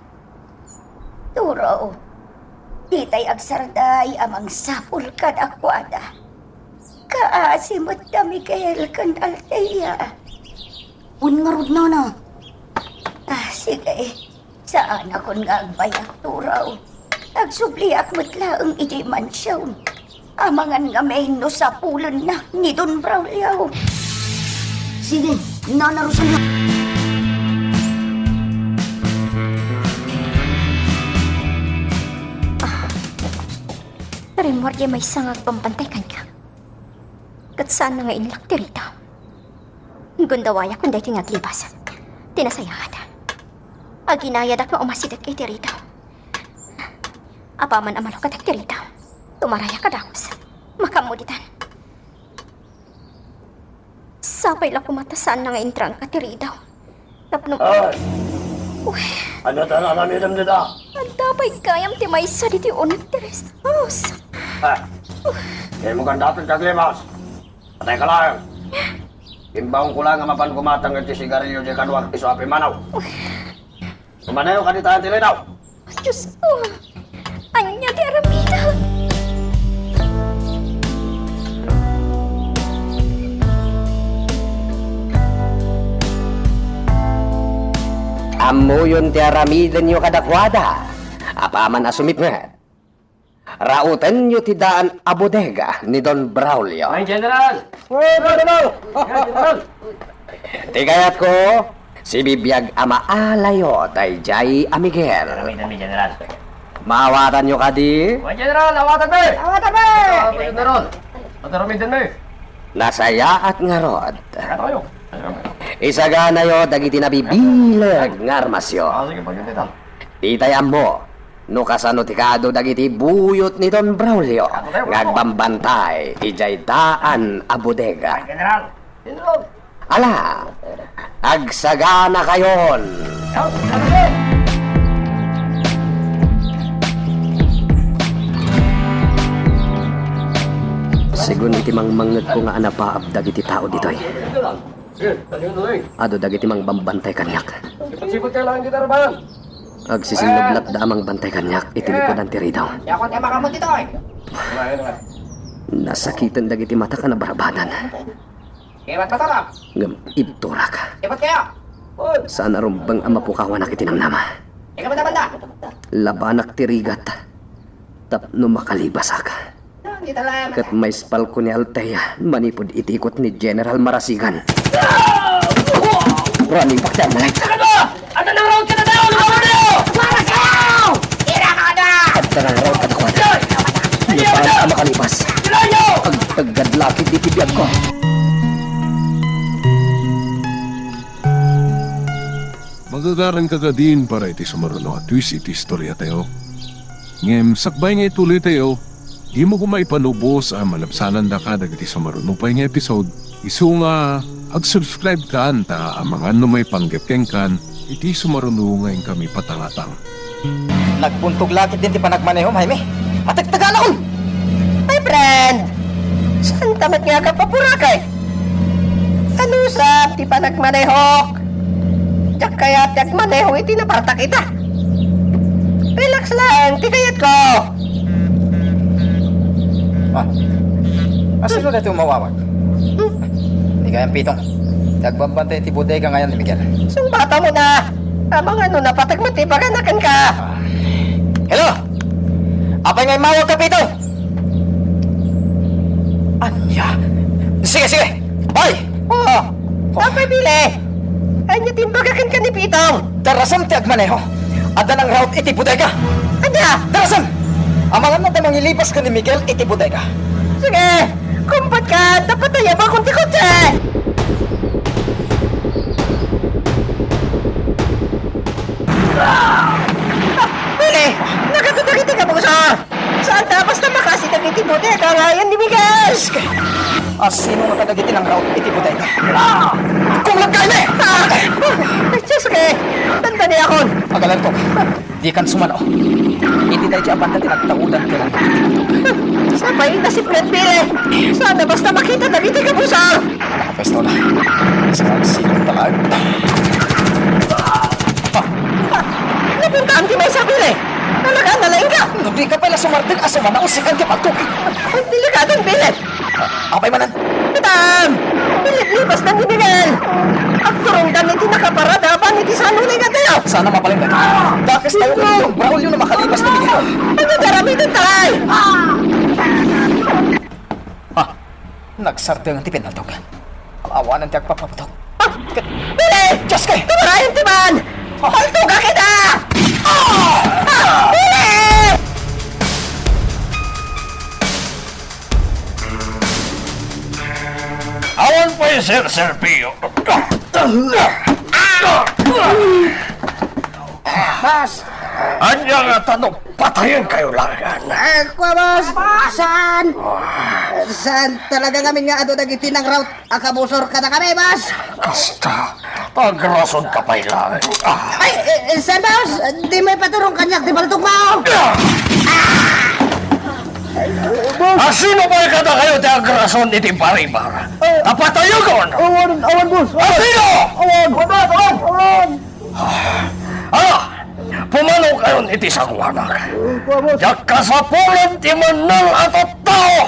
Turo, ditay agsarday a mangsapul kadakuada. Kaasi met da Miguel ken Althea. Wen ngarud, nana. Ah, sige. Saanakon nga agbayag, Turo. Agsubliak met laeng idiay mansion. Amangan ngamin no sapulennak ni Don Braulio. Sige, Nana Rosalia. Ah, rimmuar diay maysa nga agbambantay kaniak. Ket saanna nga inlak ti ridaw. Gundawayakon daytoy nga aglibas. Ti nasayaat, aginayadak nga umasideg iti ridaw. Apaman a malukatek ti ridaw, tumarayak a dagus. Makaammo ditan. Sapay la koma ta saanna nga intrangka ti ridaw. Tapno Ay! Uy. Ania ti aramidem dita? Adda pay gayam ti maysa ditoy uneg ti rest house. Ah! Dimo kandapit kaglibas. Patay ka laeng. Imbaonko laeng a mapan kumatang iti sigarilio diay kaduak isu a pimmanaw. Umaneho ka dita ti ridaw. Diosko! Ania ti aramidek? Ammoyon ti aramidenyo kadakuada. Apaman a sumipnget, raotenyo ti daan a bodega ni Don Braulio. Ay, General! Ay, General! Ay, General! Ti kayatko, sibibiag a maalayo daydiay a Miguel. Aramidem, General. Maawatanyo kadi? Ay, General, awatanmi! Awatanmi! Awatanmi, General. At aramidenmi. Nasayaat ngarud. Katayo. Isaganayo dagiti nabibileg nga armasyo. Ah, sige, pagkita. Ditay ammo no kasano ti kaadu dagiti buyot ni Don Braulio nga agbambantay idiay daan a bodega. Ala, agsaganakayon! Segun iti mangmangngegko nga anapaap dagiti tao ditoy, adu dagiti mangbambantay kaniak. Agsisinnublatda a mangbantay kaniak iti likudan ti ridaw. Nasakiten dagiti matak a nabarabadan. Ngem ibturak. Saan a rumbeng a mapukawanak iti namnama. Labanak ti rigat tapno makalibasak. Ket maispalko ni Althea manipud iti ikot ni General Marasigan. Ranipak ti armalite. Adda nangraot kadakuada! Lumawanyo! Marasigan! Ira ka da! Adda nangraot kadakuada. No saan a makalibas, agtaggadlakid iti biagko. Magagaranka kadin para iti sumaruno a twist iti istoriatayo. Ngem sakbay nga ituloytayo, dimo koma ipanubos a malabsanandaka dagiti sumaruno pay nga episode. Isu nga ag-subscribe kan ta amangan no maipanggep kenkan iti sumaruno nga inkami patangatang. Nagbuntog lakit din ti panagmanehom, Jaime. Atekteganakon! My friend, saan ta met nga agpapurakay? Anusam ti panagmanehok? Diak kayat ti agmaneho iti napartak ita. Relax lang ti kayatko. Ah, asino daytoy umawawag? Hmm? Ni kayam Pitong. Ti agbambantay iti bodega ngayan ni Miguel. Sungbatam na. Amangan no napateg met ti bagana kenka. Ah. Hello? Apay nga immawagka, Pitong? Ania? Sige, sige. Hoy! Oh, apay, Billy? Ania ti imbaga kenka ni Pitong? Darasem ti agmaneho. Adda nangraot iti bodega. Ania? Darasem! Amangan no adda mangilibas ken ni Miguel iti bodega. Sige! Kumpatka, ta patayabakon ti kotse! Ah! Billy! Nagadu dagiti kabusor! Saan ta basta makasi dagiti bodega nga ayan ni Miguel? Asino nga kadagiti nangraot iti bodega? Ah! Kung nagkaili! Ah! Ay, Diyos ko! Dandaniakon! Agalarko. Dikan sumano. Iti daydi a banda ti nagtaudan ti langit. Sapay, nasipnget, Billy. Sana basta makita dagiti kabusor. Nakapwesto na. Sa sigun talaga. Ah! Ah! Napuntaan ti maysa, Billy. Talaga, nalaing ka. No, dika pay la sumardeng a sumanaw, sikan ti pagtugid. Ay, delikadon, Billy. Apay manen? Kitam! Piliplibasdan ni Miguel! Agturongdan iti nakaparada apan iti sanunay nga tayo! Sana mapalindan. Dakes tayo iti Don Braulio no makalibas ni Miguel. Nagagaramiden tayo! Ha? Nagsardeng ti pinaltog. Awanan ti agpapabutog. Ah! Pili! Diyos ko! Tumarayan ti man! Paltuga kita! Ah! Ah! Pili! Awan pay, Sir Serpio. Boss! Ania nga tano patayen kayo laengen? Eh, kua, boss! Saan? Saan talaga ngamin nga adu dagiti nangraw a kabusor kadakami, boss? Kasta, agrasonta pay laeng. Ah. Ay, eh, eh, saan, boss? Dimo ipaturong kaniak ti paltogmo! Ah! Asino pay kadakayo ti agrason iti baribar? Eh. Apatayogon! Awan, awan, boss! Asino? Awan! Awan! Awan! Ala, pumanokayon iti sangoanak. Opo, boss. Diak kasapulan ti mannal a tattao.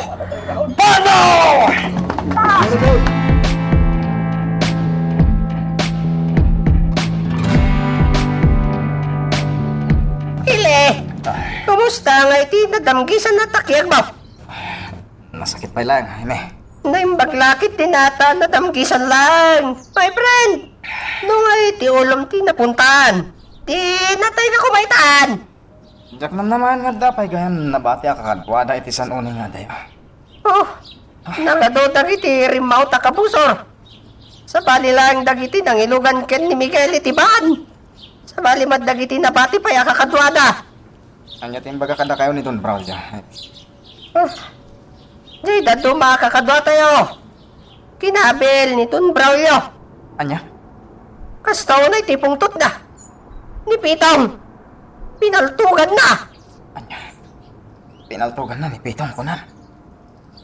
Panaw! Ile, kumusta nga iti nadamgisan a takiagmo? Nasakit pay laeng, Jaime. Naimbag la ket ti nata, nadamgisan laeng. My friend, no nga iti ulom ti napuntaan, ti natay ka kumaytan. Diak namnamaen nga adda pay gayan nabati a kakaduada iti san-unay nga adayo. Oh, nangadu dagiti rimmaut a kabusor. Sabali laeng dagiti nangilugan ken ni Miguel iti baan. Sabali met dagiti nabati pay a kakaduada. Ania ti imbaga kadakayo ni Don Braulio? Ah, diay dadduma a kakaduatayo. Kinabil ni Don Braulio. Ania? Kasta unay ti pungtotna. Ni Pitong. Pinaltuganna. Ania? Pinaltuganna ni Pitong, kunam?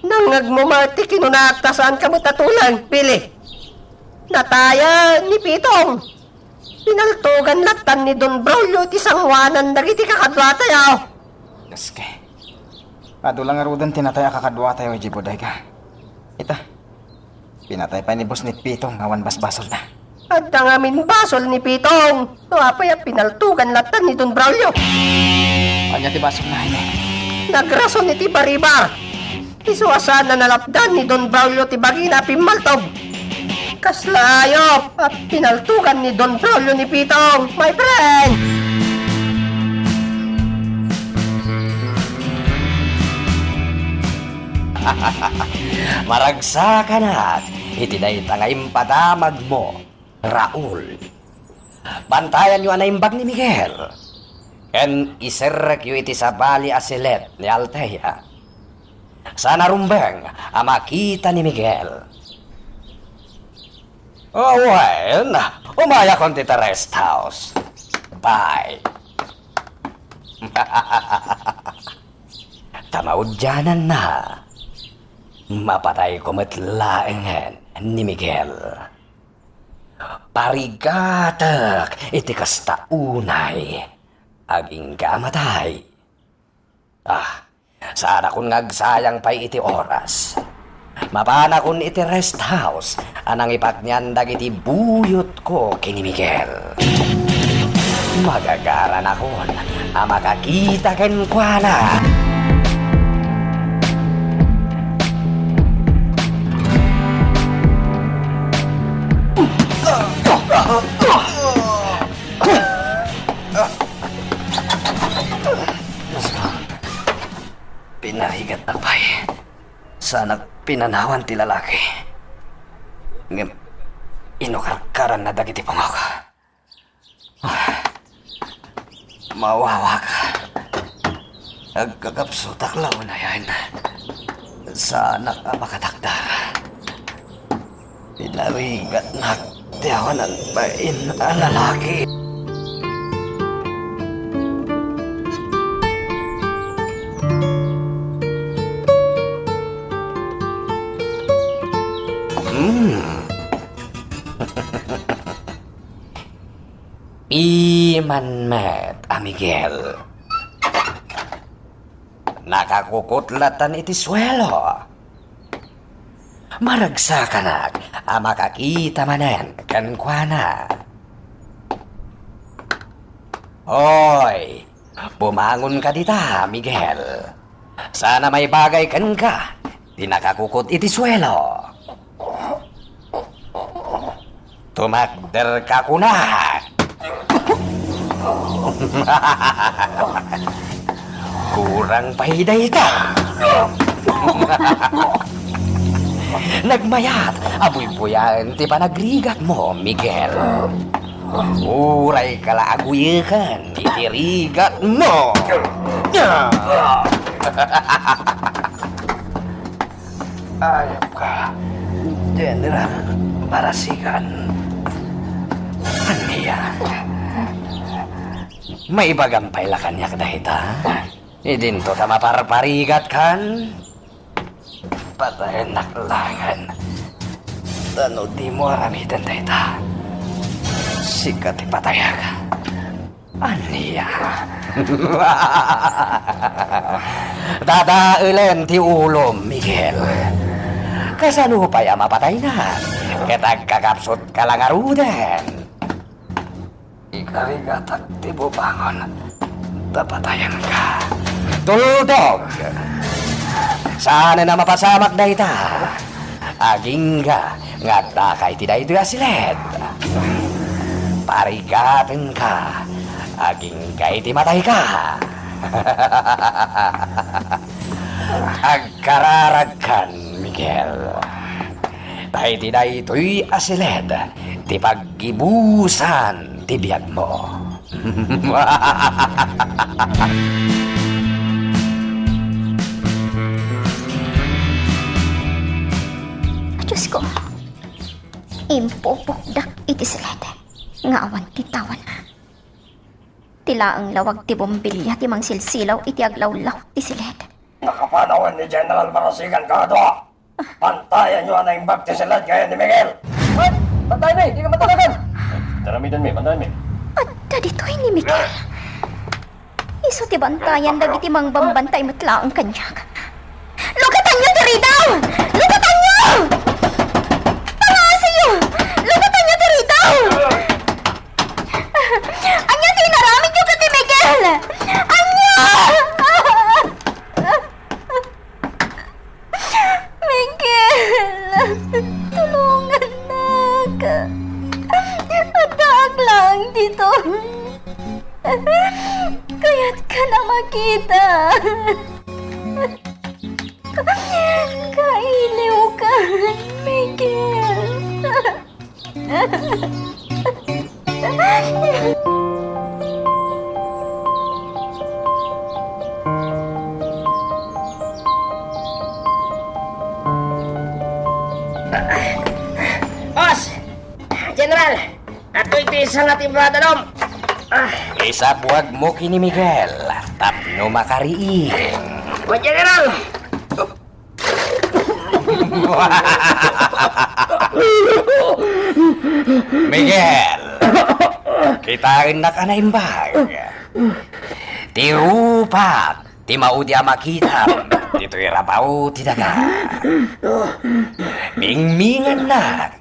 Nangngegmo met ti kinunak ta saanka met a tuleng, Pili. Natayen ni Pitong. Pinaltugan lattan ni Don Braulio ti sangoanan dagiti kakaduatayo. Gaske. Adu la ngaruden ti natay a kakaduatayo idiay bodega. Ita, pinatay pay ni Boss ni Pitong awan basbasolna. Adda ngamin basol ni Pitong. No apay a pinaltugan lattan ni Don Braulio. Ania ti basolna, Jaime? Nagrason iti baribar. Isu a saan a nalapdan ni Don Braulio ti bagina a pimmaltog. Kasla ayup a pinaltugan ni Don Braulio ni Pitong, my friend! Maragsakanak iti dayta nga impadamagmo, Raul. Bantayanyo a naimbag ni Miguel. Ken iserrekyo iti sabali a silet ni Althea. Saan a rumbeng a makita ni Miguel. Oh, wen, umayakon ti rest house. Bye. Ta maudiananna, mapatayko met laengen ni Miguel. Parigatek iti kasta unay. Agingga a matay. Ah, saanakon nga agsayang pay iti oras. Mapanakon iti rest house a nangipaknian dagiti buyotko ken ni Miguel. Magagaranakon a makakita kenkuana. Pinarigatnak pay. Saanak pinanawan ti lalaki. Ngem inukarkaranna dagiti pungok. Ah, mawawak. Agkakapsutak la unayen. Saanak a makatakder. Pinarigatnak ti awanan bain a lalaki. Mm. Piman met a Miguel. Nakakukot latan iti suelo. Maragsakanak a makakita manen kenkuana. Oy, bumangon ka dita, Miguel. Saan a maibagay kenka ti nakakukot iti suelo. Tumakder ka kunak. Kurang pay dayta. Nagmayat a buybuyaen ti panagrigatmo, Miguel. Uray ka la a guyeken iti rigatmo. Ayabka, General Marasigan. Ania? Maibagam pay la kaniak dayta? Idinto ta maparparigatkan? Patayennak laengen. Ta no dimo aramiden dayta, sika ti patayak. Ania? Dadaelen ti ulom, Miguel. Kasano pay a mapataynak? Ket agkakapsutka la ngaruden. Ikarigatak ti bubangon, ta patayenka. Tuldog! Saanen a mapasamak dayta. Agingga nga addaka iti daytoy a siled. Parigatenka. Agingga iti matayka. Agkararagkan, Miguel. Ta iti daytoy a siled ti paggibusan ti biagmo. Diosko, impupokdak iti siled nga awan ti tawen. Ti laeng lawag ti bombilya ti mangsilsilaw iti aglawlaw ti siled. Nakapanawen ni General Marasigan kadua. Bantayanyo a naimbag ti siled nga ayan ni Miguel. Ay! Bantayanmi! Dika matalagan! Taramidanmi, bantayanmi. Adda ditoy ni Miguel. Isu ti bantayan dagiti mangbambantay met laeng kaniak. Lugatanyo ti ridaw! Lugatanyo! Pangngasiyo! Lugatanyo ti ridaw! Ania ti inaramidyo ket ni Miguel? Ania? Miguel, tulongannak. Addaak laeng ditoy. Kayatka a makita. Kailiwka, Miguel. Boss! General! Adtoy ti sanga ti bradalom! Ah! Isabuagmo ken ni Miguel tapno makariing. Wa, General! Miguel, kitaennak a naimbag. Ti rupak ti maudi a makitam ditoy rabaw ti daga. Mingmingannak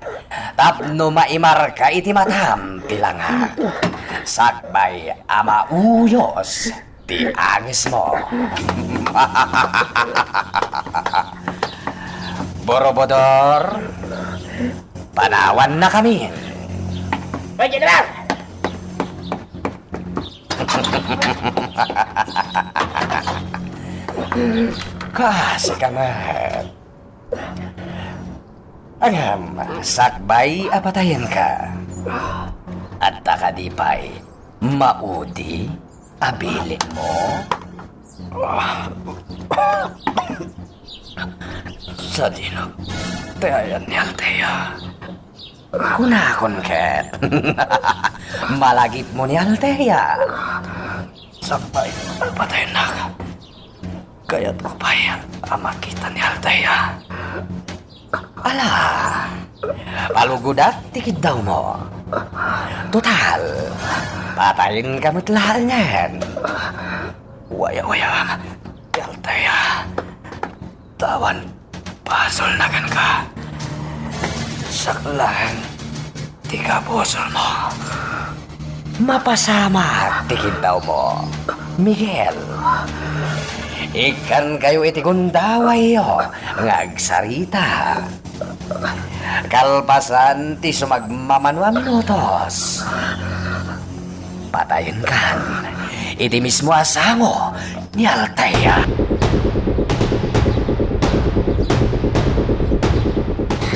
tapno maimarka iti matam ti langak. Sakbay a mauyos ti angismo. Borobodor, panawannakamin. Hoy, General! Kaasi ka met. Ngem, sakbay a patayenka, adda kadi pay maudi a bilinmo? Sadino ti ayan ni Althea? Kunakon ket, malagipmo ni Althea. Sakbay a patayennak, kayatko pay a makita ni Althea. Ala, Palugodak ti kiddawmo. Total, patayenka met laengen. Waya, waya. Althea. Awan basolna kenka. Saklang ti kabusolmo. Mapasamak ti kiddawmo, Miguel. Ikkankayo iti gundawayyo nga agsarita. Kalpasan ti sumagmamano a minutos, patayenkan iti mismo a sango ni Althea.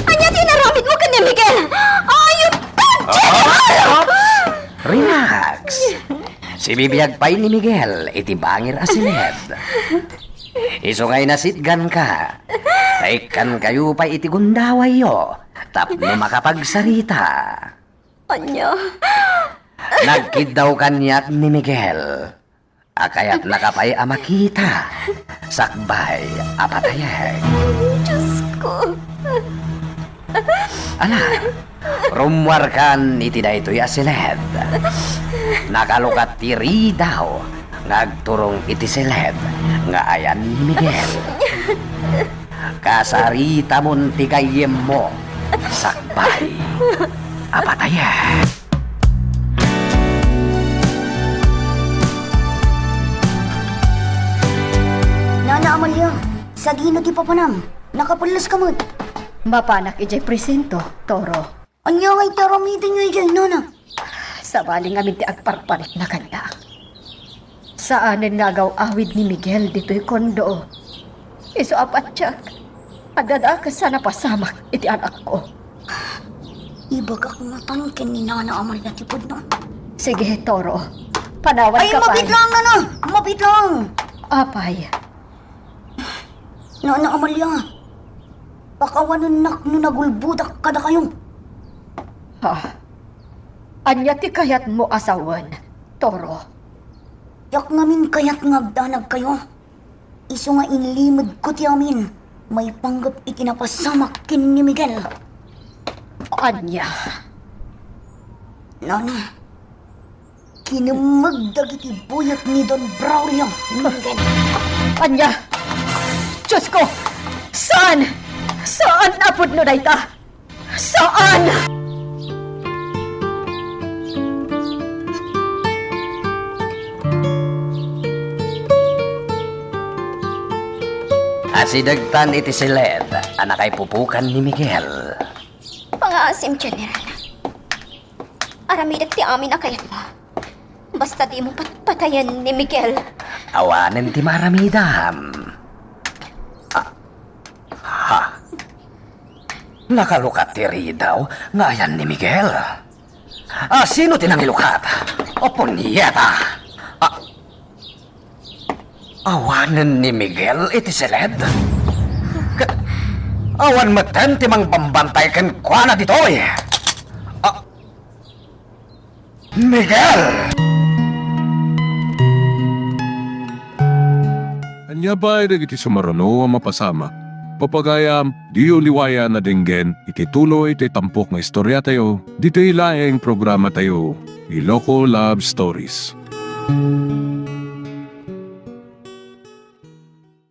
Ania ti inaramidmo ken ni Miguel? Ayup! Ah! Relax. Sibibiag pay ni Miguel iti bangir a siled. Isu nga inasitganka, ta ikkankayo pay iti gundawayyo tapno makapagsarita. Ania? Nagkiddaw kaniak ni Miguel a kayatnaka pay a makita sakbay a patayek. Diosko. Ala, rummuarkan iti daytoy a siled. Nakalukat ti ridaw nga agturong iti siled nga ayan ni Miguel. Kasaritamon ti gayyemmo sakbay a patayek. Nana Amalia, sadino ti papanam? Nakapelleska met. Mapanak idiay presinto, Toro. Ania ngay ti aramidenyo idiay, nana? Sabali ngamin ti agparparikna kaniak. Saanen nga agaw-awid ni Miguel ditoy kondo. Isu a patiek, adda dakes a napasamak iti anakko. Ibagak natan ken ni Nana Amalia ti pudno. Sige, Toro. Panawanka pay. Ay, mabiit lang, nana! Mabiit lang! Apay? Nana Amalia, pakawanennak no nagulbodak kadakayo. Ha? Ania ti kayatmo a sawen, Toro? Diak ngamin kayat nga agdanagkayo. Isu nga inlimedko ti amin maipanggep iti napasamak ken ni Miguel. Ania? Nana, kinemmeg dagiti buyot ni Don Braulio, Miguel. Ania? Diosko! Saan? Saan a pudno dayta? Saan? Asidegtan iti siled a nakaipupukan ni Miguel. Pangaasim, General. Aramidek ti amin a kayatmo. Basta dimo patpatayen ni Miguel. Awanen ti maaramidam. Ah, ha? Nakalukat ti ridaw nga ayan ni Miguel. Ah, sino ti nangilukat? O, punyeta! Ah, awanen ni Miguel iti siled? Ket awan metten ti mangbambantay kenkuana ditoy. Ah, Miguel! Ania pay dagiti sumaruno a mapasamak? Papagayam, diyo liwayan a denggen iti tuloy ti tampok nga istoriatayo, ditoy laeng programatayo, Iloko Love Stories.